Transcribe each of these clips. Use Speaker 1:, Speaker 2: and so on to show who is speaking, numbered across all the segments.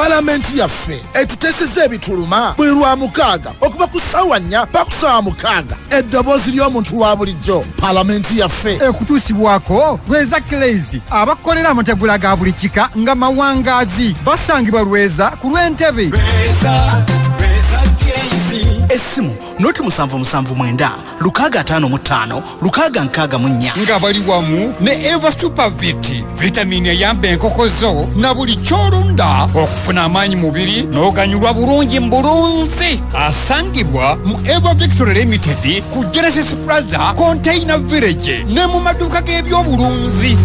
Speaker 1: Palamenti yaffe etuteseza ebituluma buli lwa mukaaga okuva ku ssaawa 4 paka ku ssaawa 6. Eddoboozi ly'omuntu wa bulijjo, Palamenti yaffe.
Speaker 2: Ekutuusibwako Lweza Clays, abakolera amategula ga buli kika nga mawangaazi. Basangibwa Lweza ku lw'Entebe.
Speaker 3: Essimu noti 779 655 664.
Speaker 2: Nga bali wamu ne Eva Supervit, vitamini eyamba enkoko zo na buli kyolunda okufuna amaanyi mubiri n'oganyulwa bulungi mu bulunzi. Asangibwa mu Eva Victory Limited ku Genesis Plaza, Container Village, ne mu maduuka g'ebyobulunzi.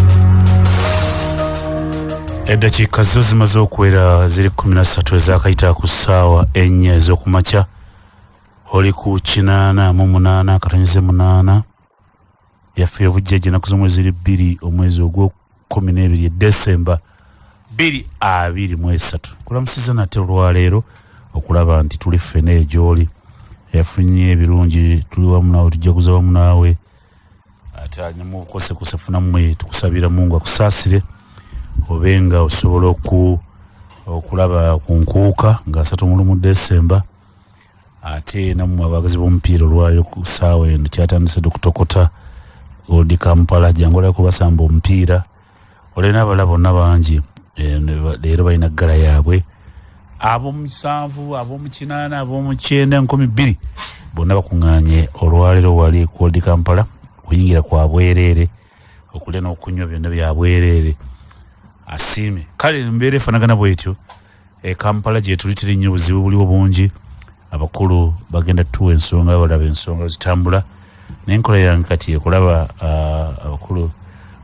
Speaker 4: Eddakiika zo zimaze okuwera ziri 13 ezakayita ku ssaawa 4 ez'okumakya. Oli ku 88.8 yaffe obujjaji. Ennaku z'omwezi ziri 2, omwezi ogw'okuumi n'ebiri, Desemba 2023. Kulamusiza nate olwaleero okulaba nti tuli ffena egy'oli yafunye ebirungi. Tuli wamu naawe, tujja kuza wamu naawe. Ate alinamu obukosekose, funammwe tukusabira Mungu akusaasire obe nga osobola okulaba ku nkuuka nga 31 Desemba. Ate nammwe abaagazi b'omupiira, olwaleero ku ssaawa eno kyatandise dde okutokota Old Kampala. Jangu olaba kubasamba omupiira. Olina abalala bonna bangi, leero balina gala yaabwe, ab'omusanvu, ab'omu8, ab'omu9, 2000, bonna bakuŋŋaanye olwaleero wali ku Old Kampala. Kuyingira kwa bwereere, okulya n'okunywa byonna bya bwereere. Asiime. Kale embeera efaanagana bwetyo e Kampala gye tuli. Teri nnyo buzibu buliwo bungi. Abakulu bagenda tuwa ensonga, balaba ensonga zitambula. Nenkola yange kati ekulaba abakulu.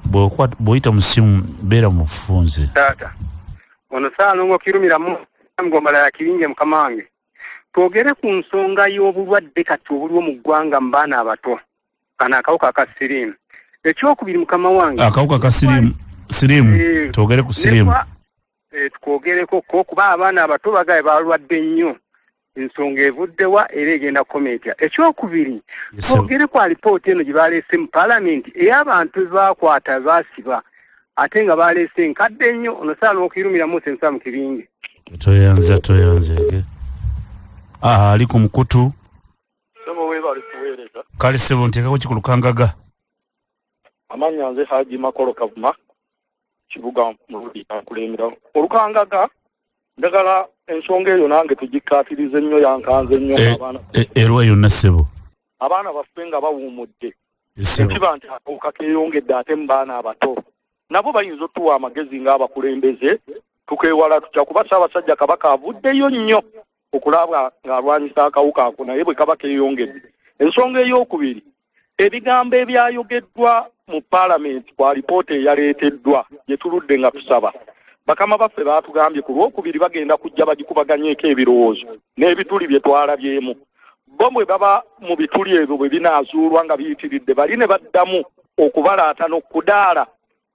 Speaker 4: Bw'oyita mu ssimu, beera mufunze.
Speaker 5: Taata ono Saalongo Kirumira Mugombala ya Kiringe. Mukama wange, twogere ku nsonga y'obulwadde kati obuliwo mu ggwanga mu baana abato, kano akawuka aka siriimu. Ekyokubiri, mukama wange,
Speaker 4: akawuka ka siriimu, siriimu. Twogere ku siriimu.
Speaker 5: Tukwogereko ko kuba abaana abato bagaye balwadde nnyo. Ensonga evuddewa era egenda kukoma etya? Ekyokubiri,
Speaker 4: Yes, sir.
Speaker 5: twogere ku alipoota eno gye baleese mu palamenti ey'abantu bebakwata baasiba, ate nga baleese enkadde nnyo. Ono Saalongo Kirumira Musa Ensa mu Kiringe.
Speaker 4: Toyanza, toyanzeege. Aha, ali ku mukutu.
Speaker 6: Sebo, weebale kuweereza.
Speaker 4: Kale sebo, nteekako ki ku lukangaga?
Speaker 6: Amannya nze Haji Makolo Kavuma, kibuga Muludi, akulembera olukangaga. Njagala ensonga eyo nange tugikkaatirize nnyo, yankanze nnyo. Abaana
Speaker 4: Erwa yonna, ssebo.
Speaker 6: Abaana baffe nga bawuumudde,
Speaker 4: Ssebo.
Speaker 6: nekiba nti akawuka keeyongedde, ate mu baana abato. Nabo bayinza otuwa amagezi ng'abakulembeze, tukewala tutya? Kuba Ssaabasajja Kabaka avuddeyo nnyo okulaba ng'alwanyisa akawuka ako, naye bwe kaba keeyongedde. Ensonga ey'okubiri, ebigambo ebyayogeddwa mu paalamenti ku alipoota eyaleeteddwa gye tuludde nga tusaba. Bakama baffe baatugambye ku Lwokubiri bagenda kujja bagikubaganyeeko ebirowoozo n'ebituli bye twalabyemu. Bo bwe baba mu bituli ebyo, bwe binaazuulwa nga biyitiridde, bali ne baddamu okubalaata n'okudaala.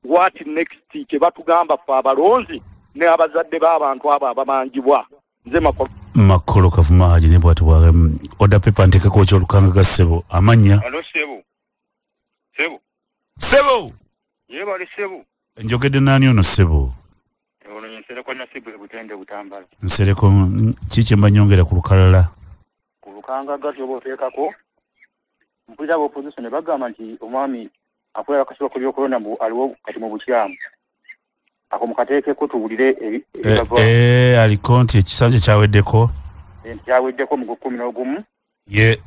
Speaker 6: What next? Kye batugamba ffe abalonzi ne abazadde b'abantu abo abamanjibwa. Nze Makolo.
Speaker 4: Makolo Kavuma Haji ne bwati bwa order paper. Nteekeko ki olukangaga, ssebo? Amannya?
Speaker 7: Alo, sebo, sebo.
Speaker 4: Ssebo.
Speaker 7: Yebale, sebo.
Speaker 4: Njogedde naani ono, ssebo?
Speaker 7: Ono Nsereko Nasibu, Ebutende, Butambala.
Speaker 4: Nsereko, ki kye mba nyongera ku lukalala?
Speaker 7: Ku lukangaga kyoba oteekako, mpulira aba opposition ne bagamba nti omwami akulira akakiiko ku byokulonda mbu aliwo kati mu bukyamu. Ako mukateekeko tuwulire ebibava.
Speaker 4: Aliko nti ekisanja kyaweddeko.
Speaker 7: Kyaweddeko mu gwe 11.
Speaker 4: Ye.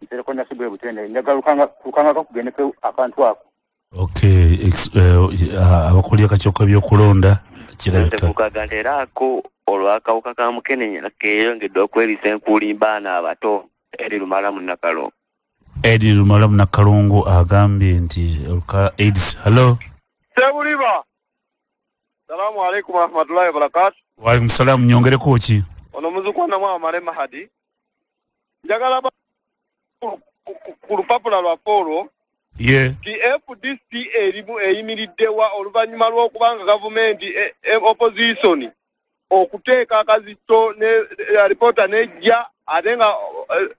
Speaker 7: Nsereko Nasibu, Ebutende. Njagala lukangaga kugendeko akantu ako.
Speaker 4: Okay, abakulira akakiiko k'ebyokulonda kirabika.
Speaker 8: Kukaga nti era ako olw'akawuka ka mukenenya keeyongedde okweriisa enkuuli baana abato. Eri Lumala Munnakalongo.
Speaker 4: Edi Lumala Munakalungu agambye nti oluka AIDS. Hallo.
Speaker 6: Sebuliba, salamu alaikum warahmatullahi wabarakatu.
Speaker 4: Waalaikum salaamu. Nyongereko ki?
Speaker 6: Ono muzukwa namwa Male Mahadi. Njagala ku lupapula lwaffe olwo ti FDC erimu eyimiriddewa oluvannyuma lw'okubanga gavumenti opposition okuteeka akazito ne alipoota nejja, ate nga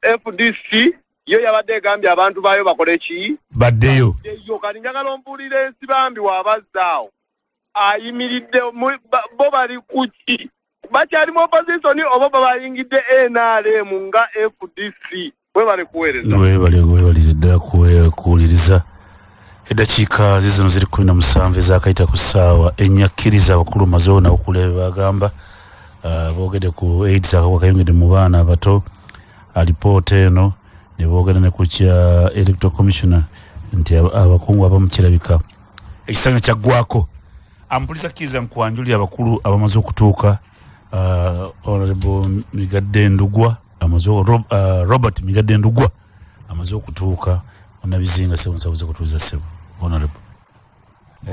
Speaker 6: FDC yo yabadde egambye abantu baayo bakole ki?
Speaker 4: Baddeyo.
Speaker 6: Eyo kati njagala ombuulira Ensibambi wabazzaawo ayimiridde bo bali ku ki?
Speaker 9: Bakyali mu opposition oba babayingidde NRM nga FDC? Webale kuweereza.
Speaker 4: Webale, webalire ddala kuwuliriza. Eddakiika zizino ziri 17 ezakayita ku ssaawa 4. Kkiriza abakulu maze nabo kuleba bagamba, boogedde ku AIDS, akawuka kayongedde mu baana abato, alipoota eno ne boogera ne ku kya electoral commissioner nti abakungu abamu kirabika ekisanga kyaggwako. Ampulisa, kkiriza nkwanjulira abakulu abamaze okutuuka. Honorable Migadde Ndugwa amaze, Robert Migadde Ndugwa amaze okutuuka onabizinga. Sebo, nsabuze kutuuza, sebo honorable.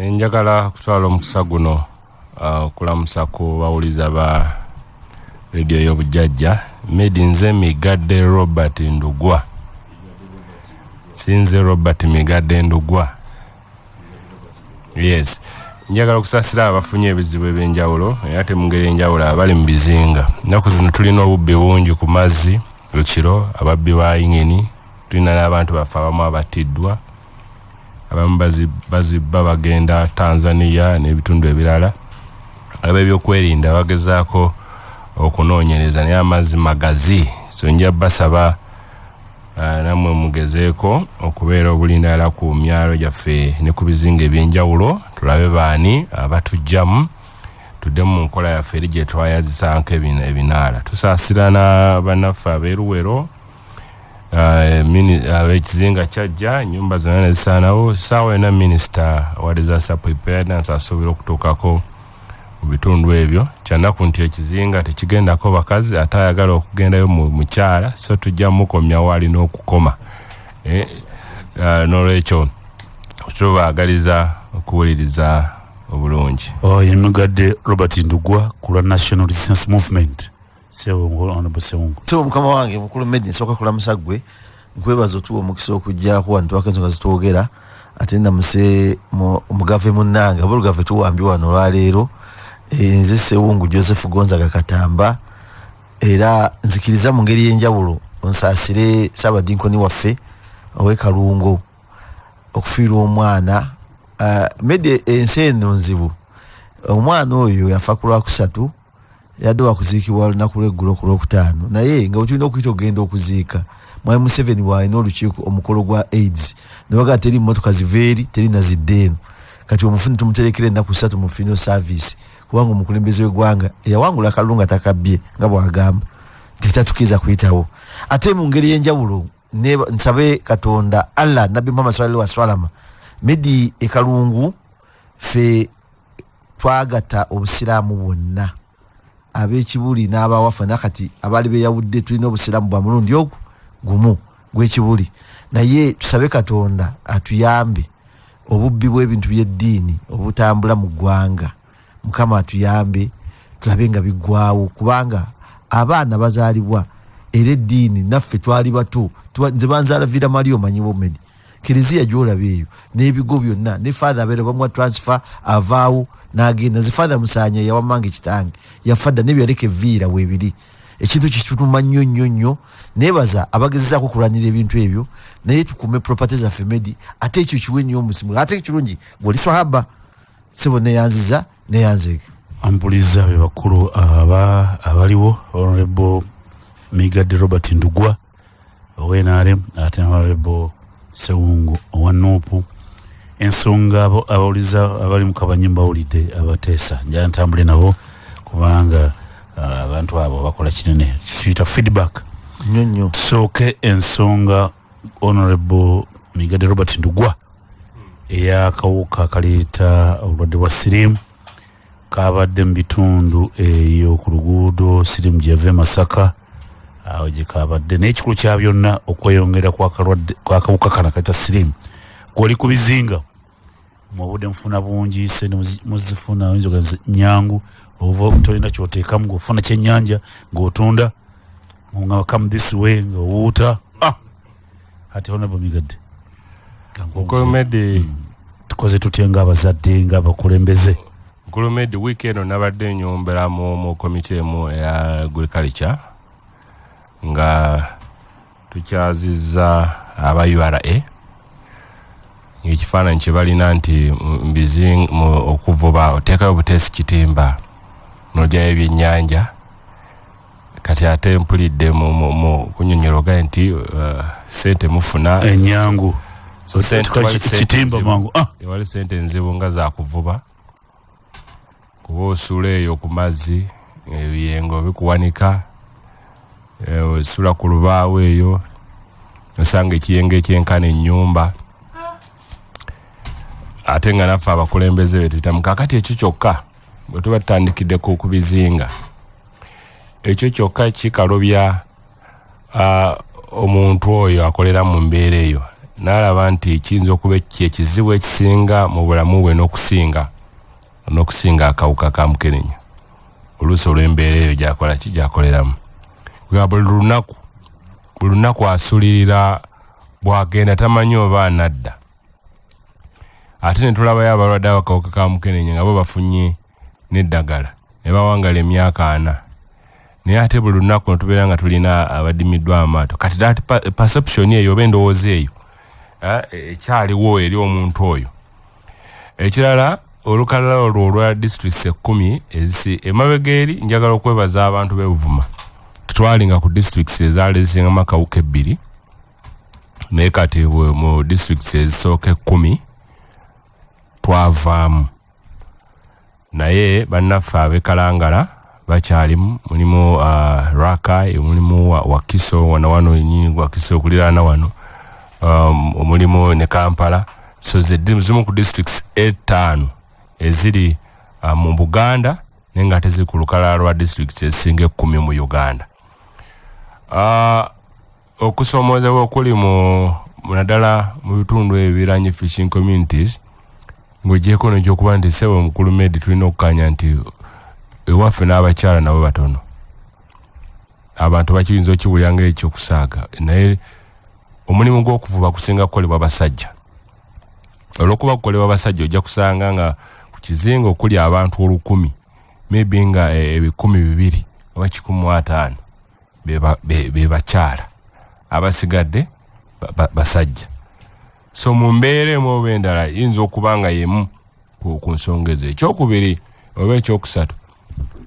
Speaker 10: Njagala kutwala omukisa guno okulamusa ku bawuliza ba rediyo y'obujjajja. Medi, nze Migadde Robert Ndugwa, sinze Robert Migadde Ndugwa. Yes, njagala okusaasira abafunye ebizibu ebyenjawulo, era ate mu ngeri enjawulo abali mu bizinga. Ennaku zino tulina obubbi bungi ku mazzi ekiro, ababbi ba yingini. Tulina n'abantu baffe abamu abattiddwa, abamu bazibba bagenda Tanzania n'ebitundu ebirala. Ab'ebyokwerinda bagezaako okunoonyereza, naye amazzi magazi, so nja basaba nammwe mugezeeko okubeera obulindaala ku myalo gyaffe ne ku bizinga ebyenjawulo, tulabe baani abatujjamu, tuddemu mu nkola yaffe eri gye twayazisaako ebinaala. Tusaasira na bannaffe ab'eruwero, ab'ekizinga kyajja, ennyumba zonna ne zisaanawo. Saawa yonna minisita wa disaster preparedness asuubira okutuukako mu bitundu ebyo. Kyanaku nti ekizinga tekigendako bakazi, ate ayagala okugendayo mu mukyala, so tujja mukomya waalina okukoma. N'olwekyo tubaagaliza okuwuliriza obulungi.
Speaker 4: Oh, ye Migadde Robert Ndugwa ku lwa National Resistance Movement. Sebo honorable Sewungu.
Speaker 11: Sebo mukama wange mukulu Medi, nsooka kulamusa ggwe, nkwebaza otuwa omukisa okujjako wano twako ensonga zitwogera, ate ndamuse omugave munnange abolugave tuwambye wano olwaleero. Nze Sewungu Joseph Gonzaga Katamba, era nzikiriza mu ngeri y'enjawulo onsaasire Ssaabadinkoni waffe ow'e Kalungu okufiirwa omwana. Medi, ensi eno nzibu. Omwana oyo yafa ku Lwakusatu, yadde wakuziikibwa lunaku lweggulo ku Lwokutaano, naye nga bwetulina okuyita okugenda okuziika, Mwami Museveni bwalina olukiiko omukolo gwa AIDS, nebagaa teri mmotoka ziva eri, teri nazidde eno. Kati omufuni tumuterekera ennaku 3 mu funeral service, kubanga omukulembeze w'eggwanga eyawangula akalulu nga takabbye nga bw'agamba tetatukiriza kuyitawo. Ate mu ngeri y'enjawulo nsabe Katonda Allah, Nabbi Muhammad sallallahu alaihi wasallam. Medi, ekalungu ffe twagatta obusiraamu bwonna, ab'ekibuli n'abawafa, nakati abaali beyawudde tulina obusiraamu bwa mulundi ogwo gumu gw'ekibuli. Naye tusabe Katonda atuyambe obubbi bw'ebintu by'eddiini obutambula mu ggwanga, Mukama atuyambe tulabe nga biggwawo, kubanga abaana bazaalibwa era eddiini naffe twali bato. Nze banzaala Villa Maria, omanyiwo Medi, kereziya gyolaba eyo n'ebigo byonna, ne father abeera bamuwa transfer avaawo n'agenda. Nze Father Musanya yawamanga ekitange yafa dda, nebyo yaleka eviira weebiri. Ekintu kituluma nnyo nnyo nnyo. Nebaza abagezezaako okulwanira ebintu ebyo, naye tukume property zaffe Medi. Ate ekyo kiwe nnyo omusimu, ate kirungi bw'oli swahaba. Sebo, neyanziza, neyanzeege.
Speaker 4: Ampuliza, be bakulu aba abaliwo: Honorable Migadde Robert Ndugwa owa NRM, ate Honorable Sewungu owa NUP. Ensonga abawuliza abali mu kabanyi mbawulidde, abateesa njala ntambule nabo, kubanga abantu abo bakola kinene, tuyita feedback.
Speaker 11: Nnyo nnyo.
Speaker 4: Tusooke ensonga, Honorable Migadde Robert Ndugwa, ey'akawuka akaleeta obulwadde bwa siriimu kabadde mu bitundu eyo ku luguudo siriimu gyeva e Masaka, awo gye kabadde. Naye ekikulu kya byonna, okweyongera kw'akawuka kano akaleeta siriimu, gw'oli ku bizinga mwobudde mufuna bungi sente, muzifuna oyinza ogenza nyangu, ova tolina kyoteekamu, ng'ofuna kyennyanja ng'otunda nga come this way ng'owuuta. Ati Honorable Migadde,
Speaker 10: Mukulu Medi,
Speaker 4: tukoze tutya ng'abazadde, ng'abakulembeze?
Speaker 10: Mukulu Medi, wiiki eno nabadde nyombera mu komiti emu eya agriculture nga tukyazizza aba URA, ng'ekifaananyi kye balina nti okuvuba oteekayo buteesi kitimba. N'ogyayo ebyennyanja. Kati ate mpulidde mu kunyonyola ogaye nti sente mufuna
Speaker 4: enyangu.
Speaker 10: So sente
Speaker 4: kitimba mangu.
Speaker 10: Tewali sente nzibu nga zakuvuba, kuba osula eyo ku mazzi, ebiyengo bikuwanika, osula ku lubaawo eyo osanga ekiyengo ekyenkana ennyumba, ate nga naffe abakulembeze betuyitamu. Kakati ekyo kyokka bwe tuba tutandikidde ku bizinga, ekyo kyokka kikalobya omuntu oyo akolera mu mbeera eyo, n'alaba nti kiyinza okuba ekizibu ekisinga mu bulamu bwe n'okusinga akawuka ka mukenenya, oluusi olw'embeera eyo gyakola ki, gyakoleramu. Nga buli lunaku asulirira bw'agenda tamanyi oba anadda. Ate ne tulabayo abalwadde abakawuka ka mukenenya nga bo bafunye n'eddagala ne bawangala emyaka 4, naye ate buli lunaku ne tubeera nga tulina abadimiddwa amaato. Kati that perception eyo oba endowooza eyo ekyaliwo eri omuntu oyo. Ekirala, olukalala olwo olwa districts 10 ezisi emabega eri, njagala okwebaza abantu b'e Buvuma. Tetwalinga ku districts ezaali zisingamu akawuka 2, naye kati mu districts ezisooka 10 twavaamu. Naye bannaffe ab'e Kalangala bakyalimu, mulimu Rakai, mulimu Wakiso, wano wano nyini Wakiso okuliraana wano, mulimu ne Kampala. So zimu ku districts 5 eziri mu Buganda, naye nga teziri ku lukalala lwa districts ezisinga 10 mu Uganda. Okusomoozebwa okuli mu naddala mu bitundu ebiranye fishing communities, ng'ogyeko nekyokuba nti ssebo mukulu Medi, tulina okukanya nti ewaffe n'abakyala nabo batono. Abantu bakiyinza okiwulira nga ekyokusaaga, naye omulimu gw'okuvuba kusinga kukolebwa basajja. Olwokuba kukolebwa basajja, ojja kusanga nga ku kizinga okuli abantu 1000, maybe nga 200 oba 150 be bakyala, abasigadde basajja. So mu mbeera emu oba endala yinza okuba nga yemu ku nsonga ezo. Ekyokubiri oba ekyokusatu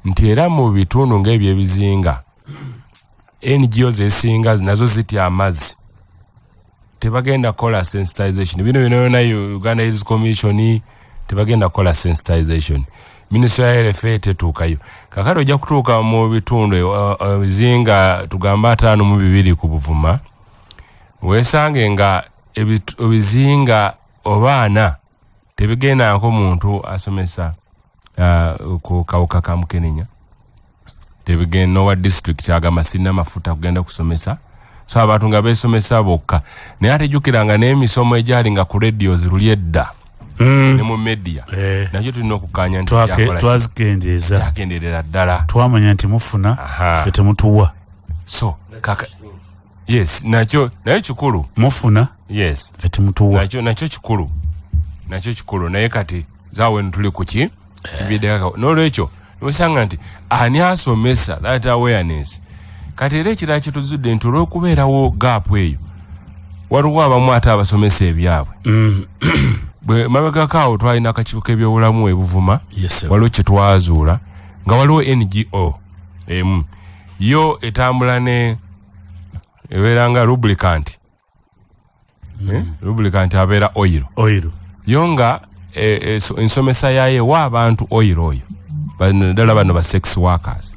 Speaker 10: nti era mu bitundu ng'ebyebizinga, NGOs ezisinga nazo zitya amazzi, tebagenda kukola sensitization. Bino byona byona, Uganda AIDS Commission tebagenda kukola sensitization, Ministry ya Health tetuukayo. Kakati ojja kutuuka mu bitundu ebizinga tugambe 52 ku Buvuma, weesange nga ebizinga oba 40 tebigendako muntu asomesa ku kawuka ka mukenenya. Tebigenda nowa district agamba sirina mafuta kugenda kusomesa. So abantu nga besomesa bokka, naye ate jjukiranga n'emisomo egyali nga ku radios luli edda ne mu media, nakyo tulina okukanya nti
Speaker 4: twazikendeeza.
Speaker 10: Kyakendeerera ddala.
Speaker 4: Twamanya nti mufuna, ffe temutuwa.
Speaker 10: So kaka yes, nakyo naye kikulu.
Speaker 4: Mufuna,
Speaker 10: yes,
Speaker 4: ffe temutuwa.
Speaker 10: Nakyo kikulu, nakyo kikulu. Naye kati zaawe tuli kuki kibiddeko. N'olwekyo nosanga nti ani asomesa that awareness? Kati era ekirala kyetuzudde nti olw'okubeerawo gap eyo, waliwo abamu ate abasomesa ebyabwe. Bwe mabegako awo twalina akakiiko k'ebyobulamu ebuvuma, waliwo kyetwazuula nga waliwo NGO emu yo etambula ne ebeera nga lubricant. Lubricant abeera oil.
Speaker 4: Oil.
Speaker 10: Yo nga ensomesa yayo ewa abantu oil oyo, ddala bano ba sex workers,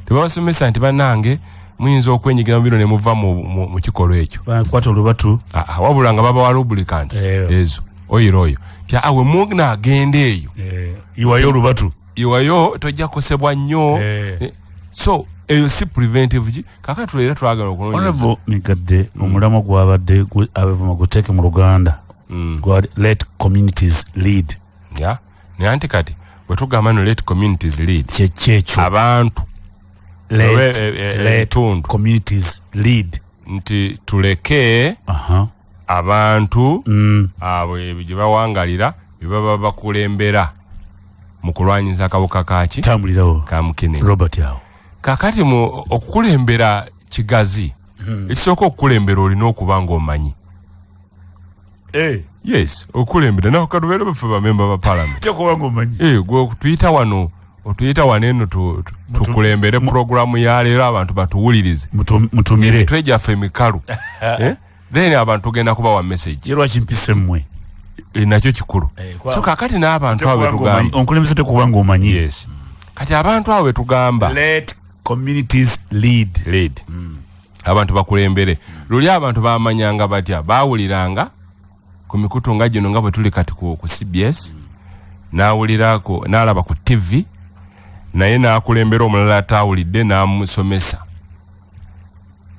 Speaker 10: tebabasomesa nti bannange muyinza okwenyigira mu bino ne muva mu kikolwa ekyo.
Speaker 4: Bakwata olubatu.
Speaker 10: Wabula nga babawa lubricants ezo, oil oyo, ti awe munaagenda eyo,
Speaker 4: iwayo olubatu,
Speaker 10: iwayo tojja kukosebwa nnyo. So eyo si preventive ki. Kakati era twagala okunoonyereza.
Speaker 4: Honorable Migadde, omulamwa gwabadde abevuma guteeke mu Luganda, gwali "Let communities lead".
Speaker 10: Ya, naye anti kati bwe tugamba no "let communities lead",
Speaker 4: Kyekyekyo.
Speaker 10: Abantu
Speaker 4: Let, let
Speaker 10: ebitundu
Speaker 4: communities lead.
Speaker 10: Nti tuleke abantu abo gye bawangalira bye baba bakulembera mu kulwanyisa akawuka kaki.
Speaker 4: Tambulirawo.
Speaker 10: Ka mukenenya.
Speaker 4: Robert awo.
Speaker 10: Kakati mu okukulembera kigazi, ekisooka okukulembera olina okuba ng'omanyi. Yes, okulembera nawe katubeere baffe bamemba ba parliament.
Speaker 4: Kyokuba ng'omanyi.
Speaker 10: Gwe tuyita wano. Otuyita wano eno tukulembere puroguramu ya leero, abantu batuwulirize.
Speaker 4: Mutumire.
Speaker 10: Emitwe gyaffe mikalu. Eh? Then abantu tugenda kubawa message.
Speaker 4: Ye lwaki mpise mmwe?
Speaker 10: Nakyo kikulu. So kakati n'abantu abo betugamba,
Speaker 4: Omukulembeze tekubanga omanyi.
Speaker 10: Yes. Kati abantu abo betugamba,
Speaker 4: let communities lead.
Speaker 10: Lead. Abantu bakulembere. Luli abantu bamanyanga batya? Bawuliranga ku mikutu nga gino, nga bwe tuli kati ku CBS, n'awulira n'alaba ku TV, naye n'akulembera omulala ataawulidde n'amusomesa.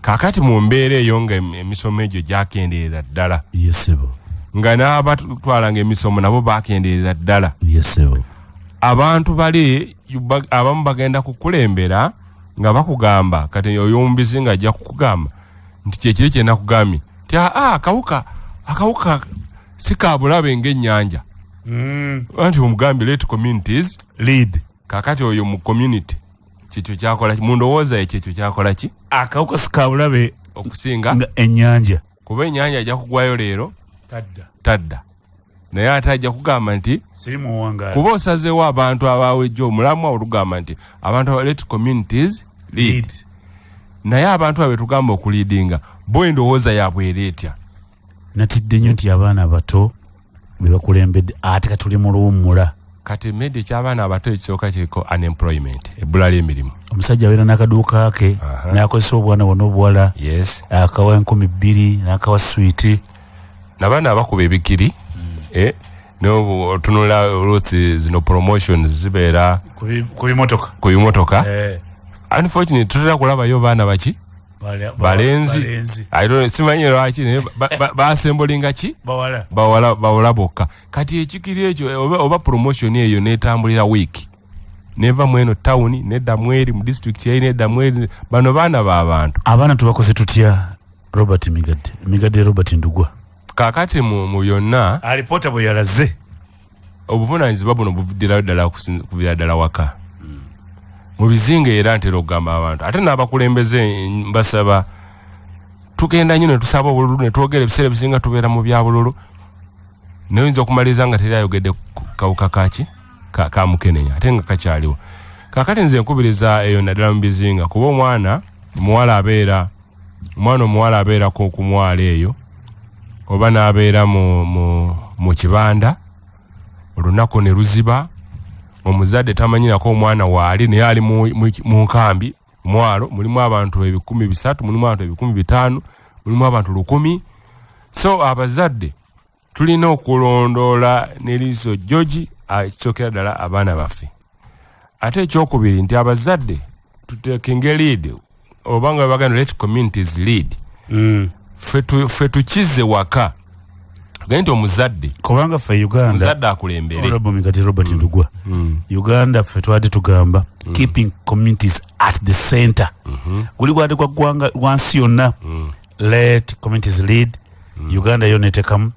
Speaker 10: Kaakati mu mbeera eyo nga emisomo egyo gyakendeerera ddala,
Speaker 4: Yesebo.
Speaker 10: nga n'abatwalanga emisomo nabo bakendeerera ddala,
Speaker 4: Yesebo.
Speaker 10: abantu bali abamu bagenda kukulembera nga bakugamba, kati oyo omubizi nga ajja kukugamba nti kyekiri kyenakugambye nti aa akawuka si ka bulabe ng'ennyanja. Anti omugambye let communities
Speaker 4: lead.
Speaker 10: Kakati oyo mu community kyekyo kyakola ki? Mu ndowooza ye kyekyo kyakola ki?
Speaker 4: Akawuka si ka bulabe
Speaker 10: okusinga
Speaker 4: nga ennyanja.
Speaker 10: Kuba ennyanja ajja kugwayo leero,
Speaker 4: Tadda.
Speaker 10: tadda. Naye ate ajja kugamba nti
Speaker 4: Siri muwangaala.
Speaker 10: Kuba osazeewo abantu abawejja omulamwa olugamba nti abantu let communities lead.
Speaker 4: Lead.
Speaker 10: Naye abantu abo betugamba okuleadinga, bo endowooza yaabwe era etya?
Speaker 4: Natidde nnyo nti abaana abato be bakulembedde, ate katuli mu luwummula.
Speaker 10: Kati medi ekyabaana abato ekisooka kiriko unemployment, ebbula ly'emirimu.
Speaker 4: Omusajja abeera n'akaduuka ke, n'akozesa obwana bwona obuwala, akawa 2000, n'akawa swiiti.
Speaker 10: Nabaana abakuba ebikiri, otunula oluusi zino promotions zibeera
Speaker 4: ku bimotoka.
Speaker 10: Ku bimotoka. Unfortunately tutera kulabayo baana baki? Balenzi.
Speaker 4: Balenzi.
Speaker 10: I don't know, simanyi lwaki, naye basembolinga ki?
Speaker 4: Bawala.
Speaker 10: Bawala, bawala bokka. Kati ekikiri ekyo oba promotion eyo netambulira week, neva mu eno town nedda mweri mu district yai nedda mweri. Bano baana b'abantu.
Speaker 4: Abaana tubakoze tutya, Robert Migadde? Migadde Robert Ndugwa.
Speaker 10: Kakati mu byonna,
Speaker 4: alipoota bwe yalaze,
Speaker 10: obuvunaanyizibwa buno buvuddirayo ddala kuviira ddala waka mu bizinga. Era ntera okugamba abantu ate n'abakulembeze, mbasaba, tugenda nnyo ne tusaba obululu ne twogera, ebiseera ebisinga tubeera mu byabululu, naye oyinza okumaliriza nga teri ayogedde ku kawuka kaki ka mukenenya, ate nga kakyaliwo. Kakati nze nkubiriza eyo naddala mu bizinga, kuba omwana omuwala abeera, omwana omuwala abeera ku mwalo eyo oba n'abeera mu kibanda, olunaku ne luziba, omuzadde tamanyirako omwana waali, naye ali mu nkambi mwalo mulimu abantu 300,000, mulimu abantu 5,000, mulimu abantu 1,000. So abazadde tulina okulondoola n'eriiso jjogi, ekisookera ddala abaana baffe. Ate ekyokubiri nti abazadde tutekinge lead, oba nga bagamba let communities lead, ffe tukize waka, tugende nti omuzadde
Speaker 4: Kubanga ffe Uganda,
Speaker 10: omuzadde akulembere.
Speaker 4: Honorable Migadde Robert Ndugwa, Uganda ffe twadde tugamba keeping communities at the center. Guli gwadde gwa ggwanga wansi yonna, let communities lead. Uganda yo netekamu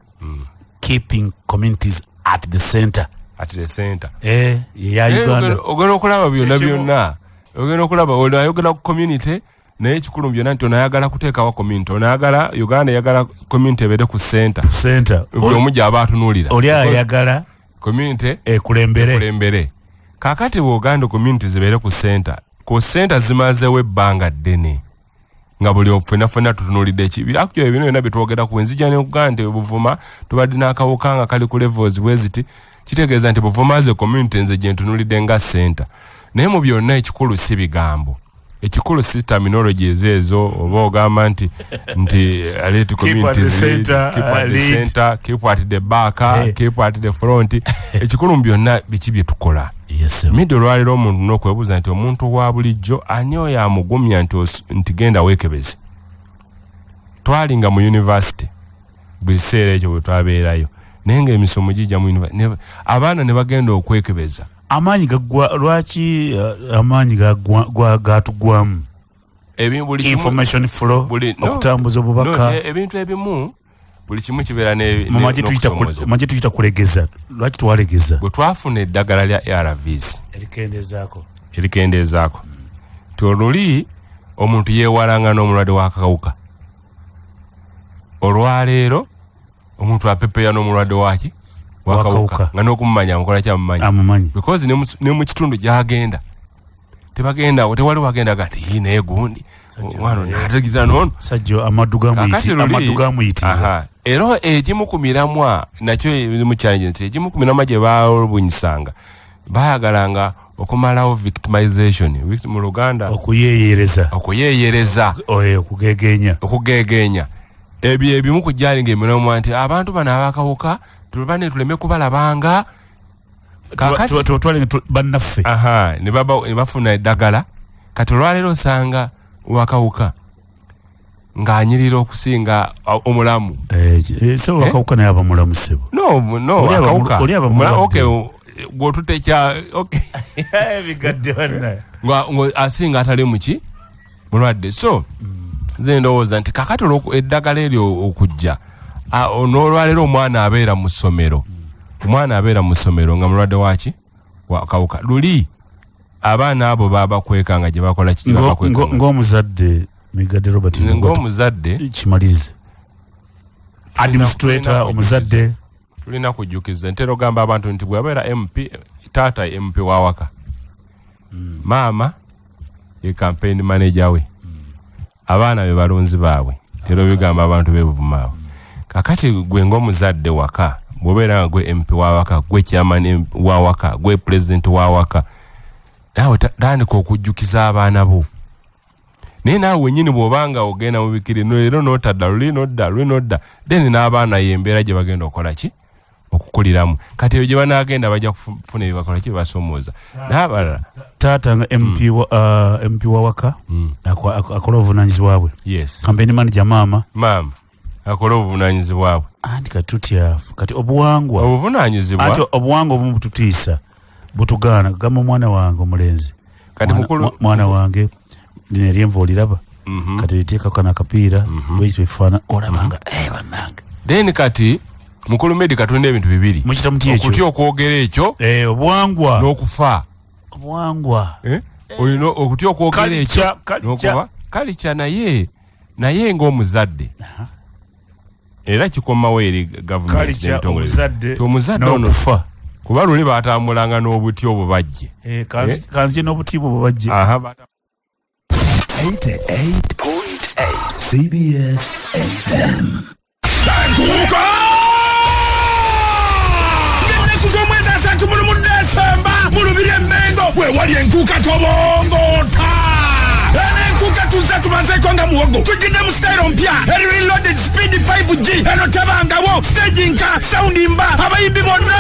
Speaker 4: keeping communities at the center.
Speaker 10: At the center.
Speaker 4: Ya
Speaker 10: Naye
Speaker 4: Uganda.
Speaker 10: Ogenda okulaba byonna
Speaker 4: Kyekimu.
Speaker 10: byonna ogenda okulaba ono ayogera ku community, naye ekikulu mu byonna nti ono ayagala kuteekawo community, ono ayagala Uganda eyagala community ebeere ku center.
Speaker 4: Center.
Speaker 10: Buli omu gy'aba atunuulira.
Speaker 4: Oli ayagala
Speaker 10: community
Speaker 4: ekulembere.
Speaker 10: Ekulembere. Kaakati bw'oganda community zibeere ku center, ku center zimazeewo ebbanga ddene nga buli ffenna ffenna tutunuulidde ki. Actually bino byonna byetwogera ku nzija nekugamba nti Buvuma tubadde n'akawuka nga kali ku levels bwe ziti, kitegeeza nti Buvuma ze community nze gye ntunuulidde nga center. Naye mu byonna ekikulu si bigambo, ekikulu si terminology ezo, oba ogamba nti let
Speaker 4: Keep at the
Speaker 10: communities lead,
Speaker 4: center,
Speaker 10: keep at the
Speaker 4: lead.
Speaker 10: center, keep at the back, keep at the front. Ekikulu mu byonna biki bye tukola? Midi olwaliro omuntu n'okwebuuza nti omuntu wa bulijjo ani oyo amugumya nti genda weekebeze? Twalinga mu university buli kiseera ekyo bwe twabeerayo, naye ng'emisomo gijja mu abaana ne bagenda okwekebeza.
Speaker 4: Amaanyi gaggwa lwaki? Amaanyi gatugwamu.
Speaker 10: Buli kimu-
Speaker 4: Information flow,
Speaker 10: no,
Speaker 4: okutambuza obubaka.
Speaker 10: No, ebintu ebimu buli kimu kibeera
Speaker 4: Mu magye
Speaker 10: n'okusoomooza.
Speaker 4: Magye tuyita kulegeza. Lwaki twalegeza?
Speaker 10: Bwe twafuna eddagala lya ARVs
Speaker 4: erikendezaako,
Speaker 10: erikendeezaako, nti oluli omuntu yeewalanga n'omulwadde w'akawuka, olwaleero omuntu apepeya n'omulwadde waki. Wakawuka nga n'okumumanya amukola kyamumanyi
Speaker 4: amumanyi
Speaker 10: because ne mu kitundu gyagenda tebagenda, tewali wagenda gati "Ii, naye gundi omwana nategiza nono."
Speaker 4: Sajjo amaddu gamuyitira.
Speaker 10: Era egimu ku miramwa nakyo mu challenge nti egimu ku miramwa gye babunyisanga bayagalanga okumalawo victimization. Victim mu Luganda
Speaker 4: Okuyeyereza.
Speaker 10: Okuyeyereza.
Speaker 4: Okugegenya.
Speaker 10: Okugegenya. Ebyo ebimu ku gyalinga emiramwa nti abantu bano abakawuka tulubane tuleme kubalabanga.
Speaker 4: Tubatwale bannaffe.
Speaker 10: Aha, ne bafuna eddagala. Kati olwaleero osanga wakawuka ng'anyirira okusinga omulamu.
Speaker 4: So wakawuka naye aba mulamu, ssebo.
Speaker 10: No.
Speaker 4: Oli
Speaker 10: Akawuka
Speaker 4: oli aba mulwadde.
Speaker 10: Okay, gw'otutte kya, okay.
Speaker 4: Bigadde banna.
Speaker 10: Nga asinga atali muki mulwadde. So nze ndowooza nti kakati eddagala eryo okujja, n'olwaleero omwana abeera mu ssomero, omwana abeera mu ssomero nga mulwadde waki wakawuka, luli abaana abo babakwekanga gye bakola kiki, babakwekanga.
Speaker 4: Ng'omuzadde, Migadde Robert,
Speaker 10: Ng'omuzadde,
Speaker 4: kimalirize, administrator, omuzadde.
Speaker 10: Tulina kujjukiza, ntera ogamba abantu nti bw'abeera MP, taata MP wawaka, maama ye campaign manager we, abaana be balonzi baabwe. Tera obigamba abantu b'ebuvuma abo. Kakati gwe ng'omuzadde waka, bw'obeera nga gwe MP wawaka, gwe chairman wawaka, gwe president wawaka, naawe tandika okujjukiza abaana bo. Naye naawe wenyini bw'obanga ogenda mu bikiri no, leero n'otadda, luli nodda, luli nodda, then n'abaana yembeera gye bagenda okukola ki, okukuliramu. Kati eyo gye banaagenda bajja kufuna ebibakola ki, bibasomooza n'abalala.
Speaker 4: Taata nga MP wa, MP wa waka akola obuvunanyizibwa bwe. Campaign manager maama.
Speaker 10: Maama akola obuvunanyizibwa bwe.
Speaker 4: Anti kati tutya kati obuwangwa?
Speaker 10: Obuvunanyizibwa.
Speaker 4: Anti obuwangwa obumu bututiisa, butugaana. Gamba omwana wange omulenzi,
Speaker 10: Kati
Speaker 4: mwana wange, lino eryenvu oliraba, kati liteekako kano akapiira, bwekityo ebifaana olabanga bannange.
Speaker 10: Then kati mukulu Medi, katulina ebintu bibiri.
Speaker 4: Mukita mutya ekyo?
Speaker 10: Okutya okwogera ekyo
Speaker 4: Obuwangwa.
Speaker 10: n'okufa.
Speaker 4: Obuwangwa.
Speaker 10: Olina okutya okwogera ekyo
Speaker 4: Culture, culture.
Speaker 10: n'okuba kalica. Naye ng'omuzadde era kikomawo eri gavumenti
Speaker 4: Culture,
Speaker 10: n'ebitongole.
Speaker 4: omuzadde
Speaker 10: Ti omuzadde ono
Speaker 4: n'okufa.
Speaker 10: Kuba luli batambulanga n'obuti obwo bajje.
Speaker 4: Kanzije n'obutiibwa bwe bajje.
Speaker 10: Aha,
Speaker 12: 88.8 CBS FM.
Speaker 1: Enkuuka! Ng'ennaku z'omwezi 31 Desemba mu Lubiri Emmengo we wali enkuuka tobongoota. Eno enkuuka tuzze tumazeeko nga muwogo, tujjidde mu sitayiro mpya eri reloaded speed 5G. Eno tebangawo stage nka sound mba, abayimbi bonna,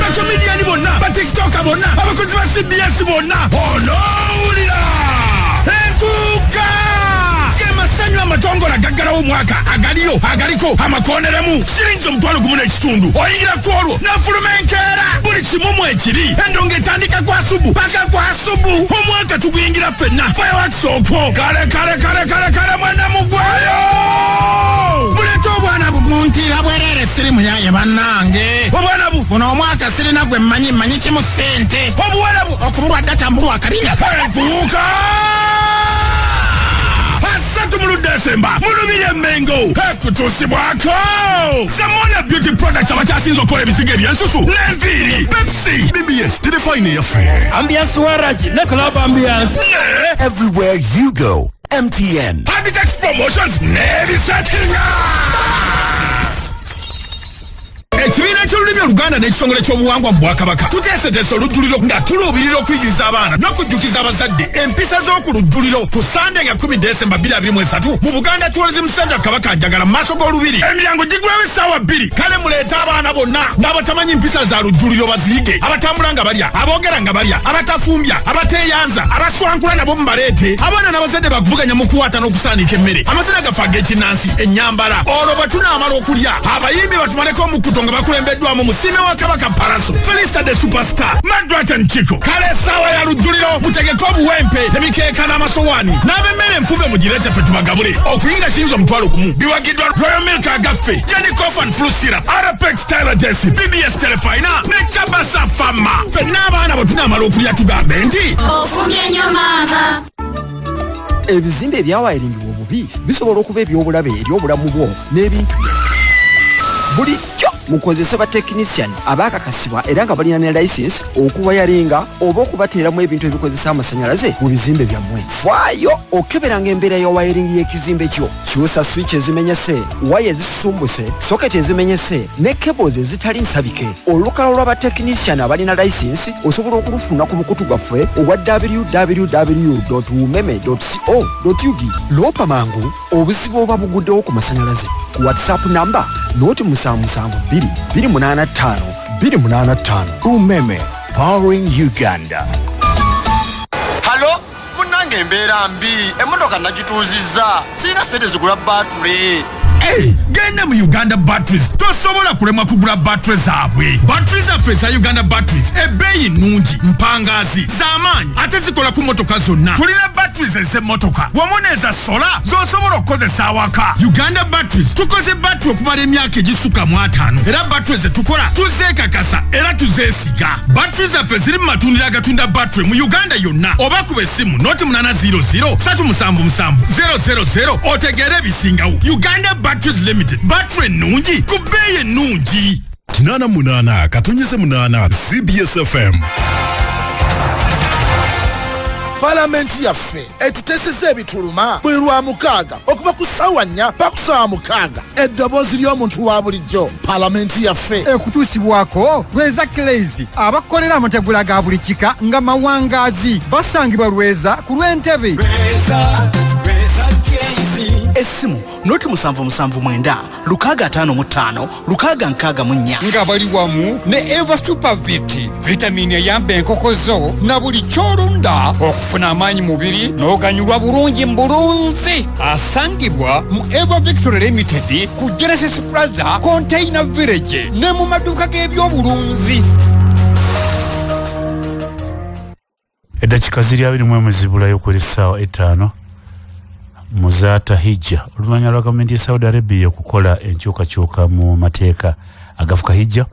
Speaker 1: bakomediyani bonna, batiktoka bonna, abakozi ba CBS bonna. Onoowulira enkuuka gemasanyu amatongole agaggalawo omwaka, agaliyo agaliko amakoneremu siringi 1500. Oyingira ku olwo nafuluma enkeera, buli kimu mu ekiri. Endongo etandika kwa subu paka kwa subu, omwaka tuguyingira ffenna. Fireworks okwo kale kale kale kale kale, mwena mugwayo, muleete obwana
Speaker 13: Buguntira bwerere, siri muyaye bannange.
Speaker 1: Obwana bu
Speaker 13: Buno omwaka sirina gwe mmanyi, mmanyi kimu, ssente.
Speaker 1: Obuwala bu
Speaker 13: Okubulwa data, mbulwa kabina.
Speaker 1: Enkuuka 30 Desemba mu Lubiri Emmengo, ekutuusibwako Samona Beauty Products, abakyasinze okukola ebisiga ebyensusu n'enviiri, Pepsi,
Speaker 14: BBS Terefayina eyaffe.
Speaker 15: Ambiance waragi ne Club Ambiance.
Speaker 1: Ne
Speaker 12: Everywhere you go, MTN.
Speaker 1: Habitex Promotions n'ebisetinga. Ekibiina ky'olulimi Oluganda n'ekitongole ky'obuwangwa mu bwakabaka tuteeseteese olujjuliro nga tuluubirira okuyigiriza abaana n'okujjukiza abazadde empisa z'oku lujjuliro ku Sande nga 10 Desemba 2023 mu Buganda Tourism Center, Kabaka Njagala, mu maaso g'olubiri. Emiryango gigulawo essaawa 2. Kale muleete abaana bonna n'abatamanyi mpisa za lujjuliro baziyige, abatambula nga balya, aboogera nga balya, abatafumbya, abateeyanza, abaswankula nabo mubaleete. Abaana n'abazadde bakuvuganya mu kuwaata n'okusaanika emmere, amazina gaffe ag'ekinnansi, ennyambala. Olwo bwe tunaamala okulya, abayimbi batumaleko omukkuto nga bakulembeddwamu musiime wa Kabaka Paraso, Felista the Superstar, Madratan Chiko. Kale essaawa ya lujjuliro, mutegeke obuwempe, emikeeka n'amasowaani, n'ab'emmere enfumbe mugireete ffe tubagabule. Okuyingira shiyinza 10,000. Biwagiddwa Royal Milk agaffe, Jenny Cough and Flu Syrup, Arapex Tyler Desi, BBS Telefina ne Chabasa Fama. Ffenna abaana bwe tunaamala okulya tugambe nti
Speaker 16: Ofumbye nnyo maama.
Speaker 17: Ebizimbe ebyawayiringibwa obubi bisobola okuba ebyobulabe eri obulamu bwo n'ebintu byo. Bulijjo Mukozese ba technician abaakakasibwa era nga balina ne license okuwayaringa oba okubateeramu ebintu ebikozesa amasannyalaze mu bizimbe byammwe. Faayo okeberanga embeera ya wayaringi y'ekizimbe kyo. Kyusa switch ezimenyese, waya ezisusumbuse, socket ezimenyese ne cables ezitali nsabike. Olukalala lwa batekinisiyani abalina layisinsi osobola okulufuna ku mukutu gwaffe ogwa www.umeme.co.ug. Loopa mangu obuzibu oba buguddewo ku masanyalaze ku WhatsApp namba noti 772 285 285.
Speaker 12: Umeme, powering Uganda.
Speaker 18: Halo, munnange, embeera mbi, emmotoka nagituuzizza, sirina ssente zigula baatule.
Speaker 1: Hey, genda mu Uganda Batteries, tosobola kulemwa kugula battery zaabwe. Battery zaffe eza Uganda Batteries ebbeeyi nnungi, mpangazi, z'amaanyi, ate zikola ku motoka zonna. Tulina batteries ez'emmotoka wamu n'eza sola z'osobola okukozesa awaka. Uganda Batteries tukoze battery okumala emyaka egisuka mu 50, era battery ze tukola tuzeekakasa era tuzeesiga. Battery zaffe ziri mu matundiro agatunda battery mu Uganda yonna, oba kuba essimu noti 800 377 000 otegeere ebisingawo. Uganda Batteries Limited, battery ennungi ku bbeeyi ennungi.
Speaker 14: 88.8 CBS FM.
Speaker 19: Palamenti yaffe etuteseza ebituluma buli lwa mukaaga okuva ku ssaawa 4 paka ku ssaawa 6. Eddoboozi ly'omuntu wa bulijjo, palamenti yaffe.
Speaker 2: Ekutuusibwako Lweza Clays, abakolera amategula ga buli kika nga mawangaazi. Basangibwa Lweza ku lw'Entebe.
Speaker 3: Essimu noti 779 655 664.
Speaker 2: Nga bali wamu ne Eva Supervit, vitamini eyamba enkoko zo na buli ky'olunda okufuna amaanyi mubiri n'oganyulwa bulungi mu bulunzi. Asangibwa mu Eva Victory Limited ku Genesis Plaza, Container Village, ne mu maduuka g'ebyobulunzi.
Speaker 4: Eddakiika ziri 21 zibulayo okwera essaawa 5. Muzaata Hijja, oluvannyuma lwa gavumenti ya Saudi Arabia okukola enkyukakyuka mu mateeka agafuka hijja,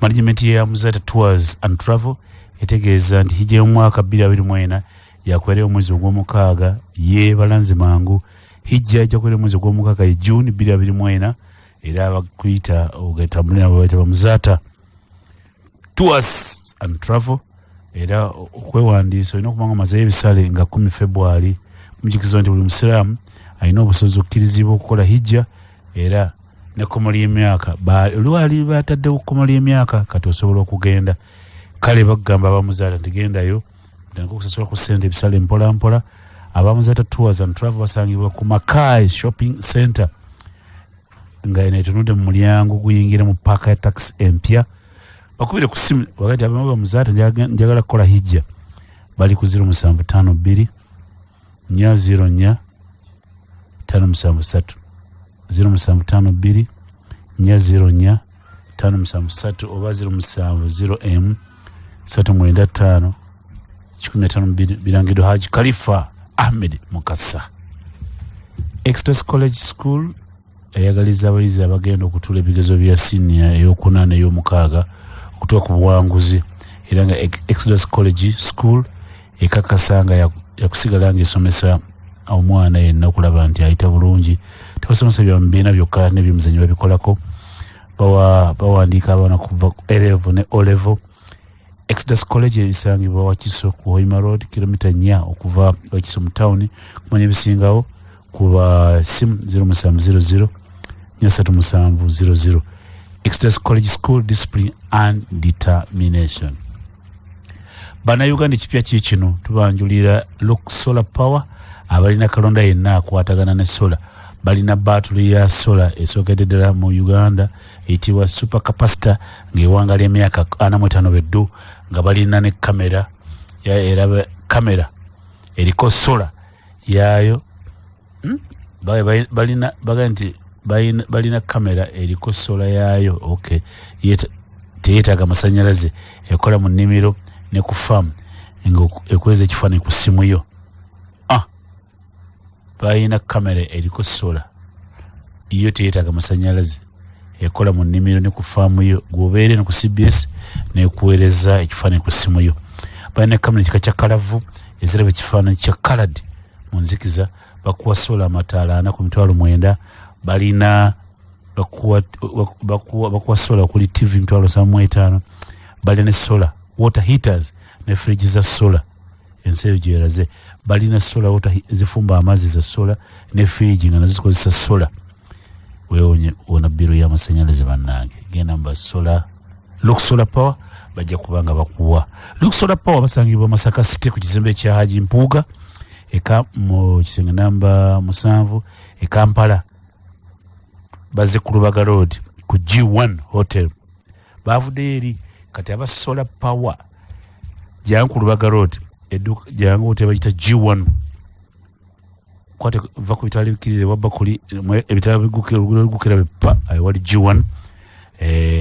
Speaker 4: management ya Muzaata Tours and Travel etegeeza nti hijja y'omwaka 2024 yakwerayo omwezi ogw'omukaaga. Ye balanze mangu, hijja ejja kwera omwezi ogw'omukaaga ye June 2024, era bakuyita ogetambule nabo bayita bamuzaata Tours and Travel. Era okwewandiisa olina okuba nga omazeyo ebisale nga 10 February. Mujikiza nti buli musiraamu alina obusobozi okukkirizibwa okukola hijja, era nekkomo ly'emyaka lwali bataddewo kkomo ly'emyaka, kati osobola okugenda. Kale bagamba abamuzaata nti gendayo otandike okusasula ku ssente ebisale mpola mpola. Abamuzaata Tours and Travel basangibwa ku Makai Shopping Center, nga eno etunudde mu mulyango guyingira mu paaka ya taxi empya. Bakubire ku simu wakati abamu bamuzaata njagala kukola hijja, bali ku 0752 404 573, 0752 404 573, oba 070 m 395 152. Birangiddwa Haji Khalifa Ahmed Mukasa. Express College School eyagaliza abayizi abagenda okutuula ebigezo bya siniya ey'okuna n'ey'omukaaga okutuuka ku buwanguzi, era nga Exodus College School ekakasa nga yakusigala nga esomesa omwana yenna okulaba nti ayita bulungi. Tebasomesa bya mubiina byokka, n'ebyemizannyo babikolako. Bawandiika abaana kuva ku A level ne O level. Exodus College esangibwa Wakiso ku Hoima Road, kilomita 4 okuva Wakiso mu town. Kumanya ebisingawo kuba simu 0700 437 00. Exodus College School, discipline and determination. Bannayuganda, ekipya ki kino? Tubanjulira Look Solar Power. Abalina kalonda yenna akwatagana ne solar, balina baatuli ya solar esookedde ddala mu Uganda eyitibwa super capacitor, ng'ewangala emyaka 45 beddu, nga balina ne kamera era kamera eriko solar yaayo. Balina baga nti balina kamera eriko solar yaayo. Okay, teyeetaaga masanyalaze, ekola mu nnimiro ne ku faamu, nga ekweza ekifaananyi ku ssimu yo. Balina kamera eriko solar yo, teyeetaaga masanyalaze, ekola mu nnimiro ne ku faamu yo, gwobeere ne ku CBS nekuweereza ekifaananyi ku ssimu yo. Balina kamera ekika kya kalavu eziraba ekifaananyi kya colored mu nzikiza. Bakuwa solar amataala 4 ku 90,000. Balina Bakuwa solar okuli TV 75,000. Balina ne solar water heaters ne fridge za solar. Ensi eyo gyeraze balina solar water zifumba amazzi za solar ne fridge nga nazo zikozesa solar. Weewonye wona biro y'amasannyalaze bannange, genda mu ba solar, Look Solar Power, bajja kuba nga bakuwa. Look Solar Power basangibwa Masaka City ku kizimbe kya Haji Mpuuga eka mu kisenge namba 7 e Kampala, bazze ku Lubaga Road ku G1 Hotel. Bavuddeyo eri kati aba Solar Power, jangu ku Lubaga Road, edduuka jangu hotel bagiyita G1. Kwate va ku bitaala ebikirire wabba kuli ebitaala bigukira, oluguudo lugukira beppa ayo wali G1.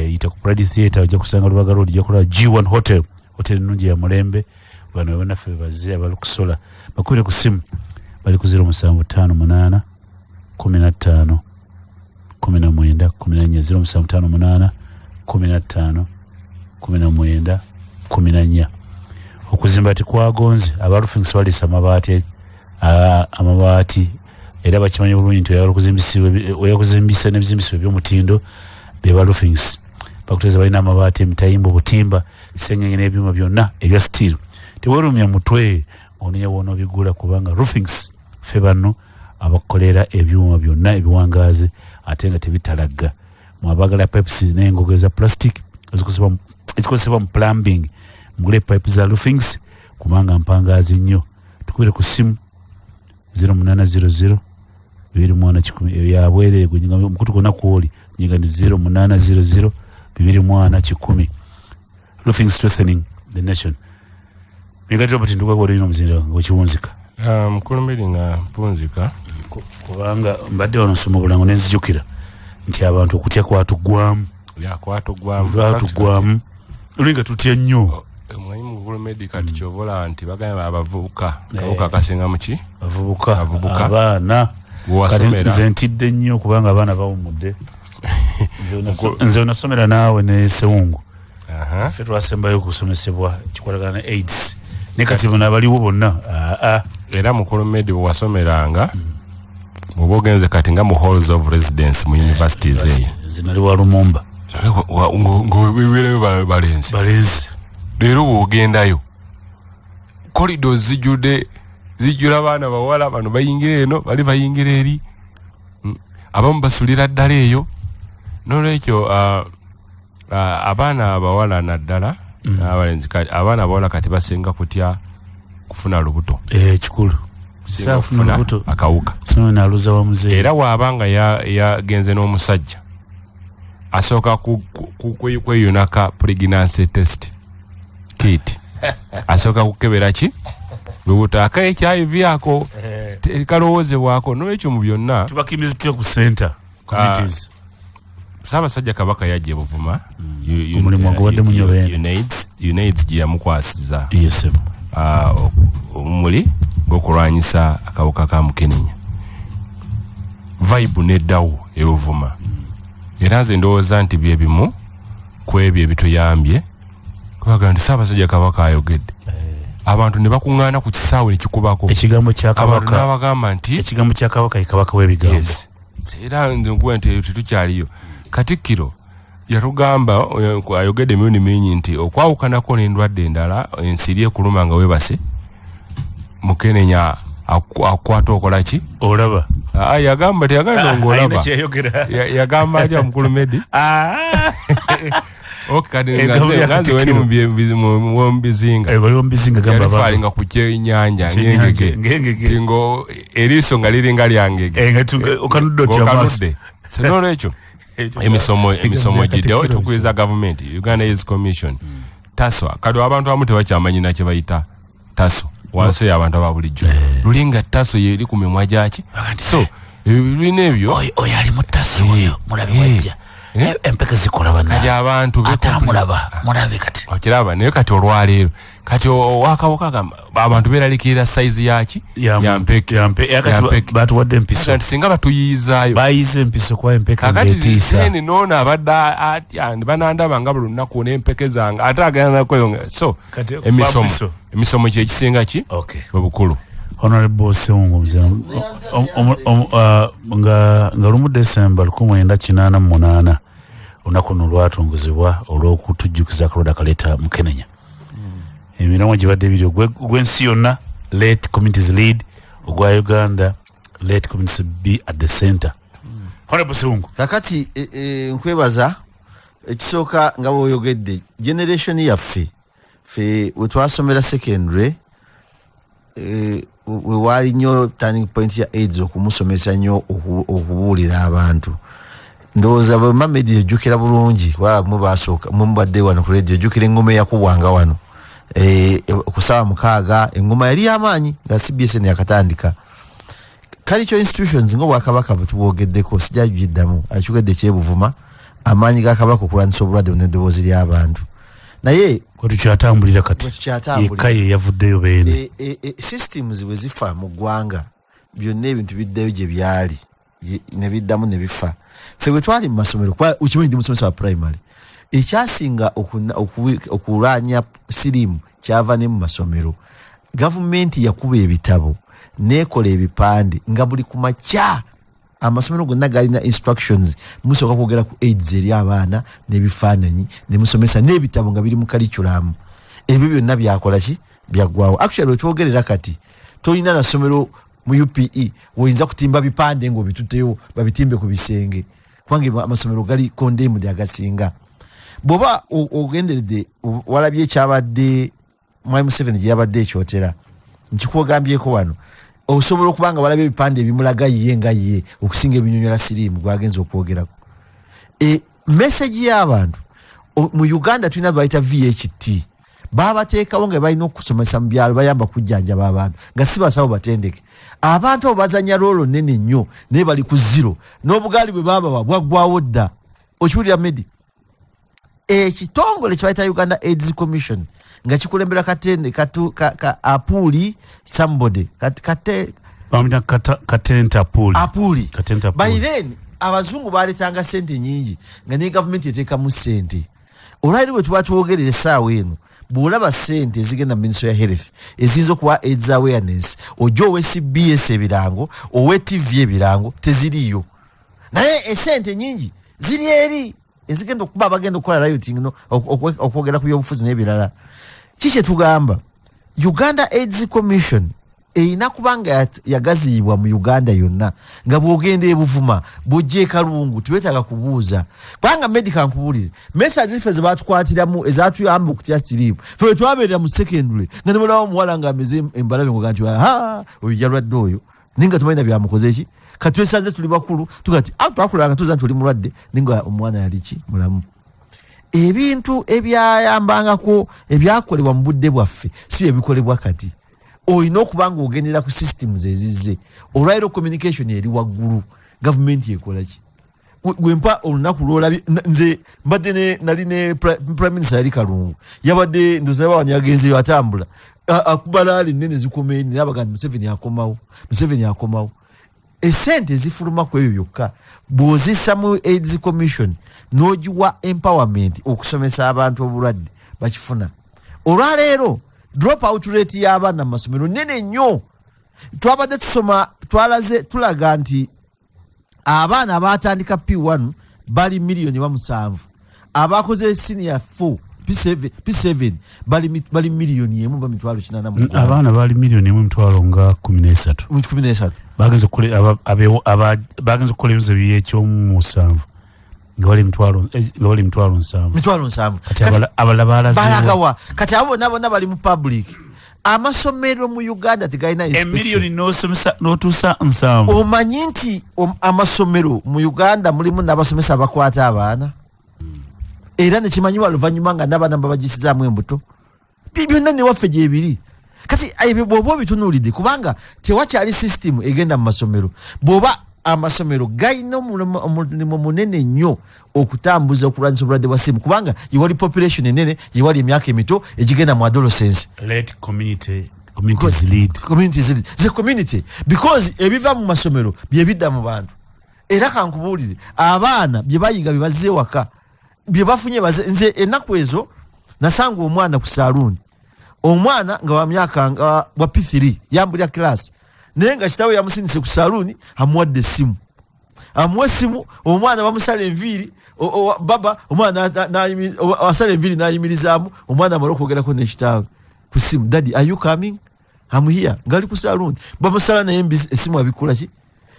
Speaker 4: Yita ku Pride Theatre, ojja kusanga Lubaga Road, ojja kulaba G1 Hotel, hotel ennungi ya mulembe. Bano bannaffe bazze abali kusola, bakubire ku ssimu, bali ku 0758 15 19 14, 0758 15 19 14. Okuzimba tekwagonze, aba roofings baliisa amabaati, amabaati era bakimanyi bulungi nti oyagala okuzimbisa n'ebizimbisibwa eby'omutindo, be ba roofings bakutegeeza balina amabaati, emitayimba, obutimba, sengenge n'ebyuma byonna ebya steel. Teweerumya mutwe ng'onoonya w'onoobigula, kubanga roofings ffe bano abakolera ebyuma byonna ebiwangaazi ate nga tebitalagga. Mwabagala pipes n'engogo eza plastic ezikozesebwa mu plumbing, mugule pipe za roofings kubanga mpangaazi nnyo. Tukubire ku ssimu 0800 21 100, eyo ya bwereere, gwe nyinga omukutu gwonna kwoli nyinga ni 0800 21 100. Roofing, strengthening the nation. Migati Robert Nduga, gwali olina omuzinda ng'okiwunzika.
Speaker 10: Mukulu Meri, nga mpunzika.
Speaker 4: Kubanga mbadde wano nsoma obulango ne nzijukira nti abantu okutya kwatuggwamu.
Speaker 10: Ya, kwatuggwamu.
Speaker 4: Kwatuggwamu. Luli nga tutya nnyo.
Speaker 10: Omanyi mukulu Medi, kati kyova olaba nti bagamba abavubuka kawuka akasinga muki?
Speaker 4: Abavubuka.
Speaker 10: Abavubuka.
Speaker 4: Abaana.
Speaker 10: Wewasomera.
Speaker 4: Kati nze ntidde nnyo kubanga abaana bawummudde. Nze onasomera naawe ne Sewungu. Ffe twasembayo okusomesebwa kikwatagana ne AIDS, ne kati bano abaliwo bonna, aa.
Speaker 10: Era mukulu Medi, bwe wasomeranga, bw'oba ogenze kati nga mu halls of residence mu universities eyo.
Speaker 4: Nze nali wa Lumumba.
Speaker 10: Ng'obeerayo balenzi.
Speaker 4: Balenzi.
Speaker 10: Leero bw'ogendayo corridors zijjudde, zijjula abaana bawala. Bano bayingira eno, bali bayingira eri. Abamu basulira ddala eyo. N'olwekyo abaana abawala naddala n'abalenzi, abaana abawala kati basinga kutya kufuna lubuto.
Speaker 4: Kikulu.
Speaker 10: Kusinga
Speaker 4: Saafuna
Speaker 10: kufuna
Speaker 4: lubuto.
Speaker 10: akawuka.
Speaker 4: Sino naluza wa muzeeyi.
Speaker 10: Era bw'aba nga yagenze n'omusajja, asooka kweyunaka pregnancy test kit, asooka kukebera ki lubuto aka HIV ako kalowoozebwako. N'olwekyo mu byonna
Speaker 4: tubakimiza tutya ku center committees?
Speaker 10: Ssaabasajja Kabaka yajja e Buvuma.
Speaker 4: Omulimu aguwadde Munyobeene.
Speaker 10: UNAIDS gye yamukwasiza
Speaker 4: Yes, sir.
Speaker 10: Omumuli gw'okulwanyisa akawuka ka mukenenya, vibe neddawo e Buvuma. Era nze ndowooza nti bye bimu ku ebyo ebituyambye, kubaga nti Ssaabasajja Kabaka ayogedde, abantu ne bakuŋŋaana ku kisaawe ne kikubako
Speaker 4: ekigambo kya
Speaker 10: abantu
Speaker 4: Kabaka.
Speaker 10: N'abagamba nti
Speaker 4: ekigambo kya Kabaka ye Kabaka w'ebigambo.
Speaker 10: Yes. Era nze nkuba nti tetukyaliyo. Katikkiro yatugamba, ayogedde emirundi mingi nti okwawukanako n'endwadde endala, ensiri ekuluma nga weebase, mukenenya akwata okola ki?
Speaker 4: Olaba.
Speaker 10: Ah, yagamba teyagamba ng'olaba.
Speaker 4: Alina kyeyogera.
Speaker 10: Yagamba atya mukulu Medi? Okay, kati
Speaker 4: Ebigambo bya
Speaker 10: nga nze weni
Speaker 4: Katikkiro.
Speaker 10: mu bizinga.
Speaker 4: Bali mu bizinga, gamba
Speaker 10: Yali
Speaker 4: abantu.
Speaker 10: faalinga ku kyenyanja,
Speaker 4: Kyenyanja,
Speaker 10: ngengege.
Speaker 4: ngengege.
Speaker 10: Ti ngo eriiso nga liringa lyangege.
Speaker 4: Nga okanudde otyo amaaso.
Speaker 10: Ng'okanudde. So n'olwekyo emisomo
Speaker 4: bya
Speaker 10: giddewo.
Speaker 4: Katikkiro.
Speaker 10: Tukubiriza gavumenti, Uganda AIDS Commission, TASO. Kati abantu abamu tebakyamanyi na kye bayita TASO wansi eyo, abantu aba bulijjo lulinga TASO yeri ku mimwa gyaki. So ebyo ebyo
Speaker 4: oyo ali mu TASO, oyo mulabe wajja. Empeke zikola bana.
Speaker 10: Kati abantu
Speaker 4: Ate amulaba, mulabe kati.
Speaker 10: Okiraba, naye kati olwaleero kati owakawuka agamba abantu beeralikirira sayizi yaki? Ya mpeke.
Speaker 4: Ya kati
Speaker 10: Ya mpeke.
Speaker 4: Batuwadde empiso.
Speaker 10: Kati singa batuyiizaayo.
Speaker 4: Bayize empiso kuba empeke
Speaker 10: Kakati
Speaker 4: ng'etiisa.
Speaker 10: then noono abadde atya banandaba nga buli lunaku n'empeke zange, ate agenda nakweyongera. So
Speaker 4: Kati
Speaker 10: emisomo
Speaker 4: bampiso.
Speaker 10: emisomo kyekisinga ki obukulu.
Speaker 4: Honorable Sewungu Mzee, nga 1 December 1988 olunaku luno lwatongozebwa olw'okutujjukiza akalwadde akaleeta mukenenya. Emiramwa gibadde ebiri, ogw'ensi yonna, let communities lead, ogwa Uganda, let communities be at the center. Honorable Sewungu.
Speaker 11: Kakati nkwebaza. Ekisooka, nga bw'oyogedde, generation yaffe, ffe we twasomera secondary, we waali nnyo turning point ya AIDS, okumusomesa nnyo, okubuulira abantu. Ndowooza bwe Mamedi ejjukira bulungi, kuba mwe basooka, mwe mubadde wano ku radio, ojjukira engoma eyakubwanga wano ku ssaawa 6. Engoma yali y'amaanyi nga CBSN yakatandika. Cultural institutions ng'obwakabaka bwe tubwogeddeko, sijja giddamu, akikyogedde ekyebuvuma, amaanyi ga kabaka okulwanyisa obulwadde buno, eddoboozi ly'abantu. Naye
Speaker 4: kwe tukyatambulira kati.
Speaker 11: Kwe tukyatambulira.
Speaker 4: Yekka ye yavuddeyo beene.
Speaker 11: Systems bwe zifa mu ggwanga, byonna ebintu biddayo gye byali, ne biddamu ne bifa. Ffe bwe twali mu masomero, kuba okimanyi ndi musomesa wa primary, ekyasinga okulwanya siriimu kyava ne mu masomero. Gavumenti yakuba ebitabo nekola ebipande nga buli ku makya amasomero gonna galina instructions: musooka kwogera ku AIDS eri abaana n'ebifaananyi, nemusomesa n'ebitabo nga biri mu curriculum. Ebyo byonna byakola ki? Byaggwawo. Actually, wetwogerera kati tolina na ssomero mu UPE woyinza kutimba bipande ng'obitutteyo babitimbe ku bisenge, kubanga amasomero gali condemned agasinga. Bw'oba ogenderedde, walabye ekyabadde Mwami Museveni gye yabadde ekyotera, nkikugambyeko wano, osobola okuba nga walabye ebipande ebimulaga ye nga ye okusinga ebinyonyola siriimu gwagenza okwogerako. Message y'abantu mu Uganda tulina bayita VHT, babateekawo nga balina okusomesa mu byalo, bayamba kujjanjaba abantu nga si basawo batendeke. Abantu abo bazanya role nene nnyo, naye bali ku zero, n'obugaali bwe babawa bwaggwawo dda. Okiwulira, Medi? Ekitongole kyebayita Uganda AIDS Commission nga kikulembera Katende katu, ka, ka Apuuli somebody kate
Speaker 4: Bamuyita Katenta Apuuli.
Speaker 11: Apuuli.
Speaker 4: Katenta
Speaker 11: By
Speaker 4: Apuuli.
Speaker 11: then abazungu baletanga sente nyingi nga ne gavumenti eteekamu sente. Olwaliro bwe tuba twogerera essaawa eno, bw'olaba sente ezigenda mu ministry ya health eziyinza okuwa AIDS awareness, ojja owe CBS ebirango, owe TV ebirango, teziriiyo. Naye esente nyingi ziri eri ezigenda okuba abagenda okukola rioting, no, okwogera ku byobufuzi n'ebirala. Ki kye tugamba? Uganda AIDS Commission erina kuba nga yagaziyibwa mu Uganda yonna, nga bw'ogenda ebuvuma, bw'ojja e Kalungu, tewetaaga kubuuza. Kubanga medical, nkubuulire, methods ffe ze batukwatiramu ezatuyamba okutya siriimu, ffe bwe twabeerera mu secondary nga ne balaba omuwala ng'ameze embalabe, ngoga nti aha, oyo yalwadde oyo, naye nga tumanyi na byamukoze ki. Kati twesanze tuli bakulu, tuga nti twakulanga nga tuza nti oli mulwadde, naye nga omwana yali ki? Mulamu. Ebintu ebyayambangako ebyakolebwa mu budde bwaffe si bye bikolebwa kati. Olina okuba nga ogendera ku systems ezizze. Olwaliro communication eri waggulu, gavumenti ekola ki? Gwempa olunaku lwolabye, nze mbadde nali ne prime minister yali Kalungu, yabadde ndoza nabawani yagenzeyo atambula. Akuba laali nene zikoma eni, nabaga nti Museveni akomawo, Museveni akomawo. Esente ezifuluma ku ebyo byokka bw'ozissa mu AIDS Commission n'ogiwa empowerment okusomesa abantu obulwadde, bakifuna. Olwaleero drop out rate y'abaana mu masomero nene nnyo. Twabadde tusoma, twalaze, tulaga nti abaana abatandika P1 bali miliyoni 7, abakoze senior 4 P7, P7 bali miliyoni 1 ba 800,000 mu ggwanga.
Speaker 4: Abaana bali miliyoni 1 emitwalo nga 13.
Speaker 11: Mu 13.
Speaker 4: Bagenze okukola ebibuzo byekyomusanvu nga bali nga bali 70,000.
Speaker 11: 70,000.
Speaker 4: Kati abalala balazeewa?
Speaker 11: Balagawa? Kati abo bonna bonna bali mu public. Amasomero mu Uganda tegalina inspection.
Speaker 4: Emiliyoni n'osomesa n'otuusa 70.
Speaker 11: Omanyi nti amasomero mu Uganda mulimu n'abasomesa abakwata abaana, era nekimanyiwa luvannyuma nga n'abaana babagisizaamu embuto. Byonna newaffe gyebiri. Kati ebyo bw'oba obitunuulidde, kubanga tewakyali system egenda mu masomero, bw'oba amasomero galina omulimu munene nnyo okutambuza okulwanyisa obulwadde bwa siriimu, kubanga yewali population enene, yewali emyaka emito egigenda mu adolescence.
Speaker 4: Let communities lead.
Speaker 11: Communities lead. The community, because ebiva mu masomero byebidda mu bantu. Era kankubuulire, abaana bye bayiga bye bazze ewaka bye bafunye baze. Nze ennaku ezo nasanga omwana ku saaluuni. Omwana nga wa myaka nga wa P3 yambulira class, naye nga kitaawe yamusindise ku saluuni, amuwadde essimu, amuwa essimu, omwana bamusala enviiri, baba omwana asala enviiri n'ayimirizaamu, omwana amala okwogerako ne kitaawe ku ssimu, "Daddy, are you coming? I'm here." Ngali ku saluuni bamusala naye essimu abikula ki?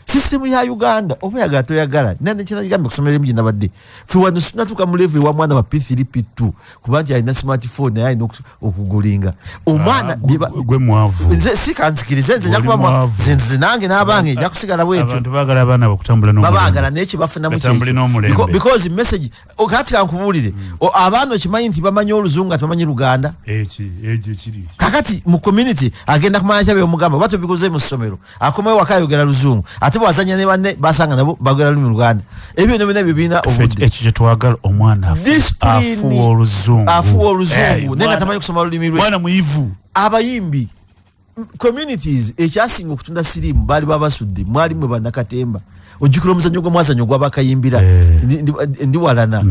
Speaker 11: Sisitemu ya Uganda, oba oyagala toyagala, nekinagambye kusomera emu gyenabadde, fe wano sinatuuka mu level ewa mwana wa P3 P2 kuba nti alina smartphone, naye alina okugulinga omwana.
Speaker 4: Gwe mwavu.
Speaker 11: Nze sikanzikirize, nze
Speaker 4: Oli
Speaker 11: nja kuba
Speaker 4: mwavu.
Speaker 11: nze nange n'abange nja kusigala bwetyo.
Speaker 4: Abantu baagala abaana bakutambula n'omulembe.
Speaker 11: Babaagala, naye kyebafunamu
Speaker 4: Batambule n'omulembe.
Speaker 11: Because message, kati kankubuulire, abaana okimanyi nti bamanyi Oluzungu nga tebamanyi Luganda?
Speaker 4: Eki ekyo kiri.
Speaker 11: Kakati mu community agenda kumanya kyabyomugamba oba tobikoze mu ssomero, akomayo waka ayogera Luzungu, ate bwazanya ne banne basanga nabo bagera lulimi Luganda. Ebyo byonna byonna byo birina obudde.
Speaker 4: Ekyo kyetwagala, omwana
Speaker 11: Discipline.
Speaker 4: afuwa Oluzungu.
Speaker 11: Afuwa Oluzungu
Speaker 4: Eh,
Speaker 11: naye nga tamanyi kusoma lulimi lwe.
Speaker 4: Mwana muyivu.
Speaker 11: Abayimbi, communities, ekyasinga okutunda siriimu baali babasudde, mwali mwe bannakatemba. Ojjukira omuzannyo gwe mwazannyo ogwabakayimbira Ndiwalana?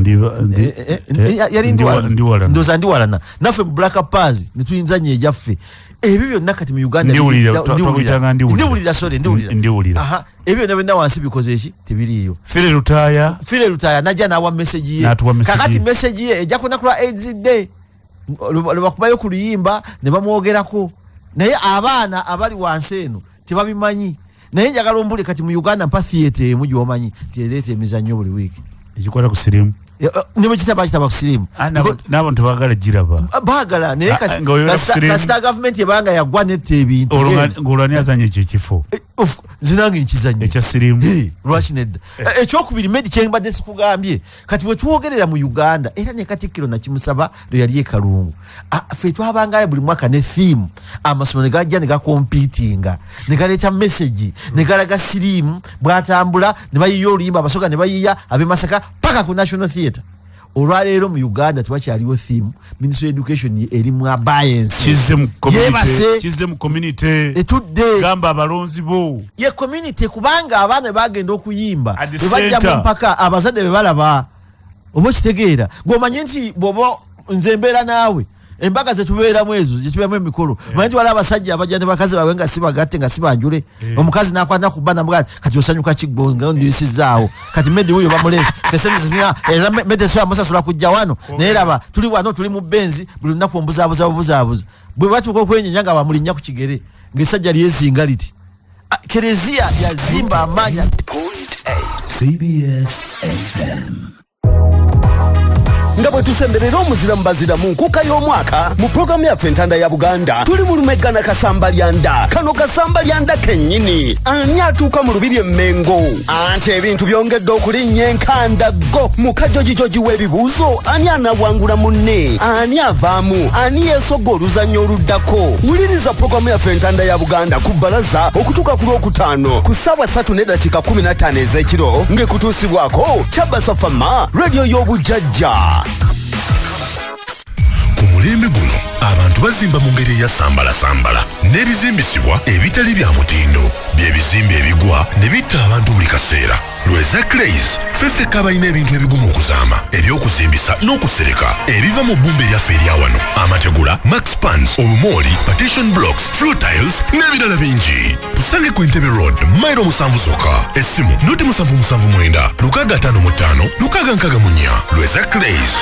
Speaker 11: Yali Ndiwalana.
Speaker 4: Ndiwalana.
Speaker 11: Ndowooza Ndiwalana. Naffe mu Black Pars netuyinzanya ejaffe. Ebyo byonna kati mu Uganda
Speaker 4: Ndiwulira, twakuyitanga Ndiwulira.
Speaker 11: Ndiwulira, sorry, Ndiwulira.
Speaker 4: Ndiwulira.
Speaker 11: Aha, ebyo byonna byonna wansi bikoze eki? Tebiriiyo.
Speaker 4: Philly Lutaaya.
Speaker 11: Philly Lutaaya najja n'awa message ye.
Speaker 4: N'atuwa message
Speaker 11: Kakati
Speaker 4: ye.
Speaker 11: message ye ejja kunaku lwa AIDS Day lwe bakubayo ku luyimba ne bamwogerako, naye abaana abali wansi eno tebabimanyi. Naye njagala ombuli, kati mu Uganda mpa theatre emu gyomanyi ti ereeta emizannyo buli wiiki
Speaker 4: egikwata ku sirimu.
Speaker 11: Ne bwe kitaba kitaba ku sirimu.
Speaker 4: N'abantu baagala giraba.
Speaker 11: Baagala, naye
Speaker 4: Ah, nga oyogera ku sirimu.
Speaker 11: Kasita gavumenti ebanga yagwa netta ebintu.
Speaker 4: Olwo ng'olwo ani azanya ekyo ekifo?
Speaker 11: Nze nange nkizanya.
Speaker 4: Ekya sirimu.
Speaker 11: Lwaki nedda? Ekyokubiri, medi, kyembadde sikugambye, kati bwe twogerera mu Uganda, era ne Katikkiro nakimusaba lwe yali e Kalungu. Ah, ffe twabangayo buli mwaka ne theme, amasomero ne gajja ne gacompetinga ne galeeta message ne galaga siriimu bwatambula, ne bayiya oluyimba, Abasoga ne bayiya, ab'e Masaka, paka ku National Theatre. Olwaleero mu Uganda tewakyaliwo theme. Ministry of Education eri mu abeyance.
Speaker 4: Kizze mu community.
Speaker 11: Yeebase.
Speaker 4: Kizze mu community.
Speaker 11: Etudde.
Speaker 4: Gamba abalonzi bo.
Speaker 11: Ye community, kubanga abaana bagenda okuyimba,
Speaker 4: At the
Speaker 11: bwe bajja mu
Speaker 4: center.
Speaker 11: mpaka, abazadde be balaba. Oba okitegeera, gweomanye nti bwoba nze mbeera naawe, embaga zetubeeramu ezo zetubeeramu emikolo, manyi nti waliwo abasajja abajja ne bakazi baabwe nga si bagatte, nga si banjule. Omukazi nakwata kuba namugaa, "Kati osanyuka kigbo nga ndiyisizaawo? Kati Medi wuyo bamuleese, ffe sente zetulina era Medi so amusasula kujja wano, naye raba tuli wano, tuli mu benzi buli lunaku, ombuzaabuza bubuzaabuza." Bwe batuuka okwenyenya nga bamulinnya ku kigere ng'essajja lyezinga liti. Ah, kereziya yazimba amaanyi.
Speaker 12: CBS FM.
Speaker 17: Nga bwe tusemberera omuzira mu bazira mu nkuuka y'omwaka, mu pulogulaamu yaffe Entanda ya Buganda tuli mu lumegana Kasambalyanda. Kano Kasambalyanda kennyini. Ani atuuka mu lubiri Emmengo? Anti ebintu byongedde okulinnya enkandaggo mu kajojijoji w'ebibuuzo. Ani anawangula munne? Ani avaamu? Ani yeesogga oluzannya oluddako? Wuliriza pulogulaamu yaffe Entanda ya Buganda ku Bbalaza okutuuka ku Lwokutaano ku ssaawa 3:15 ez'ekiro, ng'ekutuusibwako Kyabasafama, rediyo y'obujjajja.
Speaker 14: Ku mulembe guno abantu bazimba mu ngeri eyasambalasambala n'ebizimbisibwa ebitali bya mutindo, bye bizimbe ebigwa ne bitta abantu buli kaseera. Lweza Clays ffeffekka abalina ebintu ebigumu okuzaama, ebyokuzimbisa n'okusereka, ebiva mu bbumba eryaffe erya wano: amategula, maxpans, obumooli, partition blocks, floor tiles n'ebirala bingi. Tusange ku Entebbe Road, mayiro 7 zokka. Essimu 0779 655 664. Lweza Clays.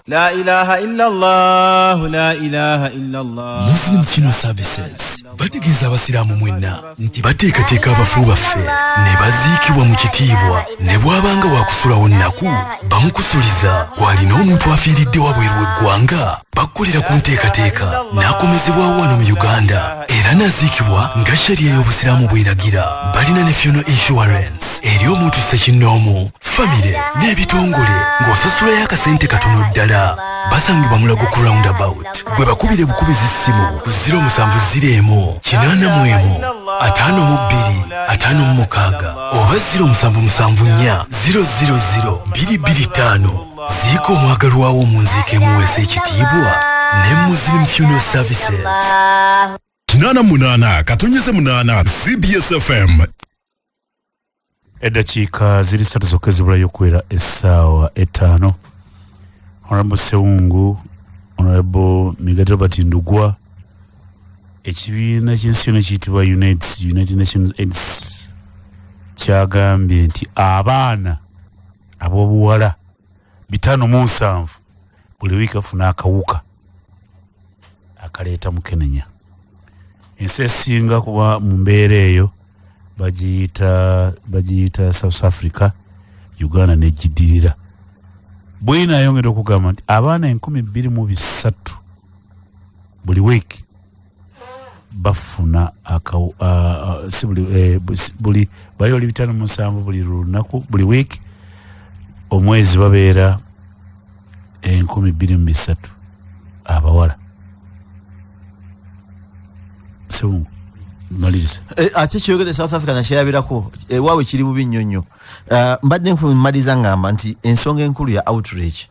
Speaker 20: La ilaha illallah, la ilaha illallah.
Speaker 21: Muslim Funeral Services bategeeza abasiraamu mwenna nti bateekateeka abafu baffe ne baziikibwa mu kitiibwa, ne bw'abanga wakusulawo nnaku bamukusuliza. Gw'alina omuntu afiiridde wabweru w'eggwanga, bakukolera ku nteekateeka n'akomezebwawo wano mu Uganda era n'aziikibwa nga shariya y'obusiraamu bw'eragira. Balina ne funeral insurance eri omuntu ssekinnoomu, famire n'ebitongole, ng'osasulayo akasente katono ddala. Basangibwa Mulago ku roundabout. Bwe bakubire bukubizi ssimu ku 070 81 52 56 oba 0774 000 225. Ziika omwagalwawo mu nziika emuweesa ekitiibwa ne Muslim Funeral Services.
Speaker 14: 88.8 CBS FM.
Speaker 4: Eddakiika ziri 3 zokka ezibulayo okuwera essaawa 5. Honorable Sewungu. Honorable Migatte Robert Ndugwa, ekibiina ky'ensi yonna kiyitibwa UNAIDS, United Nations AIDS, kyagambye nti abaana ab'obuwala 57 buli wiiki bafuna akawuka akaleeta mukenenya. Ensi esinga kuba mu mbeera eyo bagiyita South Africa, Uganda negiddirira. Bwina ayongera okugamba nti abaana 2300 buli wiiki bafuna si buli, bali oli 57 buli lunaku, buli wiiki, omwezi babeera 2300 abawala. Sewungu, maliriza.
Speaker 11: Ate kyeyogedde South Africa nakyerabirako, ewaabwe kiri bubi nnyo nnyo. Mbadde nkumaliza ngamba nti ensonga enkulu ya outreach,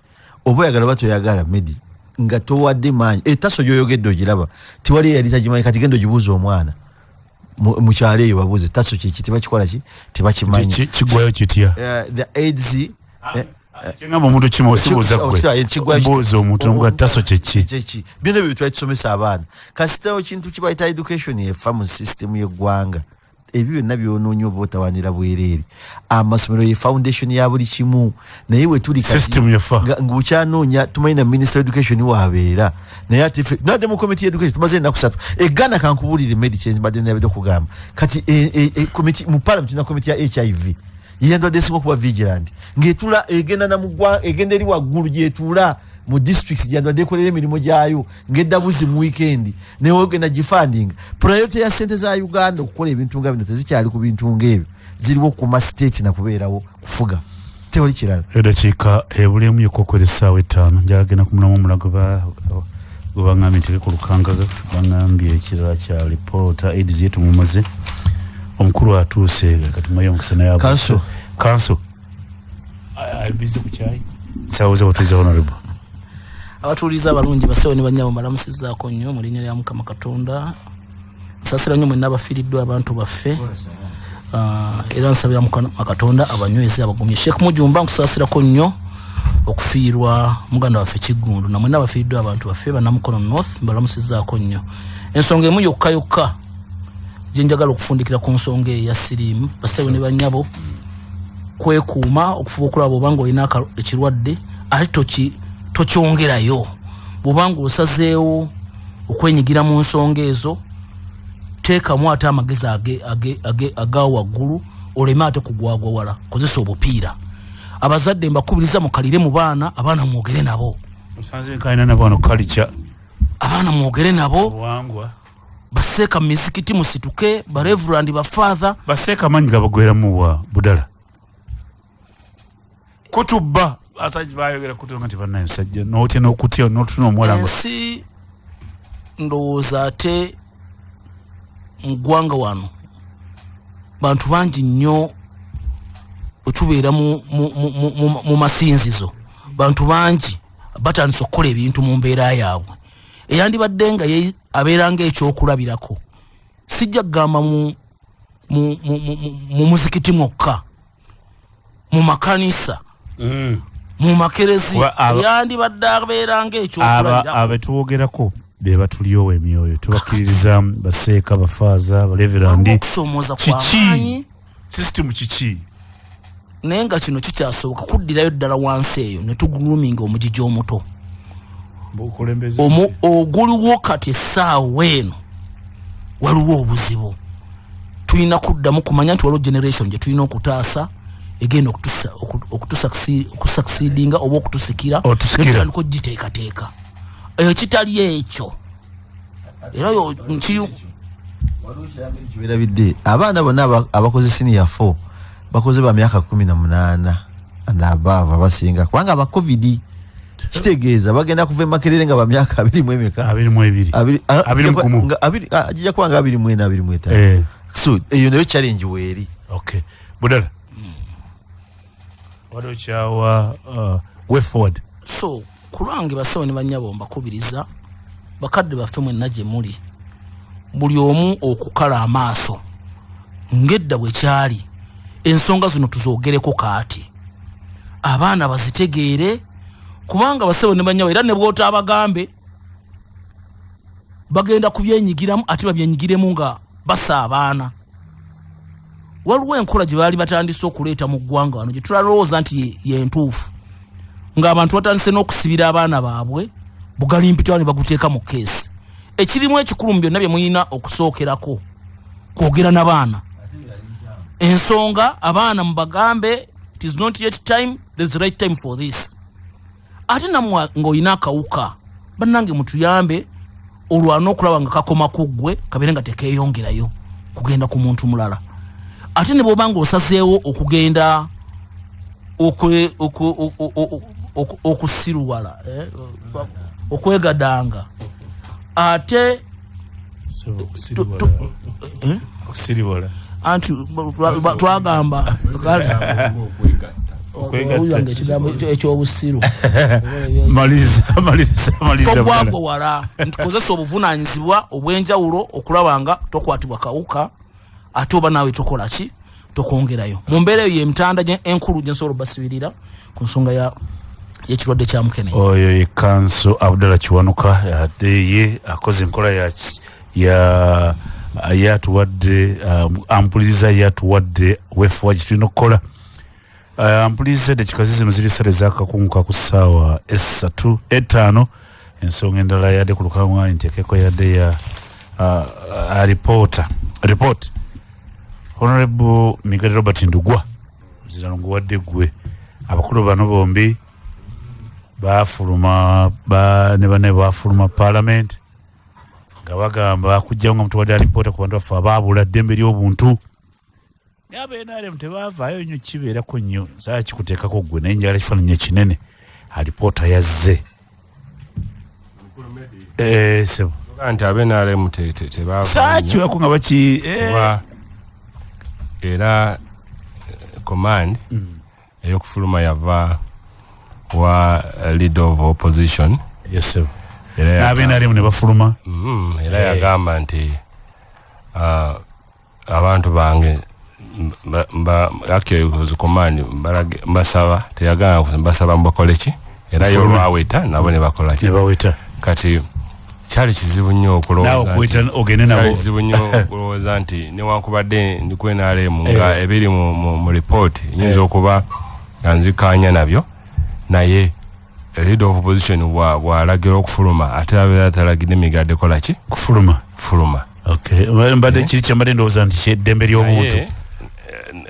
Speaker 11: oba oyagala oba toyagala, Medi, nga towadde maanyi etaso gyoyogedde ogiraba, tewali yali tagimanyi. Kati genda ogibuuza omwana mu kyalo eyo, babuuze taso kiki, tebakikola ki, tebakimanyi.
Speaker 4: Kigwayo kitya?
Speaker 11: The AIDS,
Speaker 4: Kyengamba omuntu kimu osibuuza gwe.
Speaker 11: Kigwayo kitya?
Speaker 4: Mbuuza omuntu nga taso kyeki?
Speaker 11: Kyeki? Byonna ebyo twali tusomesa abaana. Kasita ekintu kibayita education efa mu system y'eggwanga, ebyo byonna byonoonya oba otawanira bwereere. Amasomero ye foundation ya buli kimu, naye we tuli kati
Speaker 4: System yafa.
Speaker 11: Ng'okyanoonya, tumanyi na minister of education waabeera, naye ate ffe nadde mu committee education tumaze ennaku 3 eggana. Kankubuulire, Medi, kye mbadde nabadde okugamba kati, committee mu parliament, tulina committee ya HIV, yeyandwadde esinga okuba vigilant, ng'etula egenda na mugwa, egenda eri waggulu gyetuula mu districts gyandwadde ekolera emirimu gyayo ng'edda buzi mu weekend, naye ogenda gifunding. Priority ya sente za Uganda okukola ebintu nga bino tezikyali ku bintu ng'ebyo, ziriwo kuma state na kubeerawo kufuga, tewali kirala.
Speaker 4: Eddakiika ebulemu yokka okwera essaawa 5, njagala genda ku mulamu omulala gwe baŋŋambye nteeke ku lukangaga. Baŋŋambye ekirala kya lipoota AIDS ye tumumaze, omukulu atuuse, kati mwayo omukisa naye abuuse.
Speaker 11: Kanso.
Speaker 4: Kanso. Ali busy ku kyayi. Nsaawoza batuliza honorable.
Speaker 5: Abatuuliza abalungi, basewo ne bannyabo, mbalamusizzaako nnyo mu linnya lya Mukama Katonda. Nsaasira nnyo mwenna abafiiriddwa abantu baffe. Era nsabira Mukama Katonda abanyweze, abagumye. Sheikh Mujumba, nkusaasirako nnyo okufiirwa muganda waffe Kiggundu, na mwenna abafiiriddwa abantu baffe Bannamukono North, mbalamusizzaako nnyo. Ensonga emu yokka yokka gye njagala okufundikira ku nsonga eyo ya siriimu, bassebo ne bannyabo, kwekuuma, okufuba okulaba oba ng'olina ekirwadde ate tokyongerayo. Bw'oba ng'osazeewo okwenyigira mu nsonga ezo, teekamu ate amagezi aga waggulu, oleme ate kugwagwa wala, kozesa obupiira. Abazadde mbakubiriza mukalire mu baana, abaana mwogere nabo.
Speaker 4: Osanze nkalina nabo wano culture.
Speaker 5: Abaana mwogere nabo.
Speaker 4: Obuwangwa.
Speaker 5: Baseeka mu mizikiti musituke, ba reverend, ba father.
Speaker 4: Baseeka amaanyi gabagweramu wa budala. Kutubba asajja bayogera kutuba nti bannaye musajja n'otya n'okutya n'otuna omuwala ngo.
Speaker 5: Ensi ndowooza ate mu ggwanga wano bantu bangi nnyo bwe tubeera mu masinzizo, bantu bangi batandise okukola ebintu mu mbeera yaabwe eyandibadde nga ye abeera ng'ekyokulabirako. Sijja kugamba mu muzikiti mwokka, mu makanisa, mu makerezi,
Speaker 4: Kuba
Speaker 5: eyandibadde abeera ng'ekyokulabirako.
Speaker 4: Abetuwogerako be batulyowa emyoyo, tubakkiririzaamu, baseeka, bafaaza, bareverandi.
Speaker 5: Waliwo okusoomooza kwa
Speaker 4: Kiki?
Speaker 5: maanyi.
Speaker 4: System kiki?
Speaker 5: Naye nga kino kikyasoboka kuddirayo ddala wansi eyo ne tugroominga omugigi omuto.
Speaker 4: Bukulembeze.
Speaker 5: Oguliwo kati essaawa eno waliwo obuzibu. Tulina kuddamu kumanya nti waliwo generation gye tulina okutaasa egenda okusucceedinga oba okutusikira,
Speaker 4: Otusikira.
Speaker 5: netutandika okugiteekateeka. Ekitali ekyo era yo nkiri
Speaker 11: Kiwerabidde, abaana bonna abakoze senior 4 bakoze ba myaka 18 and above abasinga, kubanga aba COVID kitegeeza bagenda kuva e Makerere nga ba myaka abiri mu emeka?
Speaker 4: Abiri mu ebiri.
Speaker 11: Abiri,
Speaker 4: Abiri mu gumu.
Speaker 11: nga abiri, gijja kuba nga abiri mu ena, abiri mu etaano. So eyo nayo challenge weeri.
Speaker 4: Okay. Budala. Waliwo kyawa, way forward.
Speaker 5: So ku lwange bassebo ne bannyabo mbakubiriza, bakadde baffe mwenna gye muli, buli omu okukala amaaso ng'edda bwe kyali. Ensonga zino tuzoogereko kaati, abaana bazitegeere, Kubanga basebo ne bannyabo, era ne bw'otaabagambe bagenda kubyenyigiramu, ate babyenyigiremu nga basaabaana. Waliwo enkola gye baali batandise okuleeta mu ggwanga wano gye tulalowooza nti yentuufu, ng'abantu batandise n'okusibira abaana baabwe bugalimpitawo ne baguteeka mu keesi. Ekirimu ekikulu mu byonna bye mulina okusookerako kwogera n'abaana ensonga. Abaana mubagambe, it is not yet time, there is the right time for this. Ate nammwe ng'olina akawuka, bannange mutuyambe olwana okulaba nga kakoma ku ggwe, kabeere nga tekeeyongerayo kugenda ku muntu mulala. Ate ne bw'oba ng'osazeewo okugenda okusiruwala, okwegadanga, ate
Speaker 4: Okusiriwala.
Speaker 5: Anti twagamba owulira ekigambo ekyobusiru.
Speaker 4: Maliriza, maliriza, maliriza.
Speaker 5: Togwagwa wala nti kozesa obuvunanyizibwa obw'enjawulo okulaba nga tokwatibwa kawuka, ate oba naawe tokola ki, tokwongerayo. Mu mbeera eyo yemitanda enkulu gye nsobola obasibirira ku nsonga y'ekirwadde kya mukenenya.
Speaker 4: Oyo ye Kanso Abdallah Kiwanuka, ate ye akoze enkola ya yatuwadde ampuliriza, yatuwadde wefuwa gye tulina okukola. Ampuliriza, eddakiika zino ziri 3 ezakakunguka ku ssaawa 3:05. Ensonga endala yadde ku lukamwa nteekeko yadde ya alipoota report Honorable Migadde Robert Ndugwa zirano nguwadde ggwe. Abakulu bano bombi bafuluma ne bane bafuluma parliament nga bagamba kujjawo nga mutuwadde alipoota ku bantu baffe abaabula ddembe ly'obuntu. Naye aba NRM tebaavaayo nnyo kibeerako nnyo, nsaba kikuteekako ggwe, naye njagala kifaananyi ekinene. Alipoota yazze. Sebo.
Speaker 10: Nti aba NRM tebaava
Speaker 4: Saakiwako nga baki
Speaker 10: Kuba era command ey'okufuluma yava wa leader of opposition.
Speaker 4: Yes, sir. N'aba NRM ne bafuluma.
Speaker 10: Era yagamba nti abantu bange actually was command, mbasaba, teyagamba mbasaba mbakole ki, era yo
Speaker 4: Bafulume.
Speaker 10: lwaweta nabo ne bakola ki,
Speaker 4: Ne baweta.
Speaker 10: Kati kyali kizibu nnyo okulowooza
Speaker 4: Naawe okuweta ogende nabo.
Speaker 10: Kyali kizibu nnyo okulowooza nti newankubadde ndi ku NRM nga ebiri mu report nyinza okuba nga nzikkaanya nabyo, naye leader of opposition bw'alagira okufuluma, ate abeera talagidde Migadde kola ki,
Speaker 4: Kufuluma.
Speaker 10: Fuluma.
Speaker 4: Okay, mbadde kiri kyembadde ndowooza nti kyeddembe ly'obuntu.
Speaker 10: Naye,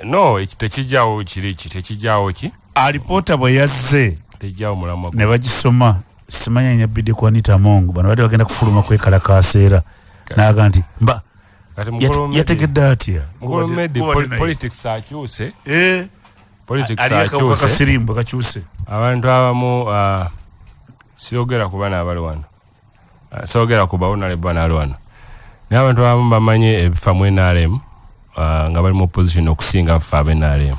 Speaker 10: no, eki tekijjawo kiri ki, tekijjawo ki.
Speaker 4: Alipoota bwe yazze
Speaker 10: Tekijjawo mulamwa.
Speaker 4: ne bagisoma, simanya nyabbidde ku Anita Among, bano badde bagenda kufuluma kwekalakaasa, era n'aga nti mba
Speaker 10: Kati mukulu Medi-
Speaker 4: yategedde atya?
Speaker 10: Mukulu Medi,
Speaker 4: Kubadde naye.
Speaker 10: politics akyuse. Politics
Speaker 4: Ali akawuka
Speaker 10: akyuse.
Speaker 4: ka siriimu bwe kakyuse.
Speaker 10: Abantu abamu, siyogera ku bana abali wano, siyogera ku bawonale bana ali wano, naye abantu abamu bamanyi ebifa mu NRM nga bali mu opposition okusinga ffe abe NRM.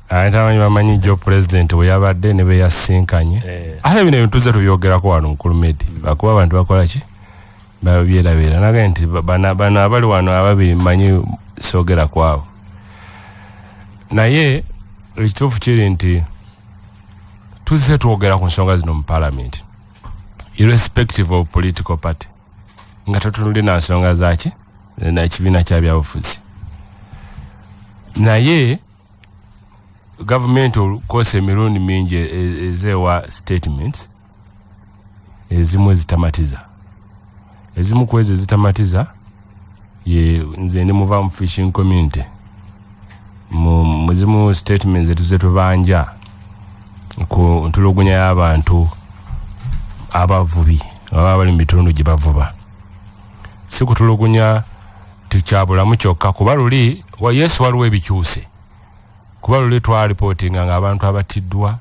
Speaker 10: Abantu abamanyi bamanyi jo president bwe yabadde ne be yasinkanye. Ate bino ebintu tuzze tubyogerako wano, mukulu Medi, lwakuba abantu bakola ki, babyerabira. Nagaye nti bano abali wano ababiri mmanyi, soogera kwabo, naye ekituufu kiri nti tuzze twogera ku nsonga zino mu parliament irrespective of political party, nga totunulire na nsonga zaki nakibiina kya byabufuzi. Naye gavumenti olukosa emirundi mingi ezeewa statements ezimu ezitamatiza. Ezimu ku ezo ezitamatiza ye nze ndi muva mu fishing community, mu zimu statements zetuze tubanja ku ntulugunya y'abantu abavubi ababa bali mu bitundu gye bavuba, si kutulugunya tikyabulamu kyokka, kuba luli yesu waliwo ebikyuse, kuba luli twalipootinga nga abantu abatiddwa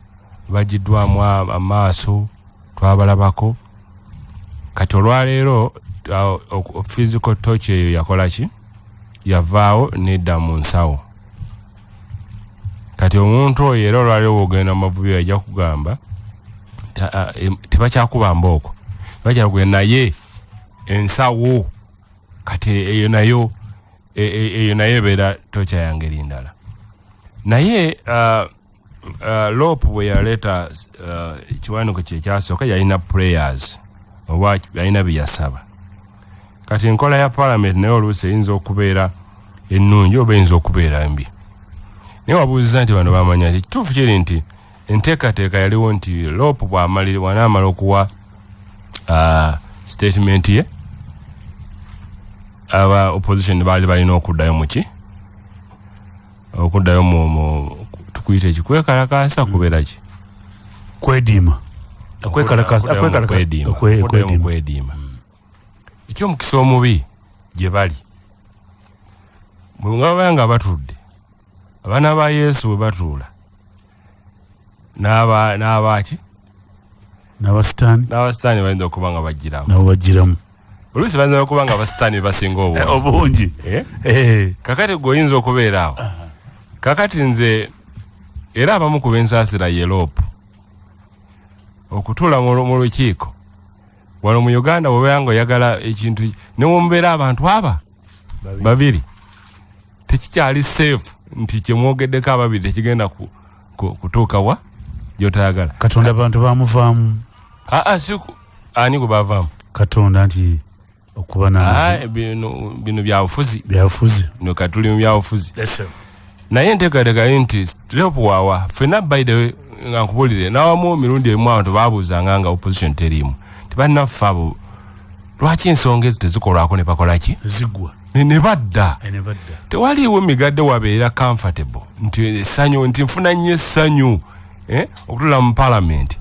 Speaker 10: bagiddwamu amaaso twabalabako. Kati olwaleero physical torture eyo yakola ki, yavaawo nedda mu nsawo. Kati omuntu oyo era olwaleero wogenda mu mavubi ajja kugamba tebakyakuba mbooko, tebakyakugenda, naye ensawo kati eyo nayo eyo nayo ebeera torture ya ngeri ndala. Naye LOP bwe yaleeta ekiwandiiko kye ekyasooka, yalina prayers oba yalina bye yasaba. Kati enkola ya parliament naye oluusi eyinza okubeera ennungi oba eyinza okubeera mbi, naye wabuuziza nti bano bamanya nti kituufu kiri nti enteekateeka yaliwo nti LOP bw'anaamala okuwa statement ye, aba opposition baali balina okuddayo muki, okuddayo mu tukuyita ekikwekalakaasa, kubeera ki?
Speaker 4: Kwediima.
Speaker 10: Kwediima. Ekyomukisa omubi gye bali nga baba nga batudde, abaana ba Yesu bwe batuula n'abaaki,
Speaker 4: n'abasitaani
Speaker 10: bayinza okuba nga bajjiramu,
Speaker 4: nabo bajjiramu.
Speaker 10: Oluusi bayinza okuba nga abasitaani basinga
Speaker 4: obungi.
Speaker 10: Kakati gwe oyinza okubeera awo. Kakati nze era abamu ku bensaasira ye LOP okutuula mu lukiiko wano mu Uganda. Bw'obeera nga oyagala ekintu ne womubeera abantu aba babiri, tekikyali safe nti kyemwogeddeko ababiri tekigenda kutuuka wa gyotayagala.
Speaker 4: Katonda abantu bamuvaamu.
Speaker 10: Aa, si ani gwe bavaamu?
Speaker 4: Katonda nti okuba
Speaker 10: bino byabufuzi.
Speaker 4: Byabufuzi.
Speaker 10: No, katuli mu byabufuzi, naye enteekateeka eri nti LOP waawa ffenna. By the way, nga nkubulire, nawamu emirundi emu abantu babuuzanga nga opposition teriimu, tebannaffe abo, lwaki ensonga ezi tezikolwako ne bakola ki?
Speaker 4: Zigwa.
Speaker 10: Ne badda. Tewaliiwo migadde wabeera comfortable nti essanyu, nti nfuna nnyo essanyu okutula mu parliament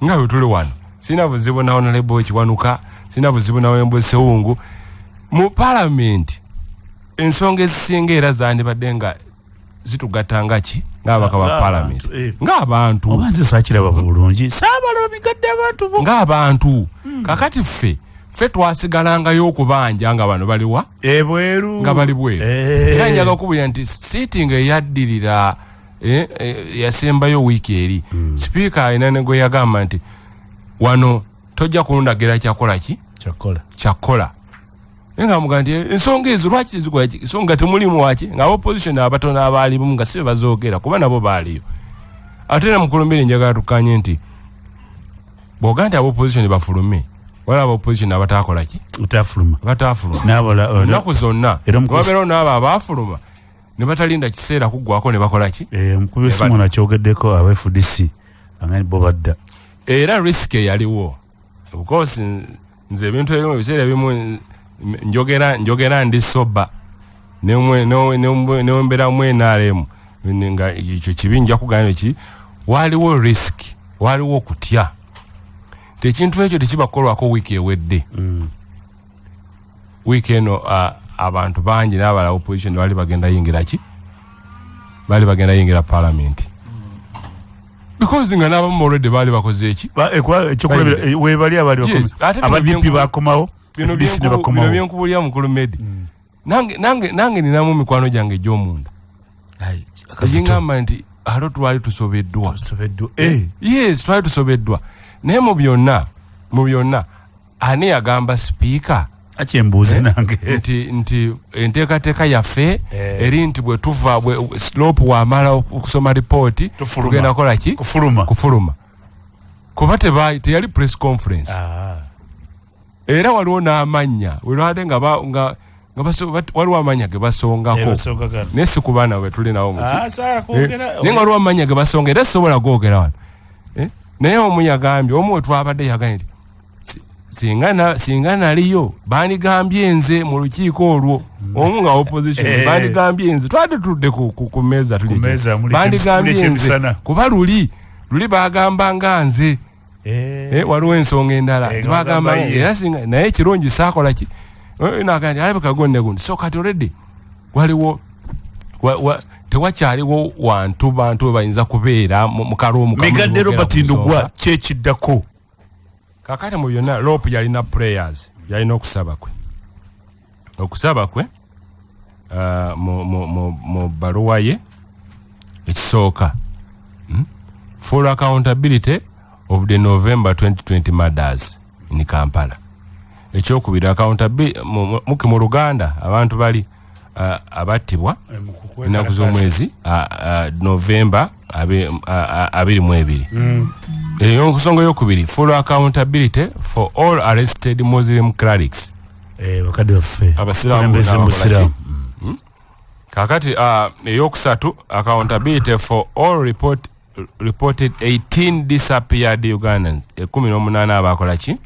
Speaker 10: nga bwe tuli wano. Sirina buzibu na Honorable Kiwanuka, sirina buzibu na Honorable Sewungu. Mu parliament ensonga ezisinga era zandibadde nga zitugatta nga ki, ng'ababaka ba parliament, ng'abantu.
Speaker 4: Oba nze saakiraba bulungi, saabalaba migadde abantu bo.
Speaker 10: Ng'abantu. Kakati ffe twasigalangayo okubanja nga bano baliwa?
Speaker 4: Ebweru.
Speaker 10: Nga bali bweru. Era njaga okubulira nti sitting eyaddirira, yasembayo wiiki eri, sipiika alina ne gwe yagamba nti wano tojja kundagira kyakola ki.
Speaker 4: Kyakola.
Speaker 10: Kyakola, naye nga mugamba nti ensonga ezo lwaki tezikola ki, so nga temulimu waki nga opposition abatono abaalimu nga si be bazoogera, kuba nabo baaliyo. Ate era mukulumbiri, njagala tukanye nti bw'ogaa nti aba opposition bafulume, waliwo aba opposition abataakola ki?
Speaker 4: Batafuluma.
Speaker 10: Batafuluma.
Speaker 4: N'abala
Speaker 10: ennaku zonna.
Speaker 4: Era
Speaker 10: wabeerawo n'abo abaafuluma ne batalinda kiseera kuggwako ne bakola ki?
Speaker 4: Omukubi w'essimu nakyogeddeko, aba FDC angani bo badda.
Speaker 10: Era risk eyaliwo, of course nze ebintu ebimu, ebiseera ebimu njogera ndi sober, newembeera mu NRM nga ekyo kibi, nja kugamba ki, waliwo risk, waliwo okutya nti ekintu ekyo tekibakolwako wiiki ewedde. Wiiki eno abantu bangi n'abala opposition baali bagenda yingira ki, baali bagenda yingira parliament, because nga n'abamu already baali bakoze eki?
Speaker 4: Ekyokulabira, webali abaali
Speaker 10: Yes, ate bino
Speaker 4: aba DP bakomawo,
Speaker 10: bino
Speaker 4: FDC ne bakomawo.
Speaker 10: Bino byenkubulira, mukulu Medi, nange ninamu mikwano gyange egy'omunda egiŋŋamba nti alo twali tusobeddwa. Yes, twali tusobeddwa, naye mu byonna ani yagamba sipiika?
Speaker 4: Akyembuuze nange.
Speaker 10: Nti enteekateeka yaffe eri nti bwe tuva bwe LOP wamala okusoma ripooti,
Speaker 4: Tufuluma.
Speaker 10: tugenda kukola ki?
Speaker 4: Kufuluma.
Speaker 10: Kufuluma, kuba teyali press conference. Era waliwo n'amannya welwadde nga waliwo amannya ge basongako.
Speaker 4: Basongagana.
Speaker 10: Naye si ku baana bwe tuli nabo muki.
Speaker 4: Ah, saala kwogera.
Speaker 10: Naye nga waliwo amannya ge basonga, era sisobola googera wano. Naye omu yagambye, omu we twabadde yagambye nti singa naliyo bandigambye nze mu lukiiko olwo, omu nga opposition, bandigambye nze, twali tutudde ku mmeeza tuli
Speaker 4: Ku mmeeza, muli
Speaker 10: bandigambye
Speaker 4: muli
Speaker 10: nze
Speaker 4: ekyemisana.
Speaker 10: Kuba luli bagamba nga nze. Waliwo ensonga endala
Speaker 4: Nga
Speaker 10: tebagamba
Speaker 4: bagamba ye.
Speaker 10: era singa, naye ekirungi saakola ki. Naga nti alabika gonde gundi, so kati already waliwo tewakyaliwo wantu bantu we bayinza kubeera mu kaloomu kamu
Speaker 4: Migadde
Speaker 10: ne boogera
Speaker 4: Robert
Speaker 10: ku nsonga.
Speaker 4: Ndugwa, kyekiddako?
Speaker 10: Kakati mu byonna LOP yalina prayers, yalina okusaba kwe, mu bbaluwa ye ekisooka, Full accountability of the November 2020 murders in Kampala. Ekyokubiri, accountability muki mu Luganda abantu bali abattibwa ennaku z'omwezi Novemba 22. Eyo nsonga eyokubiri, full accountability for all arrested Muslim clerics.
Speaker 4: Bakadde baffe.
Speaker 10: Abasiraamu
Speaker 4: Abakulembeze
Speaker 10: bonna
Speaker 4: mu
Speaker 10: bakola ki?
Speaker 4: Busiraamu.
Speaker 10: Kakati eyokusatu, accountability for all reported 18 disappeared Ugandans, 18 abakola ki,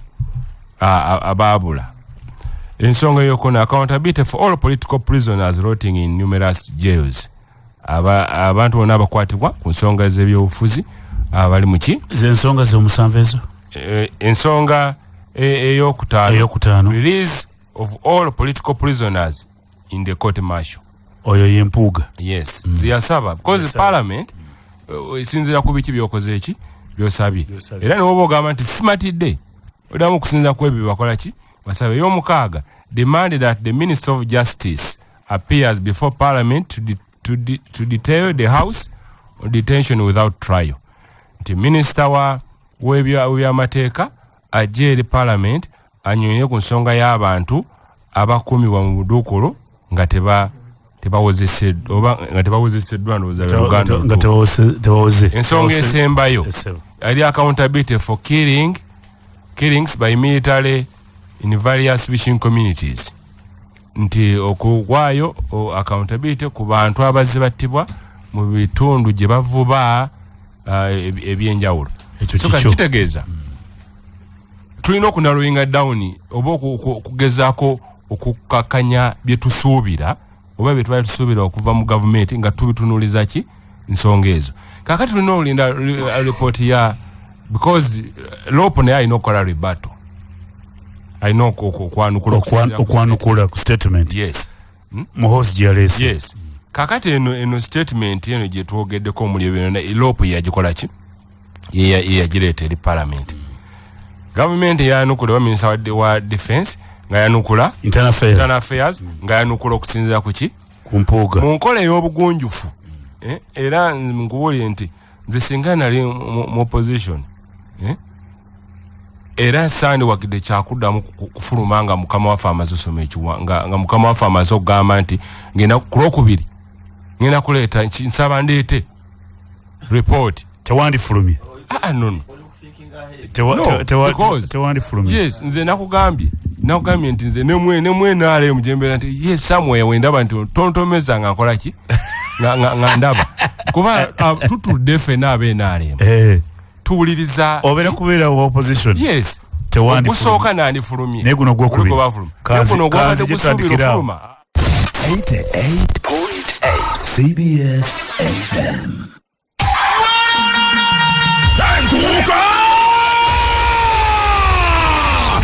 Speaker 10: abaabula. Ensonga eyokuna, accountability for all political prisoners rotting in numerous jails. Abantu bonna abakwatibwa ku nsonga z'ebyobufuzi abali muki.
Speaker 4: Zensonga z'omusanvu ezo.
Speaker 10: Ensonga eyokutaano,
Speaker 4: Eyokutaano.
Speaker 10: release of all political prisoners in the court martial.
Speaker 4: Oyo ye Mpuuga.
Speaker 10: Yes, ziyasaba because
Speaker 4: Ziyasaba.
Speaker 10: parliament esinziira ku biki byokoze, eki byosabye, era niwoba ogamba nti simatidde, oddamu okusinziira ku ebyo byebakola ki basabe. Ey'omukaaga, demand that the Minister of Justice appears before parliament to detail the house on detention without trial, nti minisita wa w'ebyamateeka ajje eri parliament anyonye ku nsonga y'abantu abakuumibwa mu buduukulu nga tebawozeseddwa oba nga tebawozeseddwa, ndowooza lwe Luganda
Speaker 4: nga
Speaker 10: olutuufu.
Speaker 4: tebawoze.
Speaker 10: Ensonga esembayo
Speaker 4: Esebo.
Speaker 10: eri accountability for killings by military in various fishing communities, nti okuwaayo accountability ku bantu abazze battibwa mu bitundu gye bavuba ebyenjawulo.
Speaker 4: Ekyo
Speaker 10: So kati
Speaker 4: kikyo.
Speaker 10: kitegeeza tulina okunarrowinga down oba okugezaako okukakanya bye tusuubira oba bye twali tusuubira okuva mu gavumenti nga tubitunuuliza ki nsonga ezo. Kakati tulina okulinda report ya, because LOP naye alina okukola rebuttal, alina okwanukula okusinziira ku
Speaker 4: Okwanukula ku statement.
Speaker 10: Yes.
Speaker 4: Muhoozi gye yaleese.
Speaker 10: Yes, kakati eno statement eno gye twogeddeko omuli ebyo byonna, LOP yagikola ki, ye yagireeta eri parliament. Gavumenti yanukula oba minisita wa defense nga yanukula
Speaker 4: Internal Affairs.
Speaker 10: Internal Affairs nga yanukula okusinziira ku ki?
Speaker 4: Ku Mpuuga.
Speaker 10: Mu nkola ey'obugunjufu. Era nkubuulire nti nze singa nali mu opposition, era sandiwagidde kyakuddamu kufuluma nga mukama waffe amaze osoma ekiwa nga mukama waffe amaze okugamba nti ngenda ku lwokubiri ngenda kuleeta nsaba ndeete report.
Speaker 4: Tewandifulumye.
Speaker 10: Ah, no, no. No,
Speaker 4: Tewandifulumye.
Speaker 10: Yes, nze nakugambye nti nze nemwe NRM gyembeera nti yes, somewhere wendaba nti tontomeza nga nkola ki, nga ndaba kuba tutudde ffenna ab'NRM tuwuliriza.
Speaker 4: Obeera kubeera wa opposition.
Speaker 10: Yes.
Speaker 4: Tewandifulumye.
Speaker 10: Ogusooka nandifulumye.
Speaker 4: Naye guno ogwokubiri.
Speaker 10: Guno gwebafulumye. Naye guno ogwabadde
Speaker 4: Kanzi gye
Speaker 10: gusuubira
Speaker 4: tutandikira awo.
Speaker 10: ofuluma.
Speaker 12: 88.8 CBS FM.
Speaker 1: Enkuuka!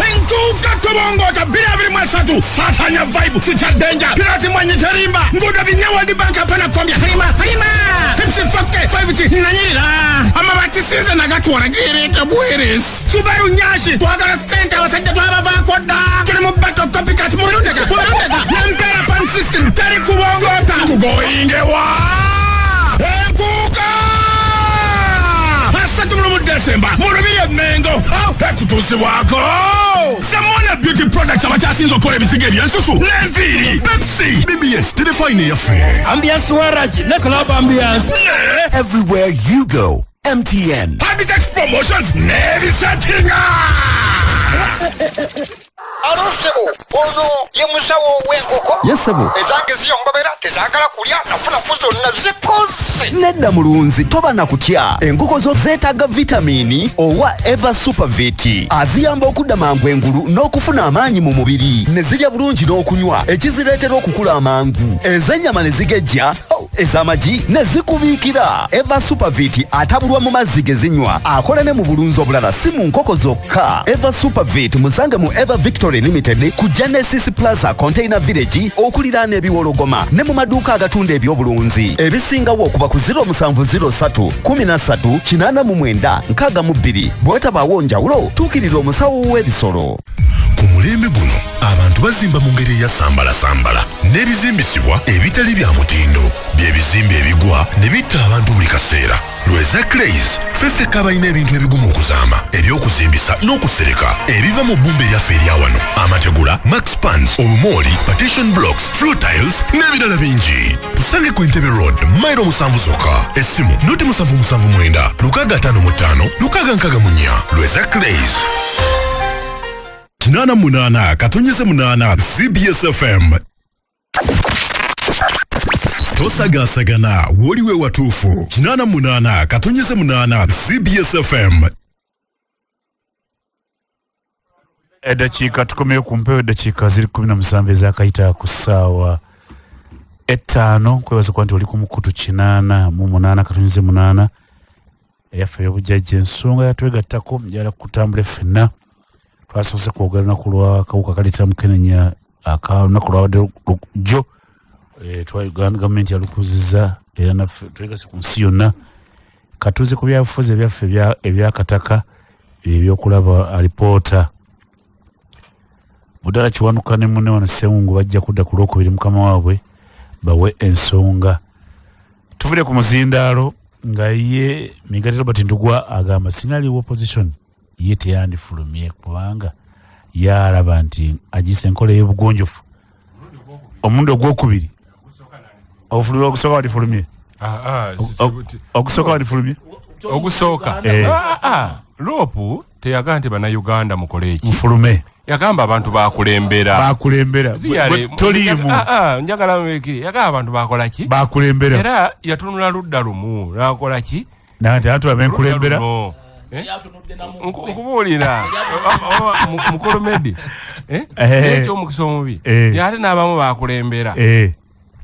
Speaker 1: Enkuuka tubongota 2023 satanya vibe sita danger pirati mwanyi terimba ngudo binya World Bank apana kombya halima halima fifty foke five G nanyirira amabati sinze nagatwala gireeta bweresi Subaru nyashi twagala sente abasajja twabavaako dda tuli mu battle copycat mubirundeka mubirundeka nempera pan system teri kubongota tugoyingewa enkuuka 31 Desemba mu Lubiri Emmengo ekutuusibwako Samona Beauty Products abakyasinze okukola ebisiga ebyensusu n'enviiri Pepsi
Speaker 14: BBS terefayina eyaffe.
Speaker 15: Ambiance waragi ne club ambiance.
Speaker 12: Everywhere you go, MTN.
Speaker 1: Habitex Promotions n'ebisetinga.
Speaker 18: Alo ssebo, ono ye musawo w'enkoko?
Speaker 17: Yes, ssebo.
Speaker 18: Ezange ziyongobera, tezaagala kulya, nafunafu zonna zikoze.
Speaker 17: Nedda mulunzi, toba na kutya, enkoko zo zeetaaga vitamiini owa Eva Supervit aziyamba okudda mangu engulu n'okufuna amaanyi mu mubiri ne zirya bulungi n'okunywa, ekizireetera okukula amangu, ez'ennyama ne zigejja, oh, ez'amagi ne zikubiikira. Eva Supervit atabulwa mu mazzi ge zinywa, akola ne mu bulunzi obulala, si mu nkoko zokka. Eva Supervit musange mu Eva Victory Limited ku Genesis Plaza, Container Village, okuliraana ebiwologoma, ne mu maduuka agatunda ebyobulunzi. Ebisingawo okuba ku 0703 13 89 62. Bwetabaawo njawulo, tuukirira omusawo w'ebisolo.
Speaker 14: Ku mulembe guno abantu Abantu bazimba mu ngeri eyasambalasambala n'ebizimbisibwa ebitali bya mutindo. Bye bizimbe ebigwa ne bitta abantu buli kaseera. Lweza Clays ffe ffekka abalina ebintu ebigumu okuzaama, eby'okuzimbisa n'okusereka ebiva mu bbumba eryaffe erya wano, amategula, max pans, obumooli, partition blocks, floor tiles n'ebirala bingi. Tusange ku Entebbe Road, mayiro 7 zokka. Essimu 079 655 664. Lweza Clays. 88.8 CBS FM. Tosagaasagana w'oli we watuufu. 88.8 CBS FM.
Speaker 4: Eddakiika tukomeyo ku mpewo, eddakiika ziri 17 ezakayita ku ssaawa 5. Nkwebaza kuba nti oli ku mukutu 88.8 eyaffe ey'obujjajja. Ensonga yatwegattako njagala kutambula ffenna. Twasoose kwogera lunaku lwa kawuka kaleetera mukenenya, olunaku lwabadde jjo. Gavumenti yalukuzizza era naffe twegase ku nsi yonna. Katuuze ku byabufuzi ebyaffe ebyakataka ebyokulaba alipoota. Budala Kiwanuka ne munne wano Ssewungu bajja kudda ku Lwokubiri mukama waabwe bawe ensonga. Tuvudde ku muzindaalo nga ye Migati Robert Ndugwa agamba singa aliwo opposition ye teyandifulumye kubanga yalaba nti agiyise enkola ey'obugunjufu. Omulundi ogwokubiri ofulumye, ogusooka wandifulumye. Ogusooka wandifulumye.
Speaker 10: Ogusooka. LOP teyagamba nti bannayuganda mukole eki?
Speaker 4: Mufulume.
Speaker 10: Yagamba abantu bakulembera.
Speaker 4: Bakulembera. Toliimu.
Speaker 10: Njagala mubikiri. Yagamba abantu bakola ki?
Speaker 4: Bakulembera.
Speaker 10: Era yatunula ludda lumu n'akola ki?
Speaker 4: Nanti abantu abenkulembera.
Speaker 10: Nkubuulira. Mukulu Medi. Eky'omukisa omubi. Ate n'abamu bakulembera.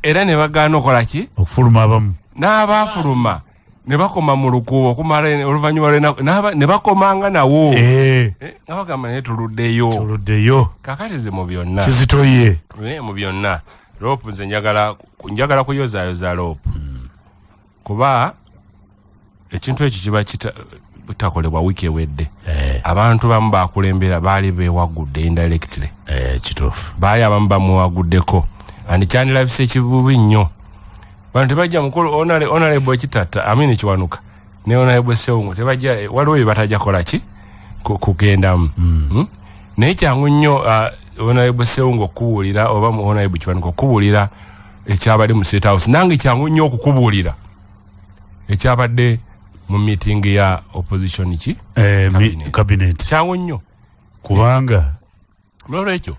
Speaker 10: Era ne bagaana okola ki?
Speaker 4: Okufuluma abamu.
Speaker 10: N'abaafuluma ne bakoma mu lukuubo okumala oluvannyuma lw'ennaku, ne bakomanga nawo. Nga bagamba naye tuluddeyo.
Speaker 4: Tuluddeyo.
Speaker 10: Kaakati nze mu byonna.
Speaker 4: Kizitoye.
Speaker 10: Mu byonna. LOP nze njagala kuyozaayoza LOP. Kuba ekintu ekyo kiba kitakolebwa wiiki ewedde. Abantu bamu bakulembera baali beewagudde indirectly.
Speaker 4: Kituufu.
Speaker 10: Baali abamu bamuwaguddeko. And kyandilabise ekibubi nnyo. Bantu tebajja mukulu honorable Kitatta, Amini Kiwanuka ne honorable Ssewungu tebajja, waliwo bye batajja kola ki? Kugendamu. Naye kyangu nnyo honorable Ssewungu okukubuulira oba mu honorable Kiwanuka okukubuulira ekyabadde mu State House. Nange kyangu nnyo okukubuulira ekyabadde mu meeting ya opposition ki?
Speaker 4: Cabinet.
Speaker 10: Kyangu nnyo.
Speaker 4: Kubanga
Speaker 10: n'olwekyo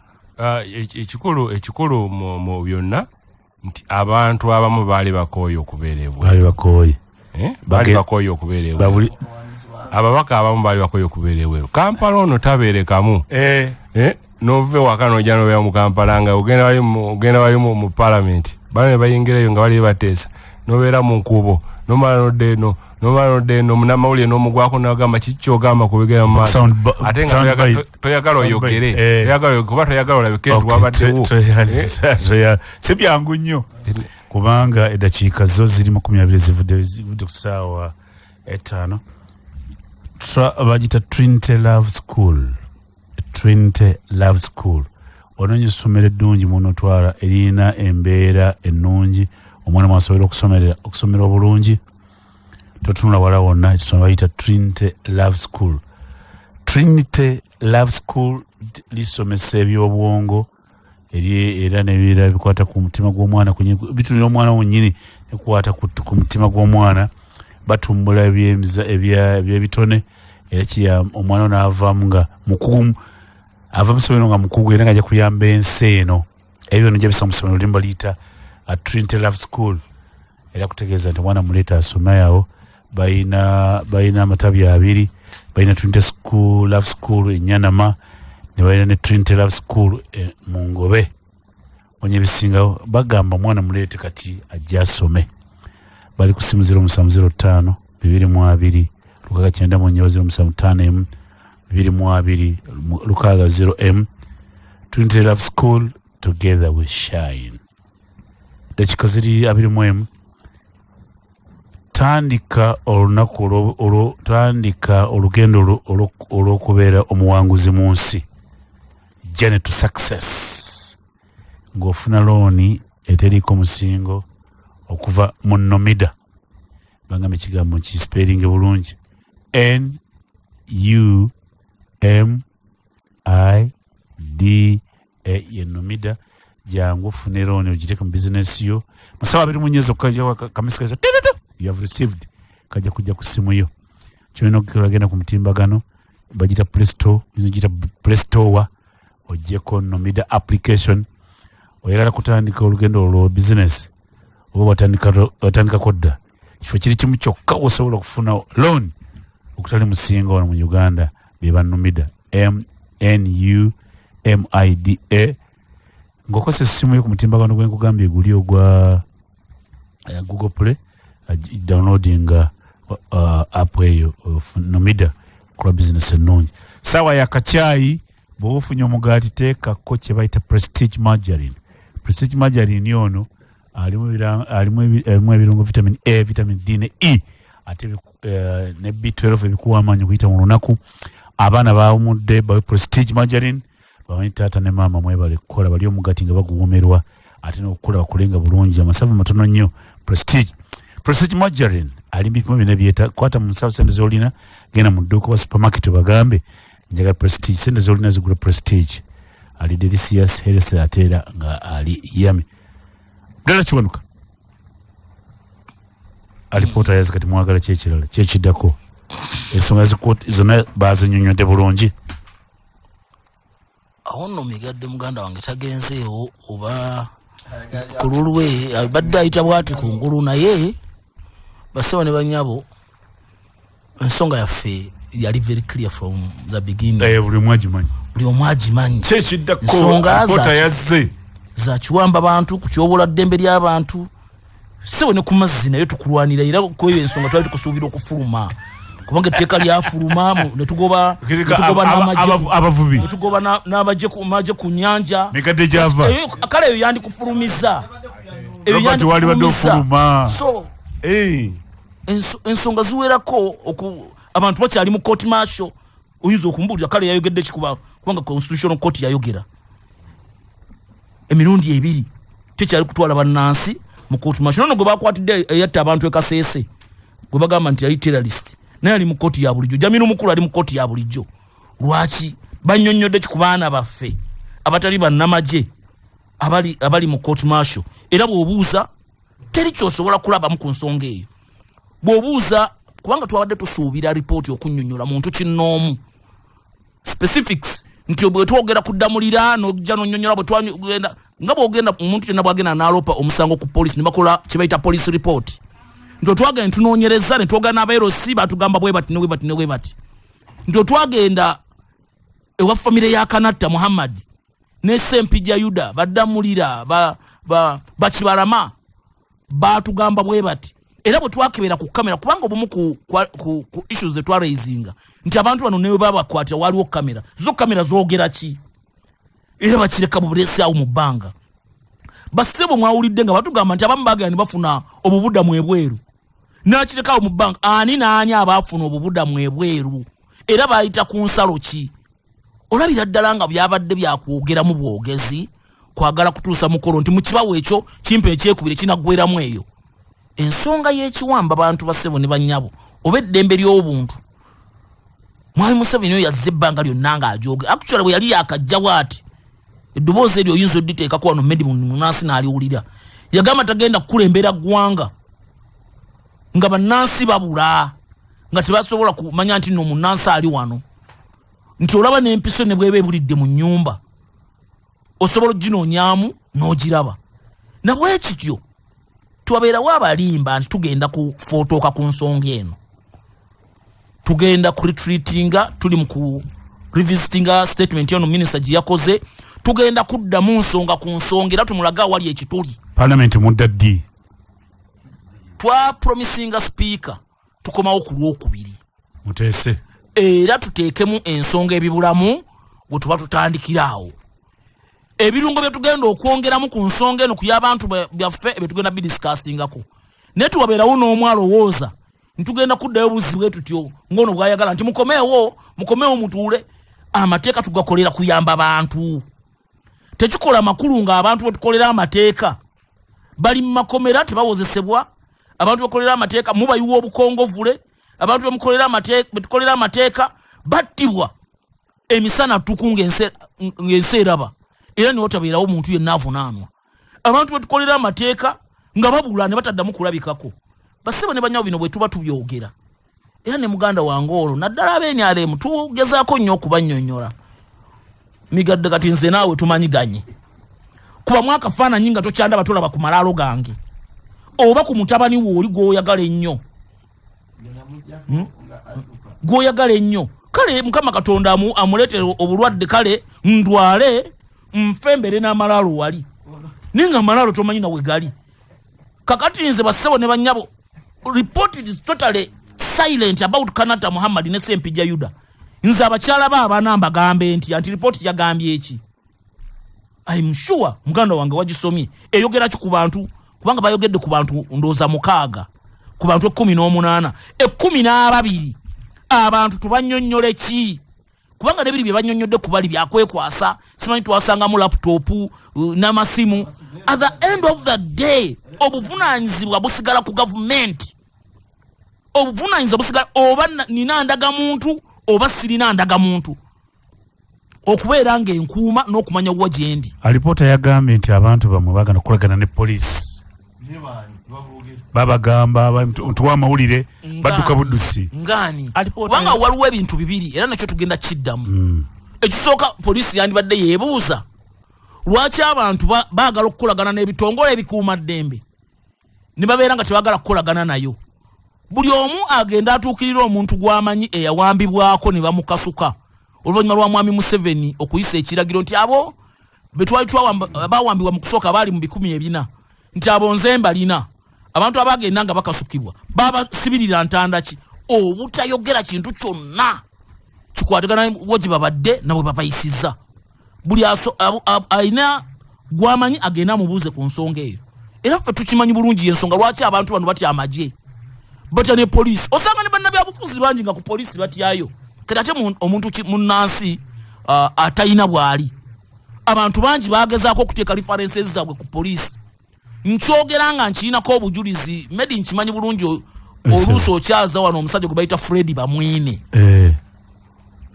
Speaker 10: ekikulu mu byonna nti abantu abamu baali bakooye okubeera ebweru.
Speaker 4: Baali bakooye.
Speaker 10: Baali bakooye okubeera ebweru. Ababaka abamu baali bakooye okubeera ebweru. Kampala ono tabeerekamu. N'ova ewaka n'ojja n'obeera mu Kampala nga ogenda wali mu parliament. Bano ne bayingirayo nga bali bateesa. N'obeera mu nkuubo, n'omala n'odda eno, n'omala n'odda eno, munnamawulire n'omugwako n'agamba kiki ky'ogamba ku bigenda mu maaso. Ate nga toyagala oyogere, toyagala kuba toyagala olabike nti wabaddewo.
Speaker 4: Si byangu nnyo kubanga eddakiika zo ziri 20 zivudde ku ssaawa 5. Bagiyita Trinity Love School. Trinity Love School. Onoonya essomero eddungi mw'onootwala erina embeera ennungi omwana mw'asobola okusomera obulungi. Totunula wala wonna, ekisomero bayita Trinity Love School. Trinity Love School lisomesa eby'obwongo era n'ebirala bikwata ku mutima gw'omwana, bitunulira omwana wennyini nekukwata ku mutima gw'omwana. Batumbula eby'ebitone era omwana ono avaamu nga mukugu, ava mu ssomero nga mukugu era nga ajja kuyamba ensi eno. Ebyo byonna ojja bisanga mu ssomero limu baliyita Trinity Love School. Era kutegeeza nti omwana muleeta asome awo. Balina amatabi abiri, balina Trinity School Love School e Nyanama ne balina ne Trinity Love School mu Ngobe. Onye ebisingawo bagamba omwana muleete kati ajje asome. Bali ku ssimu 0705 22 694 0751 22 60 M. Trinity Love School, together we shine. Dakika ziri 21. Tandika olunaku olwo, tandika olugendo olw'okubeera omuwanguzi mu nsi. Journey to success. Ng'ofuna looni eteriiko musingo okuva mu Numida. Bagamba ekigambo nkisiperinge bulungi, N U M I D A, ye Numida. Jangu ofune looni ogiteeke mu bizinesi yo. Mu ssaawa 24 zokka kamisi you have received kajja kujja ku ssimu yo. Kyolina okukola, genda ku mutimbagano, bagita Play Store, gita Play Store, oggyeko Numida application. Oyagala kutandika olugendo olwo bizinesi oba watandikako dda, kifo kiri kimu kyokka osobola okufuna loan okutali musinga wano mu Uganda, be ba Numida, M N U M I D A. Ng'okozesa essimu yo ku mutimbagano gwenkugambye guli ogwa Google Play, downloading app eyo Numida kukola bizinesi ennungi. Saawa ya kacyayi, bw'oba ofunye omugaati teekako kye bayita Prestige margarine. Prestige margarine ono alimu ebirungo vitamin A, vitamin D ne E, ate ne B12 ebikuwa amaanyi okuyita mu lunaku. Abaana bawumudde, bawe Prestige margarine, bamanyi taata ne maama mwebale kukola, bali omugaati nga baguwomerwa, ate n'okukula bakulenga bulungi. Amasavu matono nnyo. Prestige margarine ali mu bipimo byonna byeta. Kwata mu nsawo sente z'olina, genda mu dduuka wa supermarket bagambe njagala Prestige, sente z'olina zigula Prestige. Ali delicious, health, ate era nga ali yummy. Ddala Kiwanuka, alipoota yazi kati mwagala kyekirala kyekiddako? Ensonga zonna bazinyonnyodde bulungi.
Speaker 5: Awo nno Migadde muganda wange tagenzeewo oba ku lulwe abadde ayita bwati ku ngulu, naye basebo ne banyabo, ensonga yaffe yali very clear from the beginning.
Speaker 4: Buli omu agimanyi.
Speaker 5: Buli omu agimanyi.
Speaker 4: Kyekiddako?
Speaker 5: Ensonga
Speaker 4: Alipoota yazze.
Speaker 5: Za kiwamba bantu, kutyobola ddembe ly'abantu, sebo, ne ku mazzi naye tukulwanira. Era kweyo ensonga twali tukusuubira okufuluma, kubanga etteeka lyafuluma netugoba
Speaker 4: Kirika
Speaker 5: netugoba n'amagye
Speaker 4: abavubi.
Speaker 5: Netugoba n'amagye ku nyanja.
Speaker 4: Migadde gyava.
Speaker 5: Kale eyo yandikufulumiza. Eyo
Speaker 4: Robert, wali badde
Speaker 5: yandikufulumiza.
Speaker 4: ofuluma.
Speaker 5: So ensonga ziwerako abantu bakyali mu court martial. Oyinza okumbuulira kale yayogedde kikuba, kubanga constitutional court yayogera emirundi ebiri, tekyali kutwala bannansi mu court martial. Nono gwe bakwatidde eyatta abantu e Kasese, gwe bagamba nti yali terrorist, naye ali mu kooti ya bulijjo. Jamiru Mukulu ali mu kooti ya bulijjo. Lwaki bannyonnyodde ki ku baana baffe abatali bannamagye abali mu court martial? Era bw'obuuza teri kyosobola kulabamu ku nsonga eyo bw'obuuza, kubanga twabadde tusuubira ripooti okunnyonnyola muntu kinnoomu specifics, nti bwe twogera kuddamulira nojja nonyonyola bwe twagenda, nga bwogenda omuntu yenna bwagenda n'aloopa omusango ku poliisi ne bakola kye bayita police report, nti otwagenda netunoonyereza ne twogera n'aba LC batugamba bwe bati ne bwe bati ne bwe bati, nti otwagenda ewa famire ya Kanatta Muhammad ne Sempijja Yuda, baddamulira bakibalama batugamba bwe bati. Era bwe twakebera ku kamera, kubanga obumu ku issues zetwaraisinga nti abantu bano ne babakwatira waliwo kamera, zo kamera zoogera ki? Era bakireka mu bulesi awo mu bbanga. Bassebo, mwawulidde nga batugamba nti abamu bagenda ne bafuna obubudamu ebweru, nakirekawo mu bbanga. Ani naani abaafuna obubudamu ebweru, era bayita ku nsalo ki? Olabira ddala nga byabadde byakwogeramu bwogezi, kwagala kutuusa mukolo nti mukibawo ekyo kimpa ekyekubire kinaggweramu. Eyo ensonga y'ekiwamba bantu, bassebo ne bannyabo, oba eddembe ly'obuntu. Mwami Museveni oyo yazze ebbanga lyonna ng'ajoge. Actually bwe yali yakajjawo ati eddoboozi eryo oyinza oditeekako wano medi munansi n'aliwulira, yagamba tagenda kukulembera ggwanga nga bannansi babula, nga tebasobola kumanya nti nno munnansi ali wano, nti olaba n'empiso ne bweba ebulidde mu nnyumba osobola oginoonyaamu n'ogiraba. Nabwekityo twabeerawo abalimba nti tugenda kufootooka ku nsonga eno, tugenda ku retreatinga, tuli mu ku revisitinga statement eno minisita gye yakoze, tugenda kuddamu nsonga ku nsonga era tumulage awali ekituli.
Speaker 4: Parliament mudda ddi?
Speaker 5: Twapromisinga sipiika tukomawo ku Lwokubiri.
Speaker 4: Muteese.
Speaker 5: Era tuteekemu ensonga ebibulamu bwe tuba tutandikira awo ebirungo bye tugenda okwongeramu ku nsonga eno ku y'abantu byaffe ebyo tugenda bidiscussingako, naye tuwabeerawo n'omu alowooza ntitugenda kuddayo buzzi bwe tutyo ng'ono bw'ayagala nti mukomeewo, mukomeewo mutuule. Amateeka tugakolera kuyamba bantu. Tekikola makulu ng'abantu betukolera amateeka bali mu makomera tebawozesebwa, abantu betukolera amateeka mubayiwa obukongovule, abantu betukolera amateeka battibwa emisana ttuku ng'ensi eraba, era ne watabeerawo muntu yenna avunaanwa. Abantu betukolera amateeka nga babula ne bataddamu kulabikako. Bassebo ne bannyabo, bino bwe tuba tubyogera, era ne muganda wange olwo naddala ab'NRM tugezaako nnyo okubannyonnyola. Migadde kati nze naawe tumanyiganye, kubamu akafaananyi nga tokyandaba, tolaba ku malaalo gange oba ku mutabani wo oli gw'oyagala ennyo, Gw'oyagala ennyo. Kale Mukama Katonda amuleetere obulwadde, kale ndwale nfe mbeere n'amalaalo wali, naye nga amalaalo tomanyi nawe gali. Kakati nze bassebo ne bannyabo, report is totally silent about Kanata Muhammad ne Sempijja Yuda. Nze abakyala ba abaana mbagambe nti anti report yagambye eki? I'm sure muganda wange wagisomye. Eyogera ki ku bantu? Kubanga bayogedde ku bantu ndowooza 6 ku bantu 18, 12. Abantu tubannyonnyole ki? Kubanga n'ebiri bye bannyonnyodde ku bali byakwekwasa, simanyi twasangamu laptop n'amasimu. At the end of the day, obuvunaanyizibwa busigala ku gavumenti, obuvunaanyizibwa busigala oba nina ndagamuntu oba sirina ndagamuntu, okubeera ng'enkuuma n'okumanya wa gye ndi.
Speaker 4: Alipoota yagambye nti abantu bamwe baagana okukolagana ne poliisi, babagamba ntuwa amawulire, badduka buddusi.
Speaker 5: Ngaani? Kubanga waliwo ebintu bibiri, era nakyo tugenda kiddamu. Ekisooka, poliisi yandibadde yeebuuza lwaki abantu baagala okukolagana n'ebitongole ebikuumaddembe ne babeera nga tebaagala kukolagana nayo. Buli omu agenda atuukirira omuntu gw'amanyi eyawambibwako ne bamukasuka oluvannyuma lwa Mwami Museveni okuyisa ekiragiro nti abo be twali bawambibwa mu kusooka baali mu 400, nti abo nze mbalina. Abantu abagenda nga bakasukibwa babasibirira ntanda ki? Obutayogera kintu kyonna kikwatagana wo gye babadde nabwe babayisizza. Buli alina gwamanyi agenda amubuuze ku nsonga eyo. Era ffe tukimanyi bulungi ensonga lwaki abantu bano batya amagye, batya ne poliisi. Osanga ne bannabyabufuzi bangi nga ku poliisi batyayo. Kati ate omuntu munnansi atalina bw'ali, abantu bangi bagezaako okuteeka references zaabwe ku poliisi. Nkyogera nga nkirinako obujulizi, Medi, nkimanyi bulungi oluusi okyaza wano omusajja gwe bayita Fred Bamwine.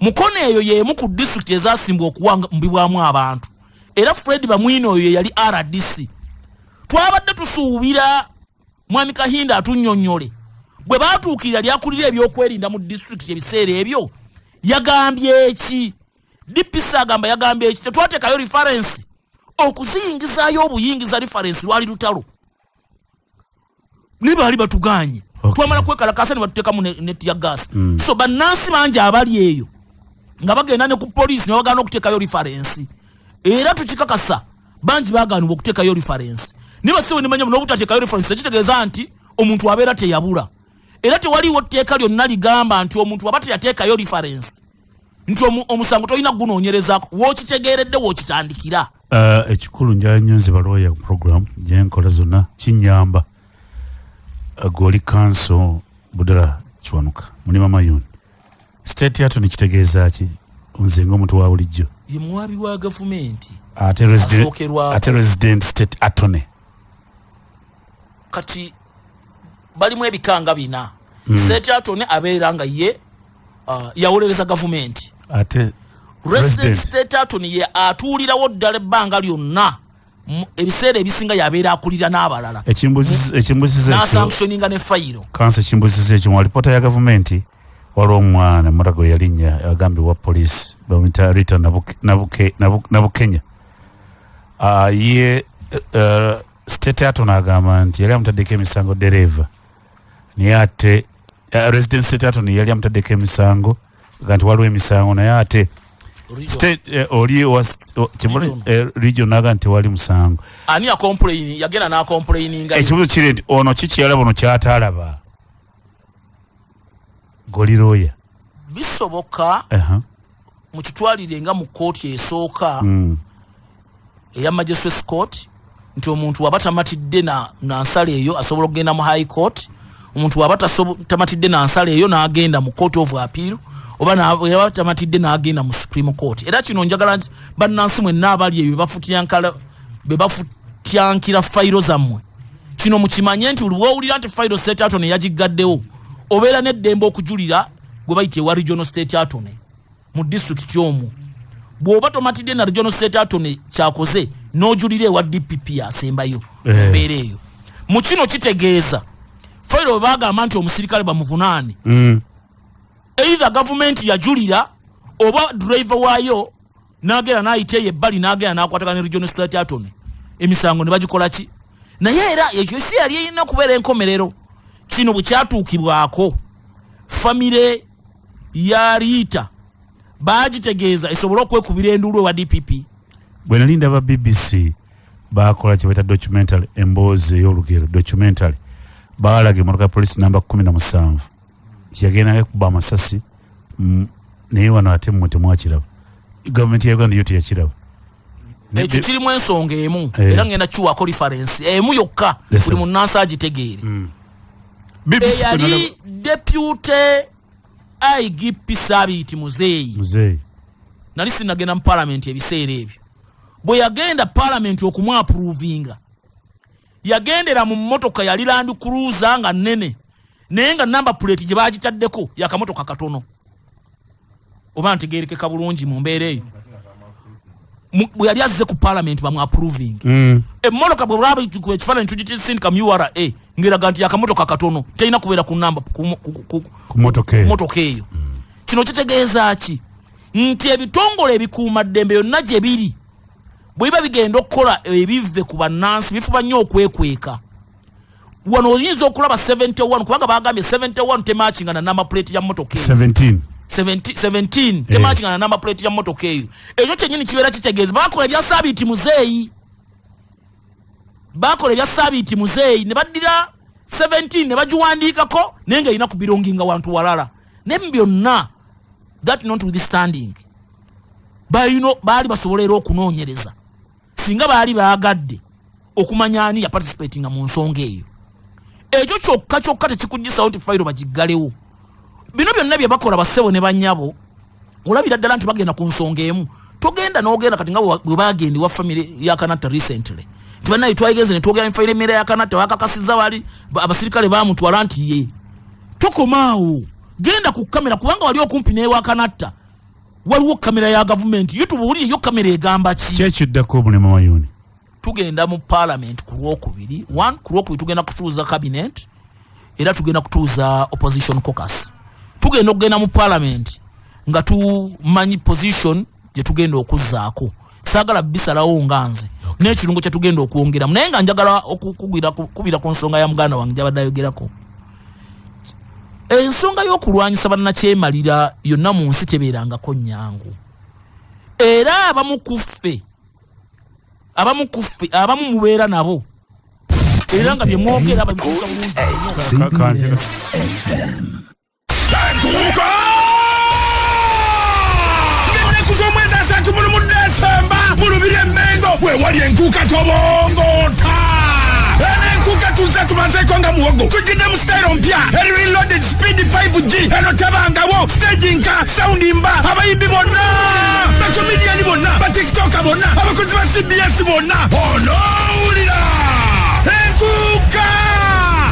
Speaker 5: Mukono eyo y'emu ku disitulikiti ezasimbwa okuwambibwamu abantu, era Fred Bamwine oyo ye yali RDC. Twabadde tusuubira Mwami Kahinda atunnyonnyole bwe baatuukirira lyakulira ebyokwerinda mu disitulikiti ebiseera ebyo yagambye eki? DPC agamba yagambye eki? Tetwateekayo reference, okuziyingizaayo obuyingiza reference lwali lutalo, naye baali batuganye. Twamala kwekalakasa ne batuteekamu ne tear gas. So bannansi bangi abali eyo nga bagenda ne ku poliisi ne bagaana okuteekayo reference, era tukikakasa bangi bagaanibwa okuteekayo reference. Naye basibe nemanya n'obutateekayo reference tekitegeeza nti omuntu abeera teyabula, era tewaliwo tteeka lyonna ligamba nti omuntu aba teyateekayo reference nti omusango tolina kugunoonyerezaako. Wookitegeeredde wookitandikira.
Speaker 4: Ekikulu njala nnyo nze balooya program gyenkola zonna kinyamba. Goli counsel Budala Kiwanuka muli mama yun state attorney kitegeeza ki nze ng'omuntu wa bulijjo?
Speaker 5: Ye muwabi wa gavumenti.
Speaker 4: Ate
Speaker 5: Asookerwako.
Speaker 4: Ate resident state attorney?
Speaker 5: Kati balimu ebikanga bina. State attorney abeera nga ye yawolereza gavumenti.
Speaker 4: Ate
Speaker 5: resident
Speaker 4: resident.
Speaker 5: State attorney ye atuulirawo ddala ebbanga lyonna, ebiseera ebisinga yabeera akulira n'abalala.
Speaker 4: Ekimbuziza ekyo
Speaker 5: n'asanctioninga ne fayiro.
Speaker 4: Counsel, ekimbuziza ekyo, mu alipoota ya gavumenti waliwo omwana emmotoka gwe yalinnya agambibwa poliisi bamuyita Rita Nabukenya. Ye state attorney agamba nti yali amutaddeko emisango dereeva, naye ate resident state attorney yali amutaddeko emisango ga nti waliwo emisango, naye ate state oli wa
Speaker 5: Region.
Speaker 4: Region naga nti tewali musango.
Speaker 5: Ani yacomplain? Yagenda n'acomplaininga.
Speaker 4: Ekibuzo kiri nti ono kiki yalaba ono kyatalaba goliroya?
Speaker 5: Bisoboka mukitwalire nga mu kkooti esooka eya magistrates court nti omuntu waba tamatidde na nsala eyo asobola okugenda mu high court. Omuntu bw'aba tamatidde na nsala eyo n'agenda mu court of appeal, oba yaba tamatidde n'agenda mu Supreme Court. Era kino njagala nti bannansi mwenna abali eyo be bafutyankira fayiro zammwe, kino mukimanye nti buli bw'owulira nti fayiro state attorney yagigaddewo, obeera n'eddembe okujulira gwe bayita ewa regional state attorney mu district omwo. Bw'oba tomatidde na regional state attorney kyakoze, n'ojulira ewa DPP asembayo. Mbeera eyo mu kino kitegeeza fayiro bwe bagamba nti omusirikale bamuvunaane, either gavumenti yajulira oba driver waayo n'agenda n'ayita eyo ebbali n'agenda n'akwatagana ne regional state attorney, emisango ne bagikola ki. Naye era ekyo si yali erina kubeera enkomerero. Kino bwe kyatuukibwako, famire ya Riita bagitegeeza esobole okwekubira enduulu ewa DPP.
Speaker 4: Bwe nali ndaba BBC, bakola kye bayita documentary, emboozi ey'olugero documentary. Baalaga emmotoka ya polisi namba 17 nti yagenda kuba amasasi, naye wano ate mmwe temwakiraba. Gavumenti ya Uganda yo teyakiraba.
Speaker 5: Ekyo kirimu ensonga emu. Era ngenda kiwaako reference emu yokka, buli munnansi agitegeere.
Speaker 4: BBC
Speaker 5: Eyali deputy IGP Sabiiti Muzeeyi,
Speaker 4: Muzeeyi.
Speaker 5: Nali sinagenda mu palamenti ebiseera ebyo. Bwe yagenda palamenti okumwapprovinga, yagendera mu mmotoka yali Land Cruiser nga nnene, naye nga number plate gye bagitaddeko yakamotoka katono, oba ntegerekeka bulungi mu mbeera eyo. Bwe yali azze ku palamenti bamwapprovinga, emmotoka bwe bwaba ekifaananyi tugitisindika mu URA, ngeraga nti yakamotoka katono, terina kubeera ku namba
Speaker 4: ku motoka eyo.
Speaker 5: Motoka eyo. Kino kitegeeza ki? Nti ebitongole ebikuumaddembe yonna gye biri, bwe biba bigenda okukola ebivve ku bannansi, bifuba nnyo okwekweka. Wano oyinza okulaba 71, kubanga bagambye 71 tematchinga na number plate ya motoka eyo.
Speaker 4: 17.
Speaker 5: 70 17 tematchinga na number plate ya motoka eyo. Ekyo kyennyini kibeera kitegeeza bakola ebya Sabiiti Muzeeyi, bakola ebya Sabiiti Muzeeyi ne baddira 17 ne bagiwandiikako, naye nga erina kubelonginga wantu walala. Naye mu byonna, that notwithstanding, balino baali basobola era okunoonyereza singa baali baagadde okumanya ani yaparticipatinga mu nsonga eyo. Ekyo kyokka kyokka tekikugisawo nti fayiro bagiggalewo. Bino byonna bye bakola, bassebo ne bannyabo, olabira ddala nti bagenda ku nsonga emu. Togenda n'ogenda kati nga bwe bagenda ewa famire ya Kanatta recently, nti bannaye twagenze ne twogera enfayiro embeera ya Kanatta, bakakasizza bali abasirikale bamutwala nti ye. Tokomaawo, genda ku kamera, kubanga wali okumpi n'ewa Kanatta waliwo kamera ya gavumenti yo. Tubuulire, yo kamera egamba ki?
Speaker 4: Kyekiddako omulimu mayuni?
Speaker 5: Tugenda mu parliament ku Lwokubiri. One, ku Lwokubiri tugenda kutuuza cabinet, era tugenda kutuuza opposition caucus. Tugenda okugenda mu parliament nga tumanyi position gye tugenda okuzzaako. Saagala bisalawo nga nze n'ekirungo kye tugenda okwongeramu, naye nga njagala kubira ku nsonga ya muganda wange gyabadde ayogerako. Ensonga y'okulwanyisa bannakyemalira yonna mu nsi tebeerangako nnyangu, era abamu ku ffe abamu mubeera nabo, era nga byemwogera babituusa bulungi nnyo.
Speaker 1: Enkuuka ng'ennaku z'omwezi 31 Desemba mu Lubiri Emmengo we wali enkuuka tobongoota. Eno enkuuka tuzze tumazeeko nga muwogo, tujjidde mu sitayiro mpya eri reloaded speed 5G. Eno tebangawo stage nka sound mba, abayimbi bonna, bakomediyani bonna, batiktoka bonna, abakozi ba CBS bonna. Onoowulira enkuuka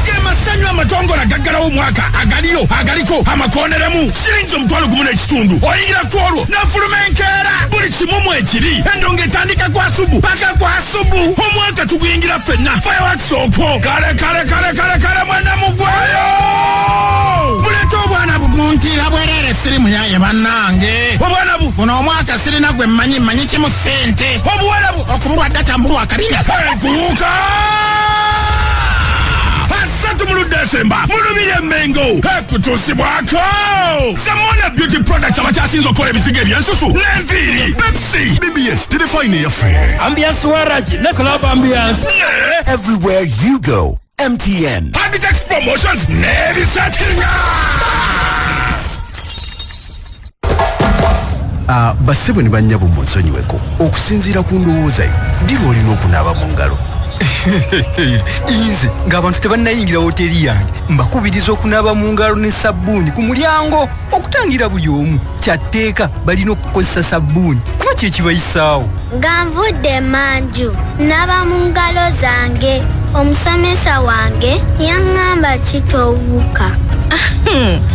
Speaker 1: gemasanyu amatongole agaggalawo omwaka, agaliyo agaliko amakoneremu siringi 1500. Oyingira ku olwo nafuluma enkeera, buli kimu mu ekiri. Endongo etandika kwa subu paka kwa subu, omwaka tuguyingira ffenna. Fireworks okwo kale kale kale kale kale, mwena mugwayo muleete obwana.
Speaker 13: Buguntira bwerere, siri muyaye bannange.
Speaker 1: Obwana bu
Speaker 13: Guno omwaka sirina gwe mmanyi, mmanyi kimu, ssente.
Speaker 1: Obuwala bu
Speaker 13: Okubulwa data, mbulwa akabina.
Speaker 1: Enkuuka 30 Desemba mu Lubiri Emmengo, ekutuusibwako Samona Beauty Products, abakyasinza okukola ebisiga ebyensusu n'enviiri, Pepsi,
Speaker 14: BBS terefayina eyaffe.
Speaker 15: Ambiance waragi ne club ambiance.
Speaker 1: Ne
Speaker 12: Everywhere you go, MTN.
Speaker 1: Habitex Promotions n'ebisatinga.
Speaker 7: Bassebo ne bannyabo, munsonyiweko. Okusinziira ku ndowooza yo, ddi lw'olina okunaaba mu ngalo? Nze ng'abantu tebannayingira wooteeri yange, mbakubiriza okunaaba mu ngalo ne sabbuuni ku mulyango okutangira buli omu. Kyatteeka balina okukozesa sabbuuni kuba kye kibayisaawo.
Speaker 22: Nga nvudde manju, naba mu ngalo zange. Omusomesa wange yaŋŋamba kitowuka.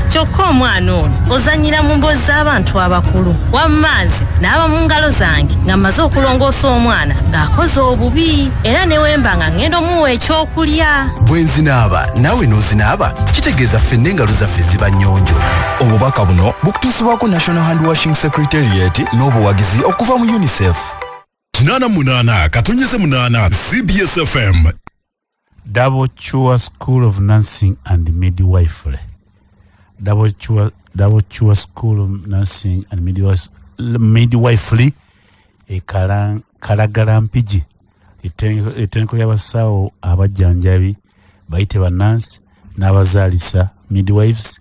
Speaker 23: Kyokka omwana ono ozannyira mu mboozi z'abantu abakulu. Wamma nze naaba mu ngalo zange nga mmaze okulongoosa omwana ng'akoze obubi, era ne wemba nga ŋŋenda omuwa ekyokulya.
Speaker 24: Bwe nzinaaba naawe n'ozinaaba, kitegeeza ffenna engalo zaffe ziba nnyonjo. Obubaka buno bukutuusibwako National Hand Washing Secretariat n'obuwagizi okuva mu UNICEF.
Speaker 14: 88.8 CBS FM.
Speaker 4: Double Chua School of Nursing and Midwifery. Double Chua School of Nursing and Midwifery e Kalagala Mpigi. Ettendekero ly'abasawo abajjanjabi bayite bannansi n'abazaalisa midwives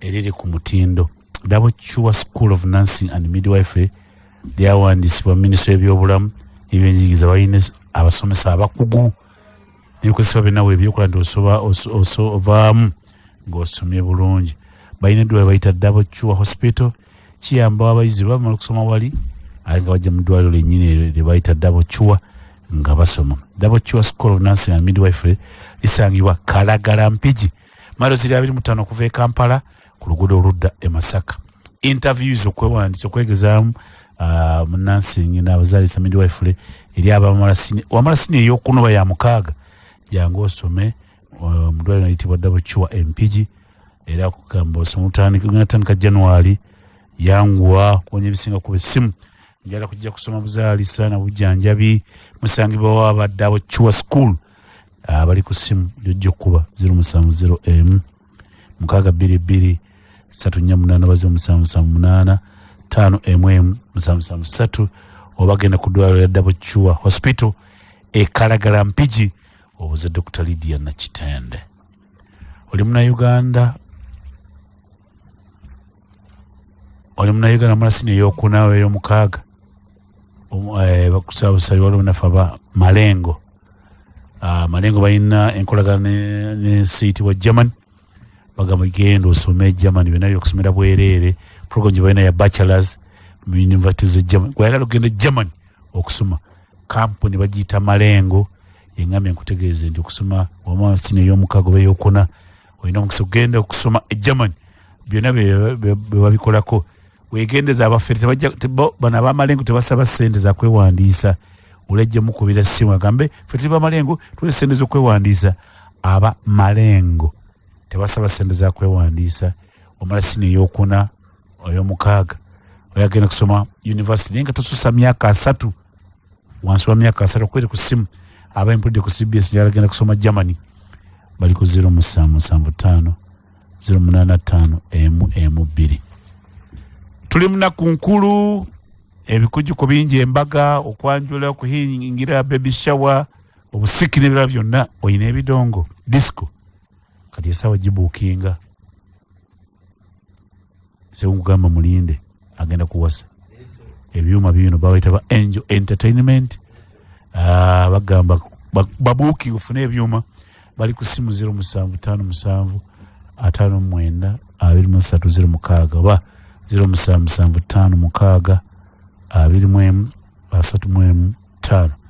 Speaker 4: eriri ku mutindo. Double Chua School of Nursing and Midwifery lyawandiisibwa minisitule y'ebyobulamu n'ebyenjigiriza. Balina abasomesa abakugu n'ebikozesebwa byonna weebyokola nti ovaamu ng'osomye bulungi. Balina eddwaliro bayita Double Chua Hospital, kiyamba abayizi bamala okusoma wali ate nga bajja mu ddwaliro lyennyini eryo lye bayita Double Chua nga basoma. Double Chua School of Nursing and Midwifery lisangibwa Kalagala Mpigi, mailo ziri 25 okuva e Kampala ku luguudo oludda e Masaka. Interviews, okwewandiisa, okwegezaamu mu nursing n'abazaalisa midwifery eri abamala sini, wamala sini ey'okunoba ya mukaaga, jangu osome mu ddwaliro liyitibwa Double Chua Mpigi. Era kugamba osome ogenda tandika January, yanguwa kuwonya ebisinga kuba essimu. Njagala kujja kusoma buzaalisa na bujjanjabi, musangibwa wa ba Double Chua School. Bali ku ssimu gy'ojja okukuba 070 M 622 348 oba 0778 5 M M 773, oba genda ku ddwaliro lya Double Chua Hospital e Kalagala Mpigi, obuze Dr. Lydia Nakitende. Oli Munnayuganda, oli Munnayuganda mala sini ey'okuna oba ey'omukaaga, bakusaba busabi. Waliwo naffe aba Malengo. Malengo balina enkolagana n'ensi eyitibwa Germany. Bagamba genda osome Germany, byonna byokusomera bwereere. Program gye balina ya bachelors mu university ze Germany. Gwayagala okugenda Germany okusoma, kampuni bagiyita Malengo. Yengambye nkutegeeze nti okusoma wama sini ey'omukaaga oba ey'okuna, olina omukisa okugenda okusoma e Germany. Byonna bye babikolako. Wegendeza abafere, bano ab'Amalengo tebasaba ssente za kwewandiisa. Olajja mukubira ssimu agambe ffe tuli b'Amalengo, tuwe ssente z'okwewandiisa. Aba Malengo tebasaba ssente za kwewandiisa. Omala sini ey'okuna, ey'omukaaga, oyagenda kusoma university naye nga tosusa myaka 30, wansi wa myaka 30, kweri ku ssimu. Aba empulidde ku CBS njagala genda kusoma Germany, bali ku 0775 085 emu emu bbiri. Tuli munaku nkulu, ebikujjuko bingi, embaga, okwanjula, okuhingira, baby shower, obusiki n'ebirala byonna. Oyina ebidongo, disco, kati esaawa gibuukinga. Sewungugamba mulinde agenda kuwasa ebyuma bino babayita ba Angel Entertainment. Bagamba babuuki ofune ebyuma. Bali ku simu 0757 59 23 06 oba 0775 6 21 35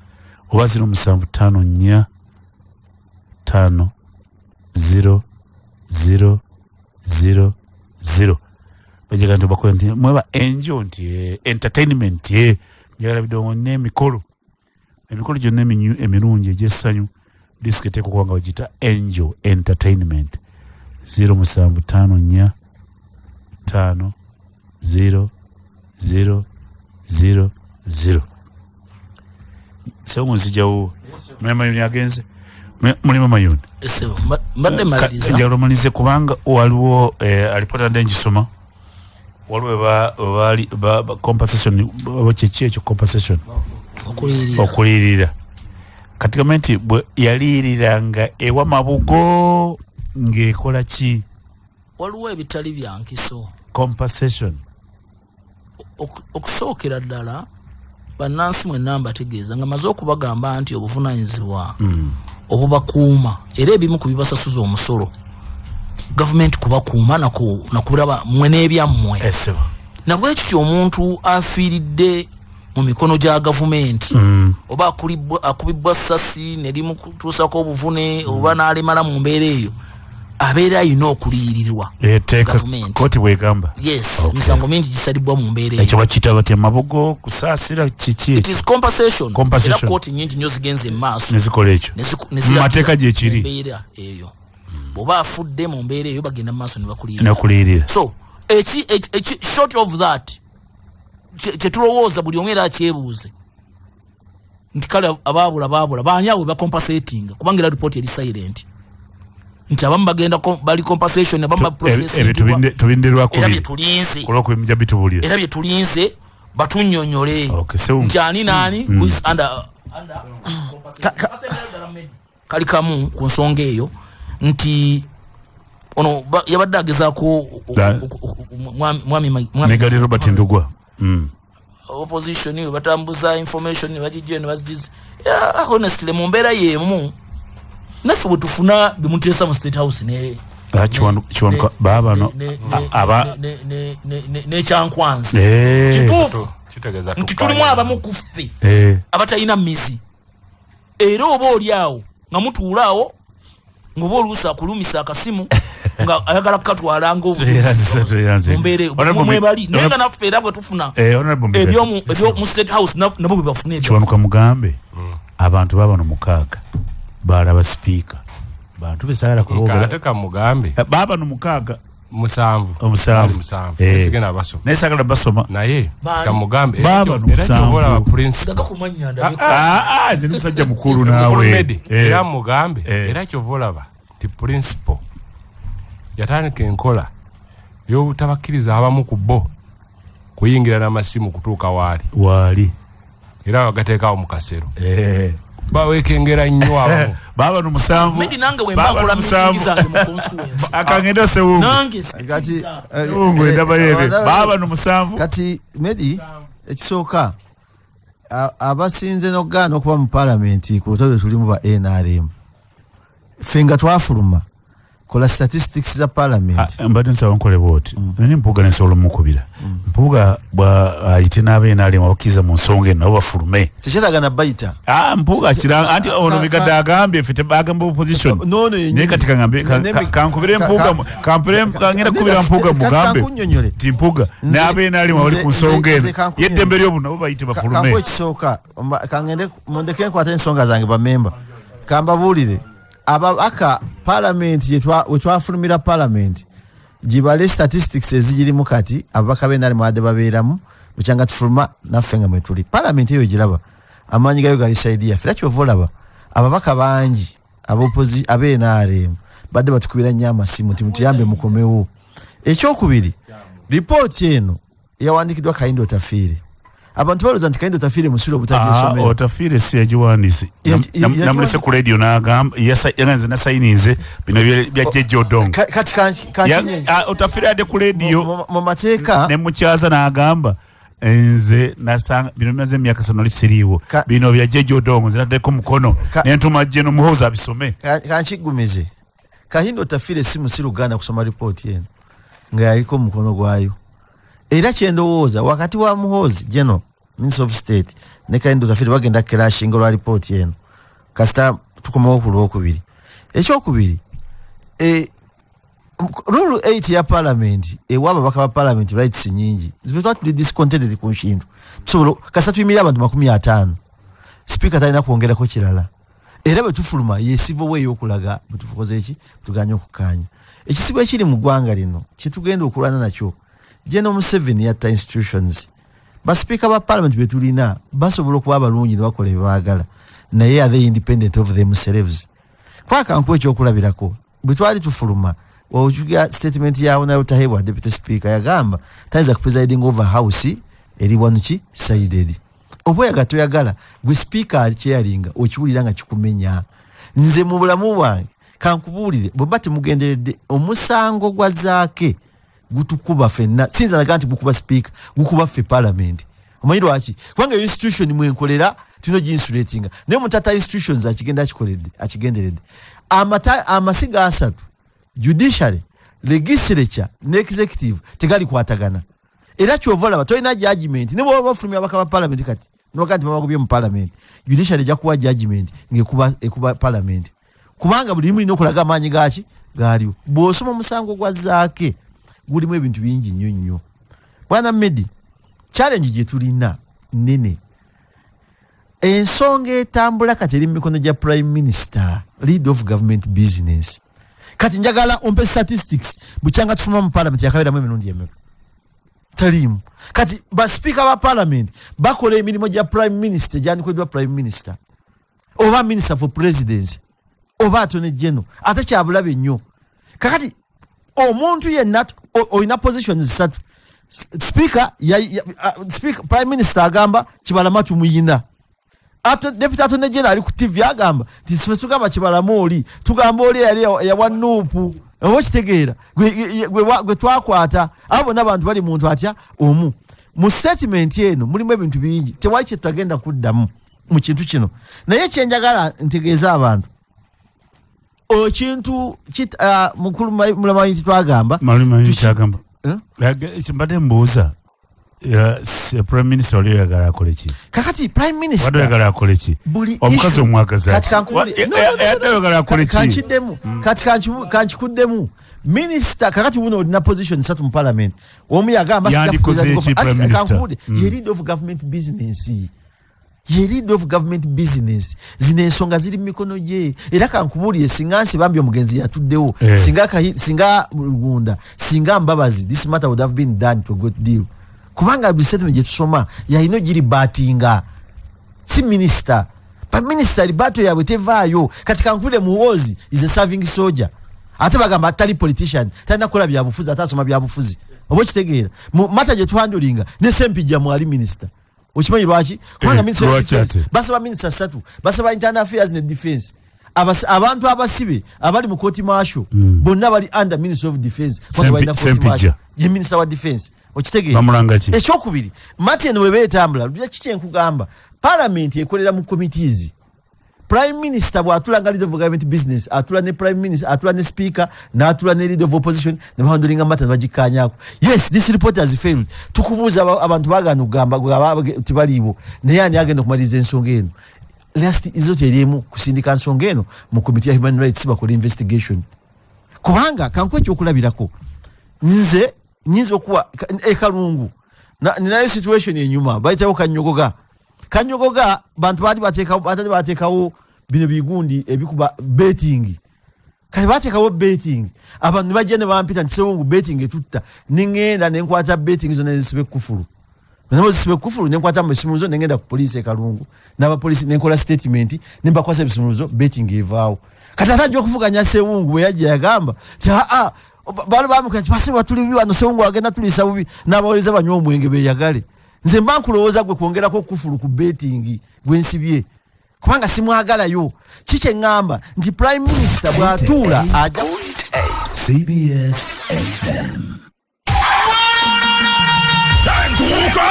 Speaker 4: oba 0754 5 0 0 0 0. Bajaga nti bakola nti mweba Angel nti entertainment, njagala bidongo n'emikolo, emikolo gyonna emirungi egy'essanyu, disiko eteekwa okuba nga bagiyita Angel Entertainment. 0754 5 0 0 0 0. Sewungu nzijawo Mulimu agenze Mulimu Mayuni.
Speaker 5: Sebo, mbadde maliriza.
Speaker 4: Njagala omalize kubanga waliwo alipoota nde ngisoma, waliwo baali compensation, oba kyeki ekyo compensation?
Speaker 5: Okuliyirira.
Speaker 4: Okuliyirira. Kati gavumenti bwe yaliyiriranga ewa Mabugo ng'ekola ki?
Speaker 5: Waliwo ebitali bya nkiso.
Speaker 4: Compensation.
Speaker 5: Okusookera ddala Bannansi mwenna mbategeeza nga maze okubagamba nti obuvunaanyizibwa obubakuuma era ebimu ku bibasasuza omusolo gavumenti kubakuuma nakulaba mmwe n'ebyammwe. Nabwekityo omuntu afiiridde mu mikono gya gavumenti oba akubibwa ssasi ne limutuusako obuvune oba n'alemala mu mbeera eyo, abeera alina okuliyirirwa gavumenti.
Speaker 4: Kooti bwegamba.
Speaker 5: Yes, emisango mingi gisalibwa mu mbeera eyo.
Speaker 4: Ekyo bakiyita batya? Mabugo, kusaasira, kiki?
Speaker 5: It is compensation.
Speaker 4: Compensation.
Speaker 5: Era kooti nyingi nnyo zigenze mu maaso
Speaker 4: nezikola ekyo.
Speaker 5: Neziragira
Speaker 4: Mu mateeka gyekiri.
Speaker 5: mu mbeera eyo, bw'oba afudde mu mbeera eyo, bagenda mu maaso ne bakuliyirira.
Speaker 4: Nekuliyirira.
Speaker 5: So eki short of that, kyetulowooza buli omu era akyebuuze nti kale abaabula baabula baani abo bacompensatinga, kubanga era report eri silent nti abamu bagenda bali compensation, abamu baprocessing.
Speaker 4: Ebyo tubinde
Speaker 5: Era
Speaker 4: lwakubiri.
Speaker 5: byetulinze.
Speaker 4: Ku lwokubiri mujja bitubuulira.
Speaker 5: Era byetulinze batunyonyole
Speaker 4: Okay, Sewungu.
Speaker 5: nti ani naani who is under kali kamu ku nsonga eyo nti ono yabadde agezaako mwami
Speaker 4: Brigadier Robert Ndugwa.
Speaker 5: Opposition we batambuza information ne bagijja ne bazigiza. Yeah, honestly, mu mbeera y'emu naffe bwe tufuna bimuteesa mu State House ne
Speaker 4: Ah, Kiwanuka baaba no aba
Speaker 5: n'ekyankwanzi. Kituufu
Speaker 10: Kitegeeza
Speaker 5: nti
Speaker 10: tukkaanya.
Speaker 5: tulimu abamu ku ffe abatalina mizi, era oba oli awo nga mutuula awo ng'oba oluusi akulumisa akasimu nga ayagala kukatwala
Speaker 4: Tweyanze, tweyanze.
Speaker 5: mu mbeera eyo.
Speaker 4: Honorable
Speaker 5: Mwebali naye nga naffe era bwe tufuna
Speaker 4: Honorable Mbiga.
Speaker 5: ebyo mu State House nabo bwe bafuna ebyo.
Speaker 4: Kiwanuka, mugambe abantu babano mukaaga balaba sipiika, bantu besagala kuboogera.
Speaker 10: Ate kamugambe.
Speaker 4: Babano mukaaga.
Speaker 10: Musanvu.
Speaker 4: Omusanvu.
Speaker 10: Bali musanvu. Sigenda basoma.
Speaker 4: Naye sagala basoma.
Speaker 10: Naye
Speaker 5: Baani?
Speaker 10: kamugambe
Speaker 4: Baabano
Speaker 10: era kyova olaba
Speaker 4: musanvu.
Speaker 10: principal.
Speaker 5: Gakumanya ndabika.
Speaker 4: Ah, ah, nze ndi musajja mukulu
Speaker 10: Mukulu
Speaker 4: naawe.
Speaker 10: Medi, era mugambe era kyova olaba nti principal yatandika enkola y'obutabakkiriza abamu ku bo kuyingira n'amasimu kutuuka waali.
Speaker 4: Waali.
Speaker 10: Era bagateekawo mu kasero. Bawekengera nnyo abamu.
Speaker 4: Baabano musanvu.
Speaker 5: Medi, nange bwe mba
Speaker 4: Baabano
Speaker 5: nkola
Speaker 4: musanvu.
Speaker 5: meeting zange mu constituency.
Speaker 4: Akangenda Sewungu.
Speaker 5: Nange
Speaker 11: Kati,
Speaker 4: Sewungu endabayo ebyo. Baabano musanvu.
Speaker 11: Kati Medi, ekisooka abasinze n'okugaana okuba mu palamenti ku lutalo lwe tulimu ba NRM, ffe nga twafuluma kola statistics za palamenti.
Speaker 4: Ah, mbadde nsaba nkole bwoti, nani Mpuuga nensobola omukubira, Mpuuga bwa ayite n'aba NRM abakkiriza mu nsonga eno nabo bafulume.
Speaker 11: Tekyetaaga na bayita.
Speaker 4: Ah, Mpuuga kiranga anti ono Migadde agambye ffe bagamba opposition, naye kati kaŋŋambe kankubire Mpuuga kampire kangenda kukubira Mpuuga mugambe
Speaker 11: Kankunnyonnyole.
Speaker 4: nti Mpuuga n'aba NRM abali ku nsonga eno
Speaker 11: Nze kankunnyonnyole.
Speaker 4: y'eddembe ly'obu nabo bayite bafulume.
Speaker 11: Kankuwe ekisooka, kangende mundeke nkwate ensonga zange. Bamemba, kambabuulire, ababaka palamenti we twafulumira palamenti, gibale statistics ezigirimu kati ababaka b'NRM badde babeeramu bukyanga tufuluma naffe nga mwetuli. Palamenti eyo giraba amaanyi gayo gali side yaffe, era kyova olaba ababaka bangi abe NRM badde batukubira nnyo amasimu nti mutuyambe mukomewo. Ekyokubiri, ripooti eno yawandiikiddwa Kahinda Otafiire. Abantu balowooza nti Kahinda Otafiire musiru obutagira
Speaker 4: Ah,
Speaker 11: essomero.
Speaker 4: Otafiire si yagiwandiise. Namulese ku radio n'agamba nze nasayininze bino bya Jeje Odongo.
Speaker 11: Kati kankinye.
Speaker 4: Otafiire adde ku radio
Speaker 11: mu mateeka
Speaker 4: ne mukyaza n'agamba nze nasanga bino bimaze emyaka esatu nali siriiwo, bino bya Jeje Odongo, nze naddeko mukono ne ntuma Jeno Muhoozi abisome.
Speaker 11: Kankigumize, Kahinda Otafiire si musiru Uganda kusoma ripooti eno nga yaliko omukono gwayo. Era kyendowooza wakati wa Muhoozi, General Minister of State, ne Kahinda Otafiire bagenda clashinga olwa ripooti eno kasita tukomawo ku lwokubiri. Ekyokubiri, rule 8 ya parliament ewa ababaka ba parliament rights nyingi. Ffe twali tuli discontented ku nkintu, tusobola kasita tuyimirira abantu 50, speaker talina kwongerako kirala. Era bwe tufuluma ye civil way ey'okulaga bwe tukoze eki tuganye okukkaanya. Ekizibu ekiri mu ggwanga lino kyetugenda okulwana nakyo, General Museveni yatta institutions. Basipiika ba parliament be tulina basobola okuba abalungi ne bakola bye baagala, naye are they independent of themselves? Kwakankuwa ekyokulabirako, bwe twali tufuluma ojuga statement ya Honorable Tahebwa, deputy speaker, yagamba tayinza kupresiding over house eri one ki sided. Oba oyagala toyagala, gwe speaker ali kyeyalinga okiwulira nga kikumenya. Nze mu bulamu bwange kankubuulire, bwe mba temugenderedde, omusango gwa Zaake gutukuba ffenna. Siyinza naga nti gukuba speaker, gukuba ffe parliament. Omanyi lwaki? Kubanga eyo institution mwenkolera tulina oginsulatinga, naye omuntu ata institutions akigenda akikoledde akigenderedde. Amasiga asatu, judiciary, legislature ne executive, tegalikwatagana. Era kyova olaba tolina judgment ne bwoba bafulumya ababaka ba parliament kati nobaga nti babagobye mu parliament, judiciary ejja kuwa judgment ngaekuba ekuba parliament, kubanga buli limu lina okulaga amaanyi gaki gaaliwo. Bw'osoma omusango gwa Zaake gulimu ebintu bingi nnyo nnyo. Bwana Medi, challenge gye tulina nene. Ensonga etambula kati eri mu mikono gya prime minister, lead of government business. Kati njagala ompe statistics, bukyanga tufuma mu parliament yakabeeramu emirundi emeka? Taliimu. Kati basipiika ba parliament bakola emirimu gya prime minister egyandikoleddwa prime minister oba minister for presidency oba attorney general, ate kyabulabe nnyo. Kakati omuntu yenna olina positions ssatu. Speaker speaker, prime minister agamba Kibalama tumuyina. Deputy attorney general ali ku TV agamba nti ffe tugamba Kibalama oli, tugamba oli eyali eyawa NUP, oba okitegeera, gwe twakwata. Abo bonna abantu bali muntu atya omu. Mu statement eno mulimu ebintu bingi, tewali kyetutagenda kuddamu mu kintu kino. Naye kyenjagala ntegeeza abantu, ekintu mukulu Mulamanyi nti twagamba
Speaker 4: Mulamanyi kyagamba.
Speaker 11: Eh?
Speaker 4: Mbadde mbuuza, prime minister oli oyagala akole ki?
Speaker 11: Kakati prime minister
Speaker 4: Wadde oyagala akole ki?
Speaker 11: Buli
Speaker 4: Omukazi
Speaker 11: issue-
Speaker 4: omwagaza
Speaker 11: Kati
Speaker 4: ki?
Speaker 11: no, no, no, no, no.
Speaker 4: Oyagala akole ki?
Speaker 11: Kankiddemu. Kati kankikuddemu. Minisita, kakati buno olina position satu mu parliament. Omu yagamba sijja
Speaker 4: Yandikoze
Speaker 11: kukkiriza
Speaker 4: ki,
Speaker 11: ati
Speaker 4: Prime Minister?
Speaker 11: kankubuulire. Ye lead of government business, ye lead of government business. Zino ensonga ziri mu mikono gye. Era kankubuulire, singa Nsibambi omugenzi yatuddewo, singa Rugunda, singa Mbabazi, this matter would have been done to a great deal, kubanga buli statement gye tusoma yalina ogiri batinga, si minisita. Baminisita ribato yaabwe tevaayo. Kati kankubire, Muhoozi is a serving soldier, ate bagamba tali politician, talina kukola byabufuzi, ate asoma byabufuzi, oba okitegeera. Mu matter gye tuhandlinga ne Sempijja mwali minisita, okimanyi lwaki? Kubanga Minister of
Speaker 4: Lwaki
Speaker 11: Defense,
Speaker 4: ate?
Speaker 11: basaba minisita ssatu, basaba internal affairs ne defense. Abantu abasibe abali mu court martial bonna bali under Minister of Defense, kubanga balina court
Speaker 4: Sempijja.
Speaker 11: martial. Ye minister wa defense, okitegeera?
Speaker 4: Bamulanga ki?
Speaker 11: Ekyokubiri, Martin, weba etambula lwaki kyenkugamba parliament ekolera mu committees. Prime minister bw'atula nga leader of government business, atula ne prime minister, atula ne speaker, n'atula ne leader of opposition, ne bahandlinga matter, ne bagikkaanyako. Yes, this report has failed. Tukubuuza, abantu bagaana okugamba tebaliiwo, naye ani agenda okumaliriza ensonga eno? Last resort eriemu kusindika nsonga eno mu committee ya human rights bakole investigation. Kubanga kankuwa ekyokulabirako, nze nyinza okuwa ekalungu ninayo situation enyuma bayitawo Kanyogoga. Kanyogoga bantu baali batali bateekawo bino bigundi ebikuba betting. Kati bateekawo betting, abantu ne bajja ne bampita nti Sewungu, betting etutta. Neŋŋenda nenkwata betting zonna nenzisiba ekufulu, zisiba ekufulu, nenkwata mu bisumuluzo, nengenda ku poliisi ekalungu n'abapoliisi nenkola statement, nembakwasa ebisumuluzo, betting evaawo. Kati ate ajja okuvuganya Sewungu, bwe yajja yagamba ti aa bali bamuka nti base batuli bubi wano, Sewungu agenda tuliisa bubi, n'abawereza banywa omwenge beyagale. Nze mba nkulowooza gwe kwongerako kufulu ku betting gwensibye, kubanga simwagalayo. Kikye ŋŋamba nti prime minister bw'atuula ajja
Speaker 12: CBS FM.
Speaker 1: Enkuuka!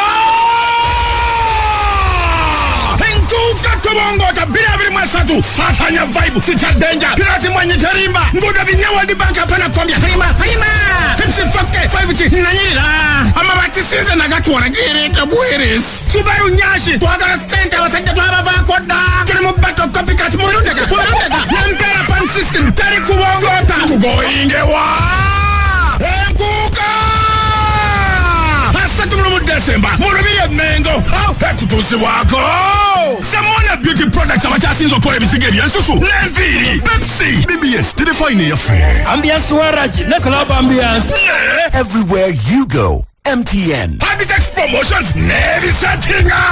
Speaker 1: Enkuuka tobongota 2023. Sasanya vibe sitya danger pirati mwanyi terimba ngudo binya World Bank apana kombya halima halima 54K 5G nanyirira amabati sinze nagatwala gireeta bweresi Subaru nyashi twagala sente abasajja twabavaako dda tuli mu battle copycat mulundeka mulundeka nempeera pan system teri kubongota tugoyingewa. Enkuuka 31 Desemba mu Lubiri Emmengo ekutuusibwako Semona Beauty Products, abakyasinza okukola ebisiga ebyensusu n'enviiri, Pepsi,
Speaker 14: BBS terefayina eyaffe.
Speaker 15: Ambiance waragi ne club ambiance.
Speaker 12: Everywhere you go, MTN.
Speaker 1: Habitex Promotions n'ebisetinga.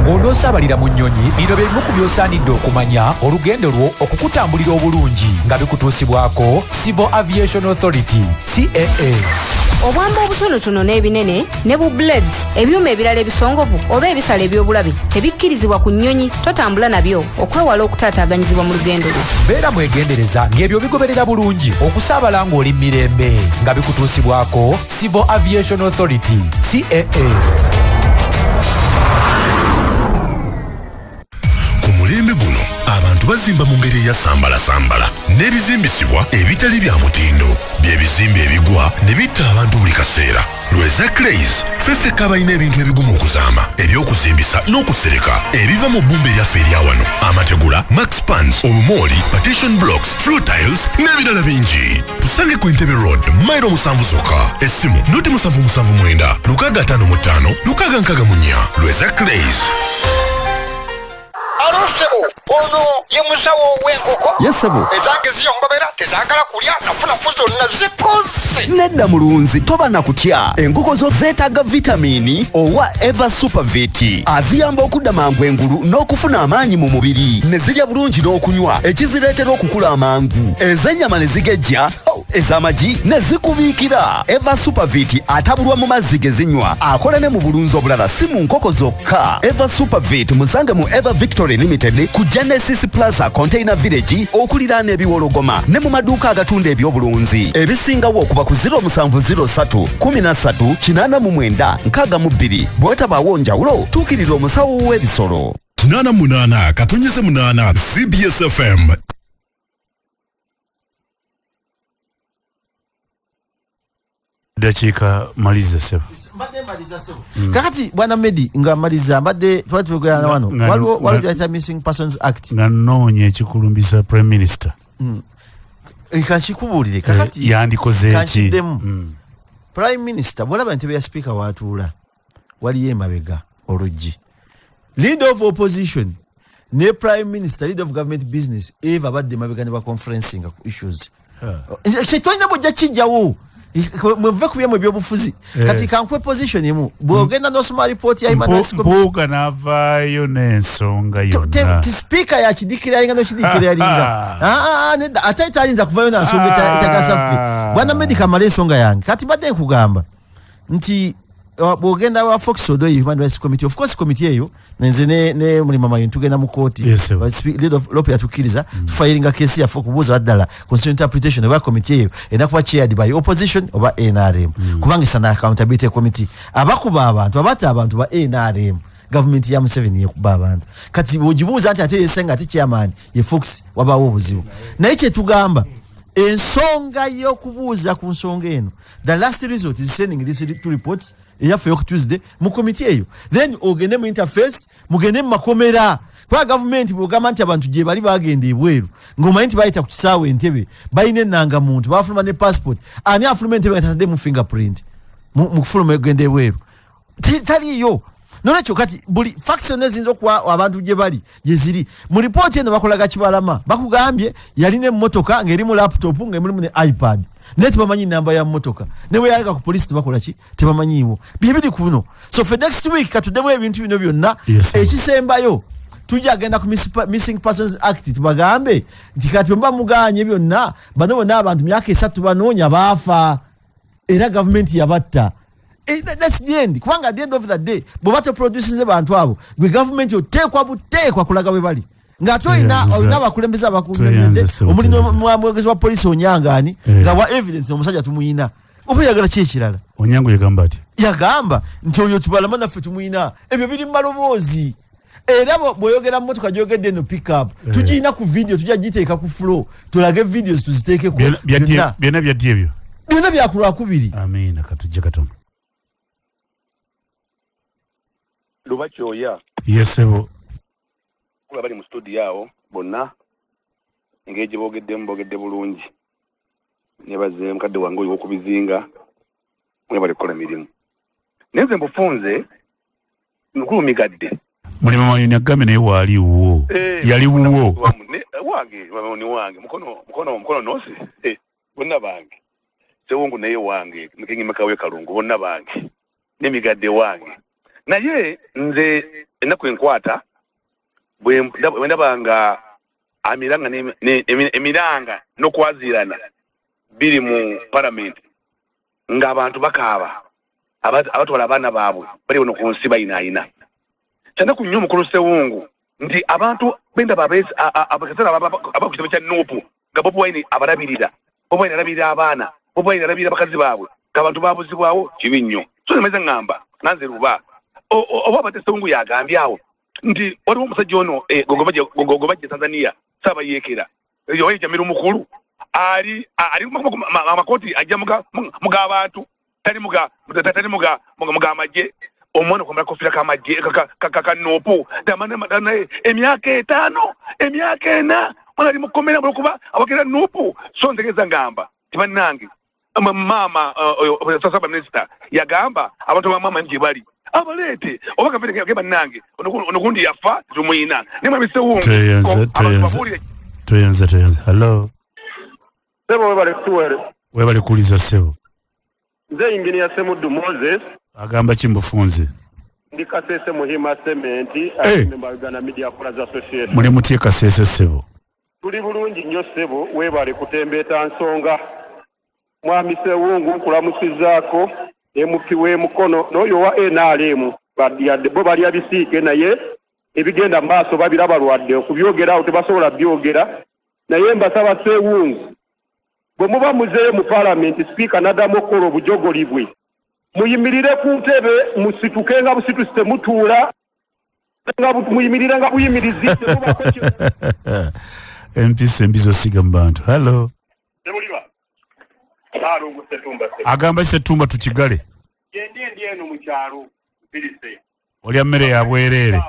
Speaker 6: Ng'onoosaabalira mu nnyonyi, bino bye bimu ku by'osaanidde okumanya olugendo lwo okukutambulira obulungi, nga bikutuusibwako Civil Aviation Authority, CAA.
Speaker 8: Obwamba obutonotono n'ebinene ne bu blades, ebyuma ebirala ebisongovu oba ebisala eby'obulabe tebikkirizibwa ku nnyonyi. Totambula nabyo okwewala okutaataaganyizibwa mu lugendo lwo.
Speaker 6: Beera mwegendereza ng'ebyo bigoberera bulungi okusaabala ng'oli mirembe, nga bikutuusibwako Civil Aviation Authority, CAA.
Speaker 14: Ku mulembe guno abantu bazimba mu ngeri eyasambalasambala n'ebizimbisibwa ebitali bya mutindo, bye bizimbe ebigwa ne bitta abantu buli kaseera. Lweza Clays ffeffekka abalina ebintu ebigumu okuzaama, ebyokuzimbisa n'okusereka ebiva mu bbumba eryaffe erya wano: amategula, maxpans, obumooli, partition blocks, floor tiles n'ebirala bingi. Tusange ku Entebbe Road, mailo 7 zokka. Essimu 077 965 664. Lweza Clays.
Speaker 18: Alo ssebo, ono ye musawo w'enkoko?
Speaker 9: Yes, ssebo.
Speaker 18: Ezange ziyongobera, tezaagala kulya, nafunafu zonna zikoze.
Speaker 9: Nedda mulunzi, toba na kutya. Enkoko zo zeetaaga vitamini owa Eva Supervit, aziyamba okudda mangu engulu n'okufuna amaanyi mu mubiri, ne zirya bulungi n'okunywa, ekizireetera okukula amangu, ez'ennyama ne zigejja, oh, ez'amagi ne zikubiikira. Eva Supervit atabulwa mu mazzi ge zinywa, akola ne mu bulunzi obulala, si mu nkoko zokka. Eva Supervit musange mu Eva Victory Limited ku Genesis Plaza, Container Village, okuliraana ebiwologoma, ne mu maduuka agatunda ebyobulunzi. Ebisingawo okuba ku 0703 13 89 62. Bw'otabaawo njawulo, tuukirira omusawo w'ebisolo.
Speaker 14: 88.8 CBS FM.
Speaker 4: Dakiika maliza, sebo.
Speaker 11: Mbadde maliza, sebo. Kakati bwana Medi, nga maliza, mbadde twali twogera wano, waliwo gyayita Missing Persons Act.
Speaker 4: Nga nnoonya ekikulumbisa Prime Minister.
Speaker 11: Kankikubuulire kakati.
Speaker 4: Yandikoze ki?
Speaker 11: Kankiddemu. Prime Minister, bwolaba entebe ya Speaker watuula, waliyo emabega oluggi. Leader of Opposition ne Prime Minister, Leader of Government Business, eva badde emabega ne baconferencinga ku issues. Kyetolina bwojja kijjawo, mweve ku byemu ebyobufuzi. Kati kankuwe position emu, bwogenda n'osoma report ya Human Rights Commission-
Speaker 4: Mpuuga n'avaayo n'ensonga yonna.
Speaker 11: Ti Speaker yakidikiralinga nokidikiralinga. Ah, ah, nedda, ate tayinza kuvayo na nsonga etagasa ffe. Bwana Medi, kamala ensonga yange. Kati mbadde nkugamba nti bwogenda wa Fox Odoi Human Rights Committee, of course committee eyo nze ne Mulima Mayuni tugenda mu kooti. Leader of LOP yatukkiriza tufayiringa kesi yaffe okubuuza ddala constitutional interpretation oba committee eyo erina kuba chaired by opposition oba NRM, kubanga esana accountability committee. Abakuba abantu, abatta abantu ba NRM, gavumenti ya Museveni yekuba abantu. Kati bwogibuuza nti ate yesenga ate chairman ye Fox, wabaawo obuzibu. Naye kyetugamba, ensonga y'okubuuza ku nsonga eno, the last resort is sending these two reports eyaffe yoku Tuesday mu komiti eyo, then ogende mu interface, mugende mu makomera, kuba gavumenti bwogamba nti abantu gye bali bagenda ebweru, ng'omanyi nti bayita ku kisaawe Entebe, balina ennangamuntu, bafuluma ne passport. Ani afuluma Entebe nga tataddemu fingerprint mu kufuluma okugenda ebweru? Taliiyo. Nolwekyo kati buli facts zonna eziyinza okuwa abantu gye bali gye ziri mu ripooti eno. Bakolaga Kibalama, bakugambye yalina emmotoka ng'erimu laptop, ng'emulimu ne iPad, naye tebamanyi namba ya mmotoka, ne bwe yalaga ku polisi tebakola ki, tebamanyiiwo. Byebiri ku buno. So fe next week katuddemu ebintu bino byonna. Ekisembayo, tujja genda ku Missing Persons Act, tubagambe nti kati bwe muba muganye byonna, bano bonna abantu myaka 3 banoonya, baafa era gavumenti yabatta. That's the end, kubanga at the end of the day bw'oba toproducinze bantu abo, gwe gavumenti oteekwa buteekwa kulaga bwe bali, ng'ate olina olina abakulembeze abakunyonyodde,
Speaker 4: Tweyanze, ssebo,
Speaker 11: omuli
Speaker 4: tweyanze.
Speaker 11: n'omwogezi wa polisi Onyangaani, nga wa evidence omusajja tumuyina, oba oyagala ki ekirala?
Speaker 4: Onyango yagamba ati
Speaker 11: Yagamba nti oyo Kibalama naffe tumuyina, ebyo biri mu maloboozi. Era bw'oyogera mu motoka gyogedde eno pickup, tugiyina ku video, tujja giteeka ku floor, tulage videos, tuziteekeko byonna.
Speaker 4: Byonna byaddi ebyo?
Speaker 11: Byonna byakulwakubiri.
Speaker 4: Amiina. Katujje katono.
Speaker 16: Luba kyoya.
Speaker 4: Yesebo.
Speaker 16: Kula bali mu studio awo bonna, engeri gye boogeddemu, boogedde bulungi. Nebaze mukadde wange oyo w'okubizinga, mwebale kukola mirimu. Naye nze mbufunze nkulumigadde.
Speaker 4: Mulima Mayuni agambe naye waali wuwo. Yali wuwo.
Speaker 16: Wange ni wange, mukono nosi. Bonna bange. Sewungu naye wange, Mukengi Makawe Kalungu, bonna bange, n'Emigadde wange. Naye nze ennaku enkwata bwe ndaba nga amiranga emiranga n'okwaziirana biri mu palamenti. Ng'abantu bakaaba, abatwala abaana baabwe bali wano ku nsi bayinaayina. Kyanaku nnyo, omukulu Sewungu, nti abantu bendaba abakaseera aba ku kitebe kya NUP nga Bobi Wine abalabirira, Bobi Wine alabirira abaana, Bobi Wine alabirira bakazi baabwe, ng'abantu babuzibwawo. Kibi nnyo. So nemaze ŋŋamba nanze luba oba abadde Sewungu yagambye awo nti waliwo omusajja ono gogobajja Tanzania saabayeekera oyo Jamiru mukulu ali ali amakooti ajja muga abantu, tali muga tali muga muga amagye. Omwana okwambala kofiira kamagye ka NUP naye emyaka 5, emyaka 4, mwana ali mukomera olwokuba awakira NUP. So ntegeeza ngamba tibannange, maama oyo saba minisita yagamba abantu bamama gye bali abaleete oba gavumenti bannange ono gundi yafa tumuyina naye mwami
Speaker 4: Tweyanze, tweyanze, tweyanze, tweyanze. Hello.
Speaker 2: Sebo, webale kutuwere.
Speaker 4: Webale kuwuliza, ssebo.
Speaker 2: Nze Inginiya Semuddu Moses.
Speaker 4: Agamba ki mubufunze?
Speaker 2: Ndi Kasese Muhima Sementi. Member Uganda Media Callers Association.
Speaker 4: Muli mutye Kasese, ssebo?
Speaker 2: Tuli bulungi nnyo, ssebo, weebale kutembeeta nsonga. Mwami Sewungu nkulamusizaako, MP w'e Mukono n'oyo owa NRM. Yadde bo balya bisiike, naye ebigenda mu maaso babiraba, lwadde okubyogera awo tebasobola byogera. Naye mbasaba, Sewungu, bwe muba muzeeyo mu paalamenti, sipiika n'addamu okukola obujogoli bwe, muyimirire ku ntebe, musituke nga busitusi, temutuula nga muyimirire nga buyimirizi, temubako
Speaker 4: Empisa embi zosiga mu bantu. Hello.
Speaker 3: Sebuliba, Saalongo Setumba.
Speaker 4: Agamba Setumba tukigale.
Speaker 3: Gyendi, ndi eno mu kyalo mpirise.
Speaker 4: Olya mmere ya bwereere.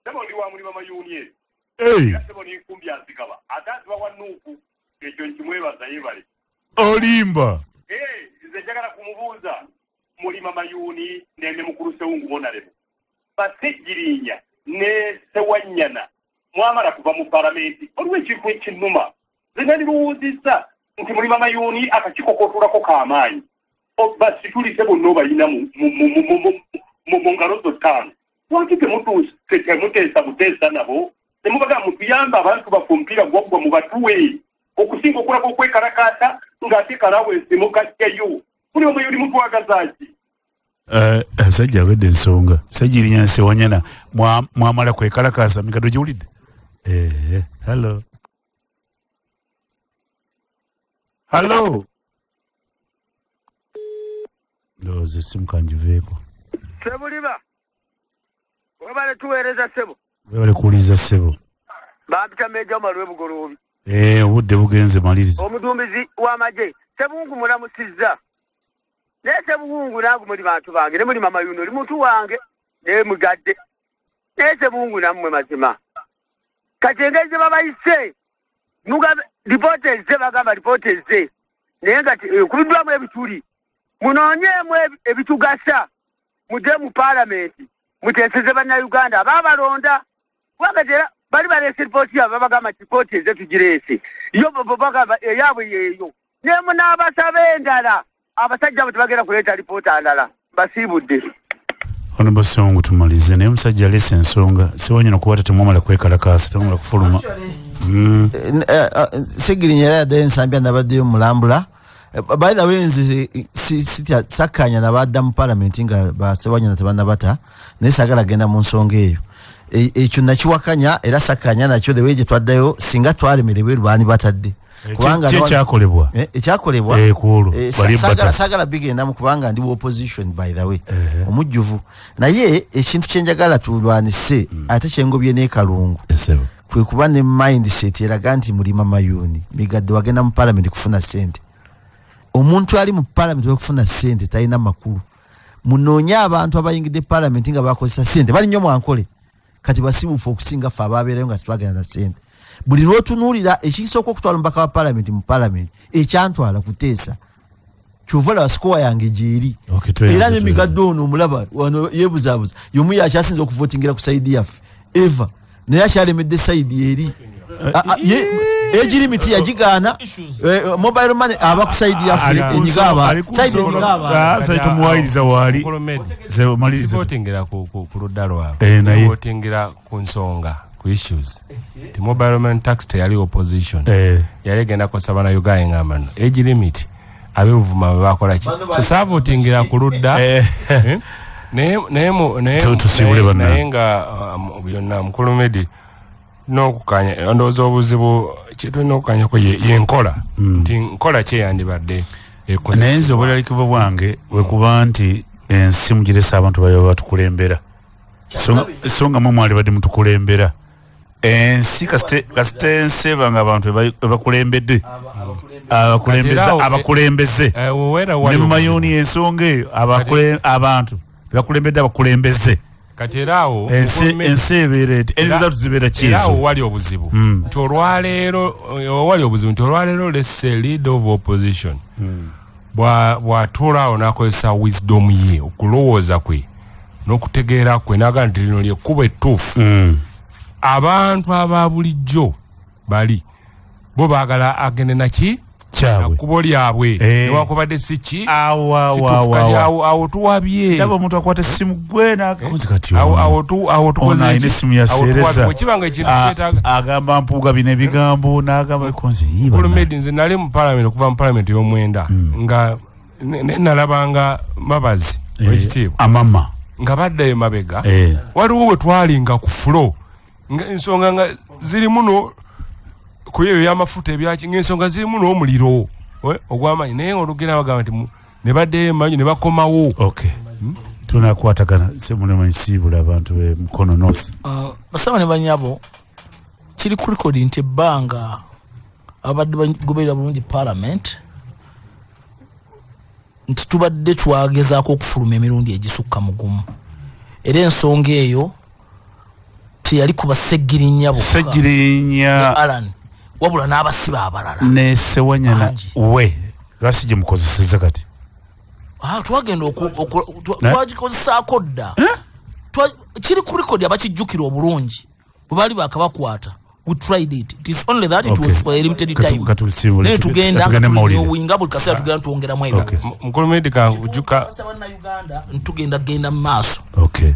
Speaker 3: Sebo, ndi wa mulima mayuuni eri.
Speaker 4: Hey.
Speaker 3: Era sebo, n'enkumbi azigaba, ate aziba wa NUP. Ekyo nkimwebaza, yebale.
Speaker 4: Olimba.
Speaker 3: Eh, nze njagala kumubuuza, mulima mayuuni nene mukulu Sewungu Monalebo, Basejjirinya ne Sewanyana mwamala kuva mu palamenti, waliwo ekintu ekinnuma. Nze nalirowoozezza nti mulima mayuuni akakiiko k'otuulako k'amaanyi, basitulise bonna obalina mu ngalo zo ttaano. Lwaki temutuuse temuteesa buteesa nabo temubagamba mutuyambe, abantu baffe omupiira gwaggwa, mubatuwe, okusinga okulaga okwekalakaasa ng'ate kalawesi mukajjayo buli omuyuli mutwagazaaki?
Speaker 4: Sajja awedde ensonga. Sajirinya Nsewanyana, mwamala kwekalakaasa mikado giwulidde. Hello, hello, ndowooza essimu kangiveeko.
Speaker 19: Sebuliba, webale tuweereza, ssebo.
Speaker 4: Webale kuwuliriza, ssebo.
Speaker 19: Bampita Meja Malwe Bugoloobi.
Speaker 4: Obudde bugenze, maliriza.
Speaker 19: Omudumbizi w'amagye Sebuwungu mulamusizza. Naye Sebuwungu, nange muli bantu bange, ne muli mama yuno oli muntu wange naye mugadde. Naye Sebuwungu, nammwe mazima kati engeri gye babayise mugabe lipoota ezze, bagamba lipoota ezze, naye nga ekubiddwamu ebituli. Munoonyeemu ebitugasa, mudde mu paalamenti muteeseze Bannayuganda abaabalonda, kubanga era bali baleese lipooti yaabwe, babagamba nti lipooti eze tugireese yo, bagamba eyaabwe yeeyo, naye munaabasaba endala. Abasajja abo tebagenda kuleeta lipoota ndala. Basiibudde.
Speaker 4: Honorable Sewungu, tumalize naye. Omusajja aleese ensonga, Sewanyana, kuba temwamala kwekalakaasa, temwamala kufuluma.
Speaker 11: Segirinya era yaddayo Ensambya, nabaddeyo mulambula. By the way, nze sakkanya nabadda mu palamenti nga Basewanyana tebanabata, naye sagala genda mu nsonga eyo. Ekyo nakiwakanya era sakkanya nakyo. The way gye twaddayo, singa twalemera ebweru baani batadde.
Speaker 4: Kubanga ki ekyakolebwa?
Speaker 11: Ekyakolebwa
Speaker 4: Ku olwo, bali bata.
Speaker 11: Saagala bigendamu kubanga ndi opposition, by the way, omujjuvu. Naye ekintu kyenjagala tulwanise, ate kyengobye n'ekalungu, kwe kuba ne mindset eraga nti mulima mayuuni migadde wagenda mu parliament kufuna sente. Omuntu ali mu parliament okufuna sente talina makulu. Munoonye abantu abayingidde parliament nga bakozesa sente, bali nnyo mwankole kati basibuufu okusinga ffe ababeerayo nga tetwagenda na sente. Buli lwotunuulira ekisooka okutwala omubaka wa parliament mu parliament, ekyantwala kuteesa, kyova olaba score yange gyeri.
Speaker 4: Tweyanze,
Speaker 11: Era nemigadde ono omulaba wano yebuzaabuza, yomu yakyasinza okuvotingira ku side yaffe eva, naye akyalemedde side eri. Age limit yagigaana, mobile money aba ku side yaffe enyiga aba side enyiga aba.
Speaker 4: Musajja tumuwayiriza waali. Maliriza.
Speaker 10: Sivotingira ku ludda lwabwe.
Speaker 4: Naye-
Speaker 10: Votingira ku nsonga, ku issues ti mobile money tax teyali opposition. Yali egenda kusaba na Uganda, ngamba no age limit Ab'ebuvuma bwe bakola ki? So saavotingira ku ludda. Eh? Naye naye mu- naye
Speaker 4: Tusiibule
Speaker 10: naye-
Speaker 4: bannange.
Speaker 10: naye nga byonna mukulu Medi n'okukanya, ndowooza obuzibu kyetulina okukanyako yenkola nti nkola kyeyandibadde ekozesebwa.
Speaker 4: Naye nze obweralikivu bwange bwekuba nti ensi mugirese abantu bayo batukulembera, so nga mwe mwali badde mutukulembera ensi, kasite ensi eba nga abantu bebakulembedde abakulembeze
Speaker 10: Kati era awo-
Speaker 4: abakulembeze
Speaker 10: wera wali
Speaker 4: ne mu mayuuni ensonga eyo abantu bebakulembedde abakulembeze.
Speaker 10: Kati era awo
Speaker 4: ensi
Speaker 10: mukulu Medi-
Speaker 4: ensi ebeera eti
Speaker 10: Era-
Speaker 4: results zibeera
Speaker 10: era awo
Speaker 4: kiizo.
Speaker 10: wali obuzibu nti olwaleero wali obuzibu nti olwaleero, let's say leader of opposition bw'atuula awo n'akozesa wisdom ye, okulowooza kwe n'okutegeera kwe, n'agamba nti lino lyekkubo ettuufu, abantu aba bulijjo bali bo baagala agende naki?
Speaker 4: Kyabwe.
Speaker 10: Nakkubo lyabwe, newankubadde si ki
Speaker 4: awo,
Speaker 10: kituufu. Kati
Speaker 4: awo.
Speaker 10: awo tuwabye.
Speaker 4: Ndaba omuntu akwata essimu gwe nakozi kati
Speaker 10: Awo tukoze
Speaker 4: ono alina
Speaker 10: ki?
Speaker 4: essimu ya
Speaker 10: Awo tuwabye.
Speaker 4: seereza.
Speaker 10: Bwe kiba nga ekintu kyetaaga
Speaker 4: Agamba Mpuuga bino ebigambo n'agamba konze.
Speaker 10: Mukulu Medi, nze nali mu parliament okuva mu parliament y'omwenda nga nalabanga Mabazi wekitiibwa
Speaker 4: amama
Speaker 10: nga baddayo mabega. Waliwo we twalinga ku floor nga ensonga nga zirimu no ku ebyo byamafuta ebyaki, ngaensonga zirimu n'omuliro ogw'amaanyi, naye olugenda bagamba nti ne baddeyo emanju ne bakomawo.
Speaker 4: Okay, tunakwatagana semulema nsiibula abantu be Mukono North.
Speaker 5: Basaba ne banyabo, kiri ku record nti ebbanga abadde bagoberera bulungi parliament nti tubadde twagezaako okufuluma emirundi egisukka mu gumu, era ensonga eyo teyali ku Bassegirinya bokka
Speaker 4: Ssegirinya
Speaker 5: ne Alan, wabula n'abasiba abalala.
Speaker 4: Ne Sewanyana we lwasi gye mukozeseza kati?
Speaker 5: Ah, twagenda twagikozesaako dda. Kiri ku record, abakijjukira obulungi bwe baali bakabakwata. We tried it, it is only that it was for a limited time.
Speaker 4: Katusiibule,
Speaker 5: Naye tugenda nga
Speaker 4: katugende mu mawulire.
Speaker 5: turenewinga buli kaseera, tugenda twongeramu ebyo.
Speaker 10: Mukulu Medi, kankujuka.
Speaker 5: Tugenda genda mu maaso.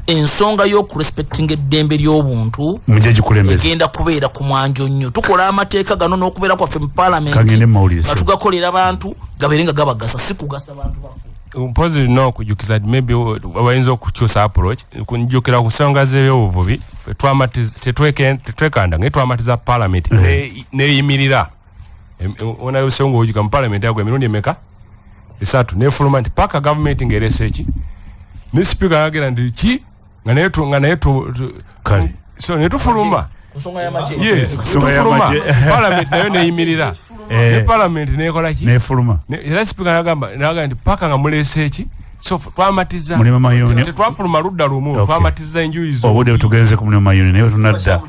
Speaker 5: Ensonga y'okurespectinga eddembe ly'obuntu
Speaker 4: Mujje gikulembeze.
Speaker 5: egenda kubeera ku mwanjo nnyo. Tukola amateeka gano n'okubeera kwaffe mu parliament
Speaker 4: Kangende mu mawulire,
Speaker 5: nga
Speaker 4: sir.
Speaker 5: tugakolera bantu gabeere nga gabagasa, si kugasa bantu baffe.
Speaker 10: Mpozi nina okujukiza nti maybe bayinza okukyusa approach. Kunjukira ku nsonga z'ebyobuvubi, ffe tetwekanda ngaye twamatiza parliament neyimirira. Onabisonga ojuka mu parliament yagwa emirundi emeka? Esatu. Nefuluma nti paka gavumenti ng'erese eki, ne sipiika yagera nti ki nga naye so netufuluma.
Speaker 5: Nsonga y'amagye.
Speaker 10: Yes.
Speaker 4: Nsonga
Speaker 10: tufuluma.
Speaker 4: y'amagye.
Speaker 10: Parliament nayo neyimirira, ne parliament nekola ki?
Speaker 4: Nefuluma.
Speaker 10: Era sipiika nagamba nti paka nga muleese eki, so twamatiza.
Speaker 4: Mulima Mayuni.
Speaker 10: Tetwafuluma ludda lumu. Twamatiza enjuyi zo.
Speaker 4: Obudde butugenze ku Mulima Mayuni, naye tunadda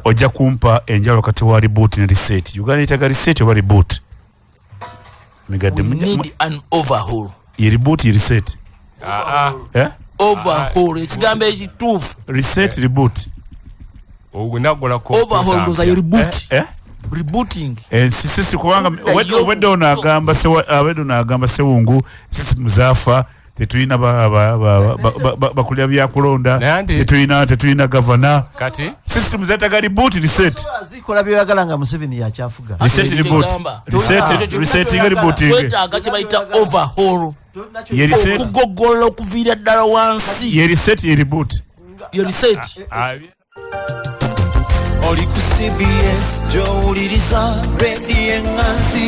Speaker 4: ojja kumpa enjawulo wakati wa reboot ne reset. Uganda yetaaga reset oba reboot? Migadde.
Speaker 5: We need an overhaul.
Speaker 4: Ye reboot, ye reset? Eh?
Speaker 5: Overhaul, ekigambo ekituufu.
Speaker 4: Reset, reboot.
Speaker 10: Ogwo
Speaker 5: Overhaul ndoza ye reboot.
Speaker 4: Eh?
Speaker 5: Rebooting.
Speaker 4: Sisi kubanga obwedde ono agamba abedde ono agamba Sewungu system zaafa, tetulina bakulira byakulonda,
Speaker 10: Naye anti-
Speaker 4: tetulina gavana.
Speaker 10: Kati
Speaker 4: system zetaaga reboot, reset.
Speaker 11: Zikola byoyagala nga Museveni yakyafuga.
Speaker 4: Reset, reboot. Reset, resetting, rebooting.
Speaker 5: Twetaaga kye bayita overhaul.
Speaker 4: Ye reset.
Speaker 5: Okugogola okuviira ddala wansi.
Speaker 4: Ye reset, ye reboot?
Speaker 5: Ye reset.
Speaker 13: Oli ku CBS gy'owuliriza rediyo eŋŋanzi,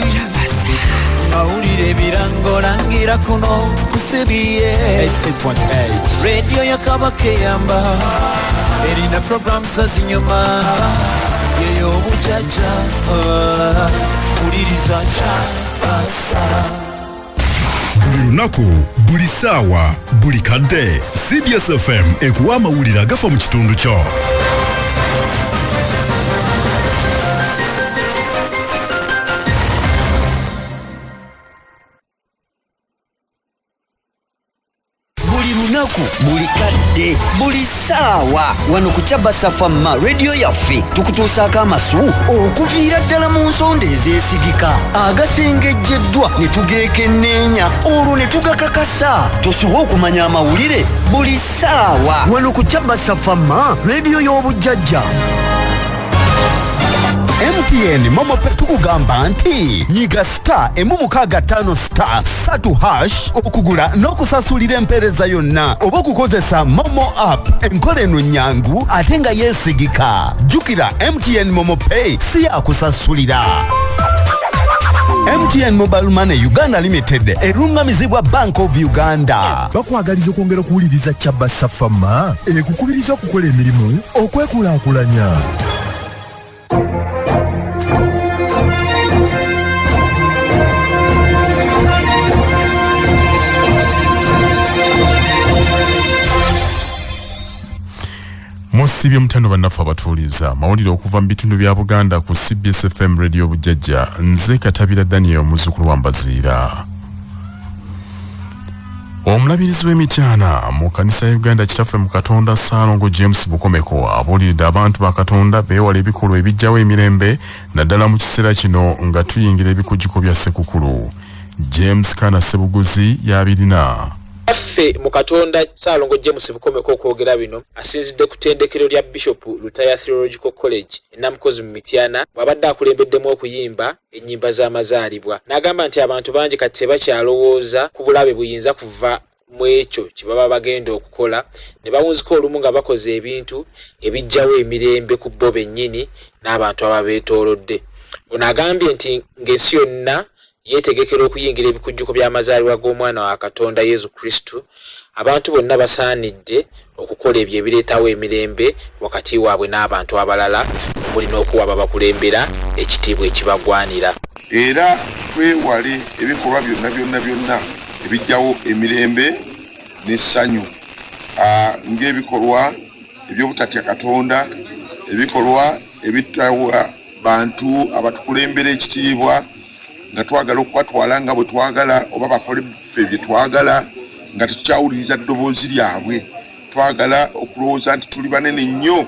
Speaker 13: mawulire ebirango langira kuno ku CBS rediyo ya Kabaka, eyamba erina programs ezinyuma, yey'obujajja. Wuliriza Kyabasa.
Speaker 14: Buli lunaku, buli ssaawa, buli kadde, CBS FM ekuwa amawulire agafa mu kitundu kyo.
Speaker 17: Buli lunaku, buli kadde, buli ssaawa, wano ku Kyabasafamma rediyo yaffe tukutuusaako amasu okuviira ddala mu nsonda ezeesigika, agasengejjeddwa ne tugeekenneenya, olwo ne tugakakasa. Tosobola okumanya amawulire buli ssaawa wano ku Kyabasafamma rediyo y'obujjajja.
Speaker 9: MTN MoMo Pay tukugamba nti nyiga star 165 star 3 hash okugula n'okusasulira empeereza yonna oba okukozesa MoMo app. Enkola eno nyangu ate nga yeesigika. Jjukira MTN MoMo Pay si yakusasulira. MTN Mobile Money Uganda Limited erungamizibwa Bank of Uganda.
Speaker 14: Bakwagaliza okwongera okuwuliriza Kyabassa Fama ekukubiriza okukola emirimu okwekulaakulanya.
Speaker 7: Musibye mutano bannaffe abatuuliza mawulire okuva mu bitundu bya Buganda ku CBS FM Radio Bujjajja. Nze Katabira Daniel, muzzukulu wa Mbaziira. Omulabirizi w'Emityana mu kanisa ya Uganda Kitaffe mu Katonda Ssaalongo James Bukomeko abuuliridde abantu ba Katonda beewala ebikolwa ebiggyawo emirembe naddala mu kiseera kino nga tuyingira ebikujjuko bya Ssekukulu. James Kana Ssebuguzi y'abirina.
Speaker 20: Kitaffe mu Katonda Ssaalongo James Bukomeko okwogera bino asinzidde ku ttendekero lya Bishop Lutaya Theological College e Namukozi mu Mityana bw'abadde akulembeddemu okuyimba ennyimba z'amazaalibwa n'agamba nti abantu bangi kati tebakyalowooza ku bulabe buyinza kuva mu ekyo kye baba bagenda okukola ne bawunzika olumu nga bakoze ebintu ebiggyawo emirembe ku bo bennyini n'abantu ababeetoolodde. Ono agambye nti ng'ensi yonna yeetegekera okuyingira ebikujjuko by'amazaalibwa g'omwana wa Katonda Yesu Kristu, abantu bonna basaanidde okukola ebyo ebireetawo emirembe wakati waabwe n'abantu abalala omuli n'okuwa ababakulembera ekitiibwa ekibagwanira.
Speaker 21: Era twewale ebikolwa byonna byonna byonna ebiggyawo emirembe n'essanyu, ng'ebikolwa eby'obutatya Katonda, ebikolwa ebitawa bantu abatukulembera ekitiibwa, nga twagala okubatwala nga bwe twagala oba bakole ffe bye twagala, nga tetukyawuliriza ddoboozi lyabwe. Twagala okulowooza nti tuli banene nnyo.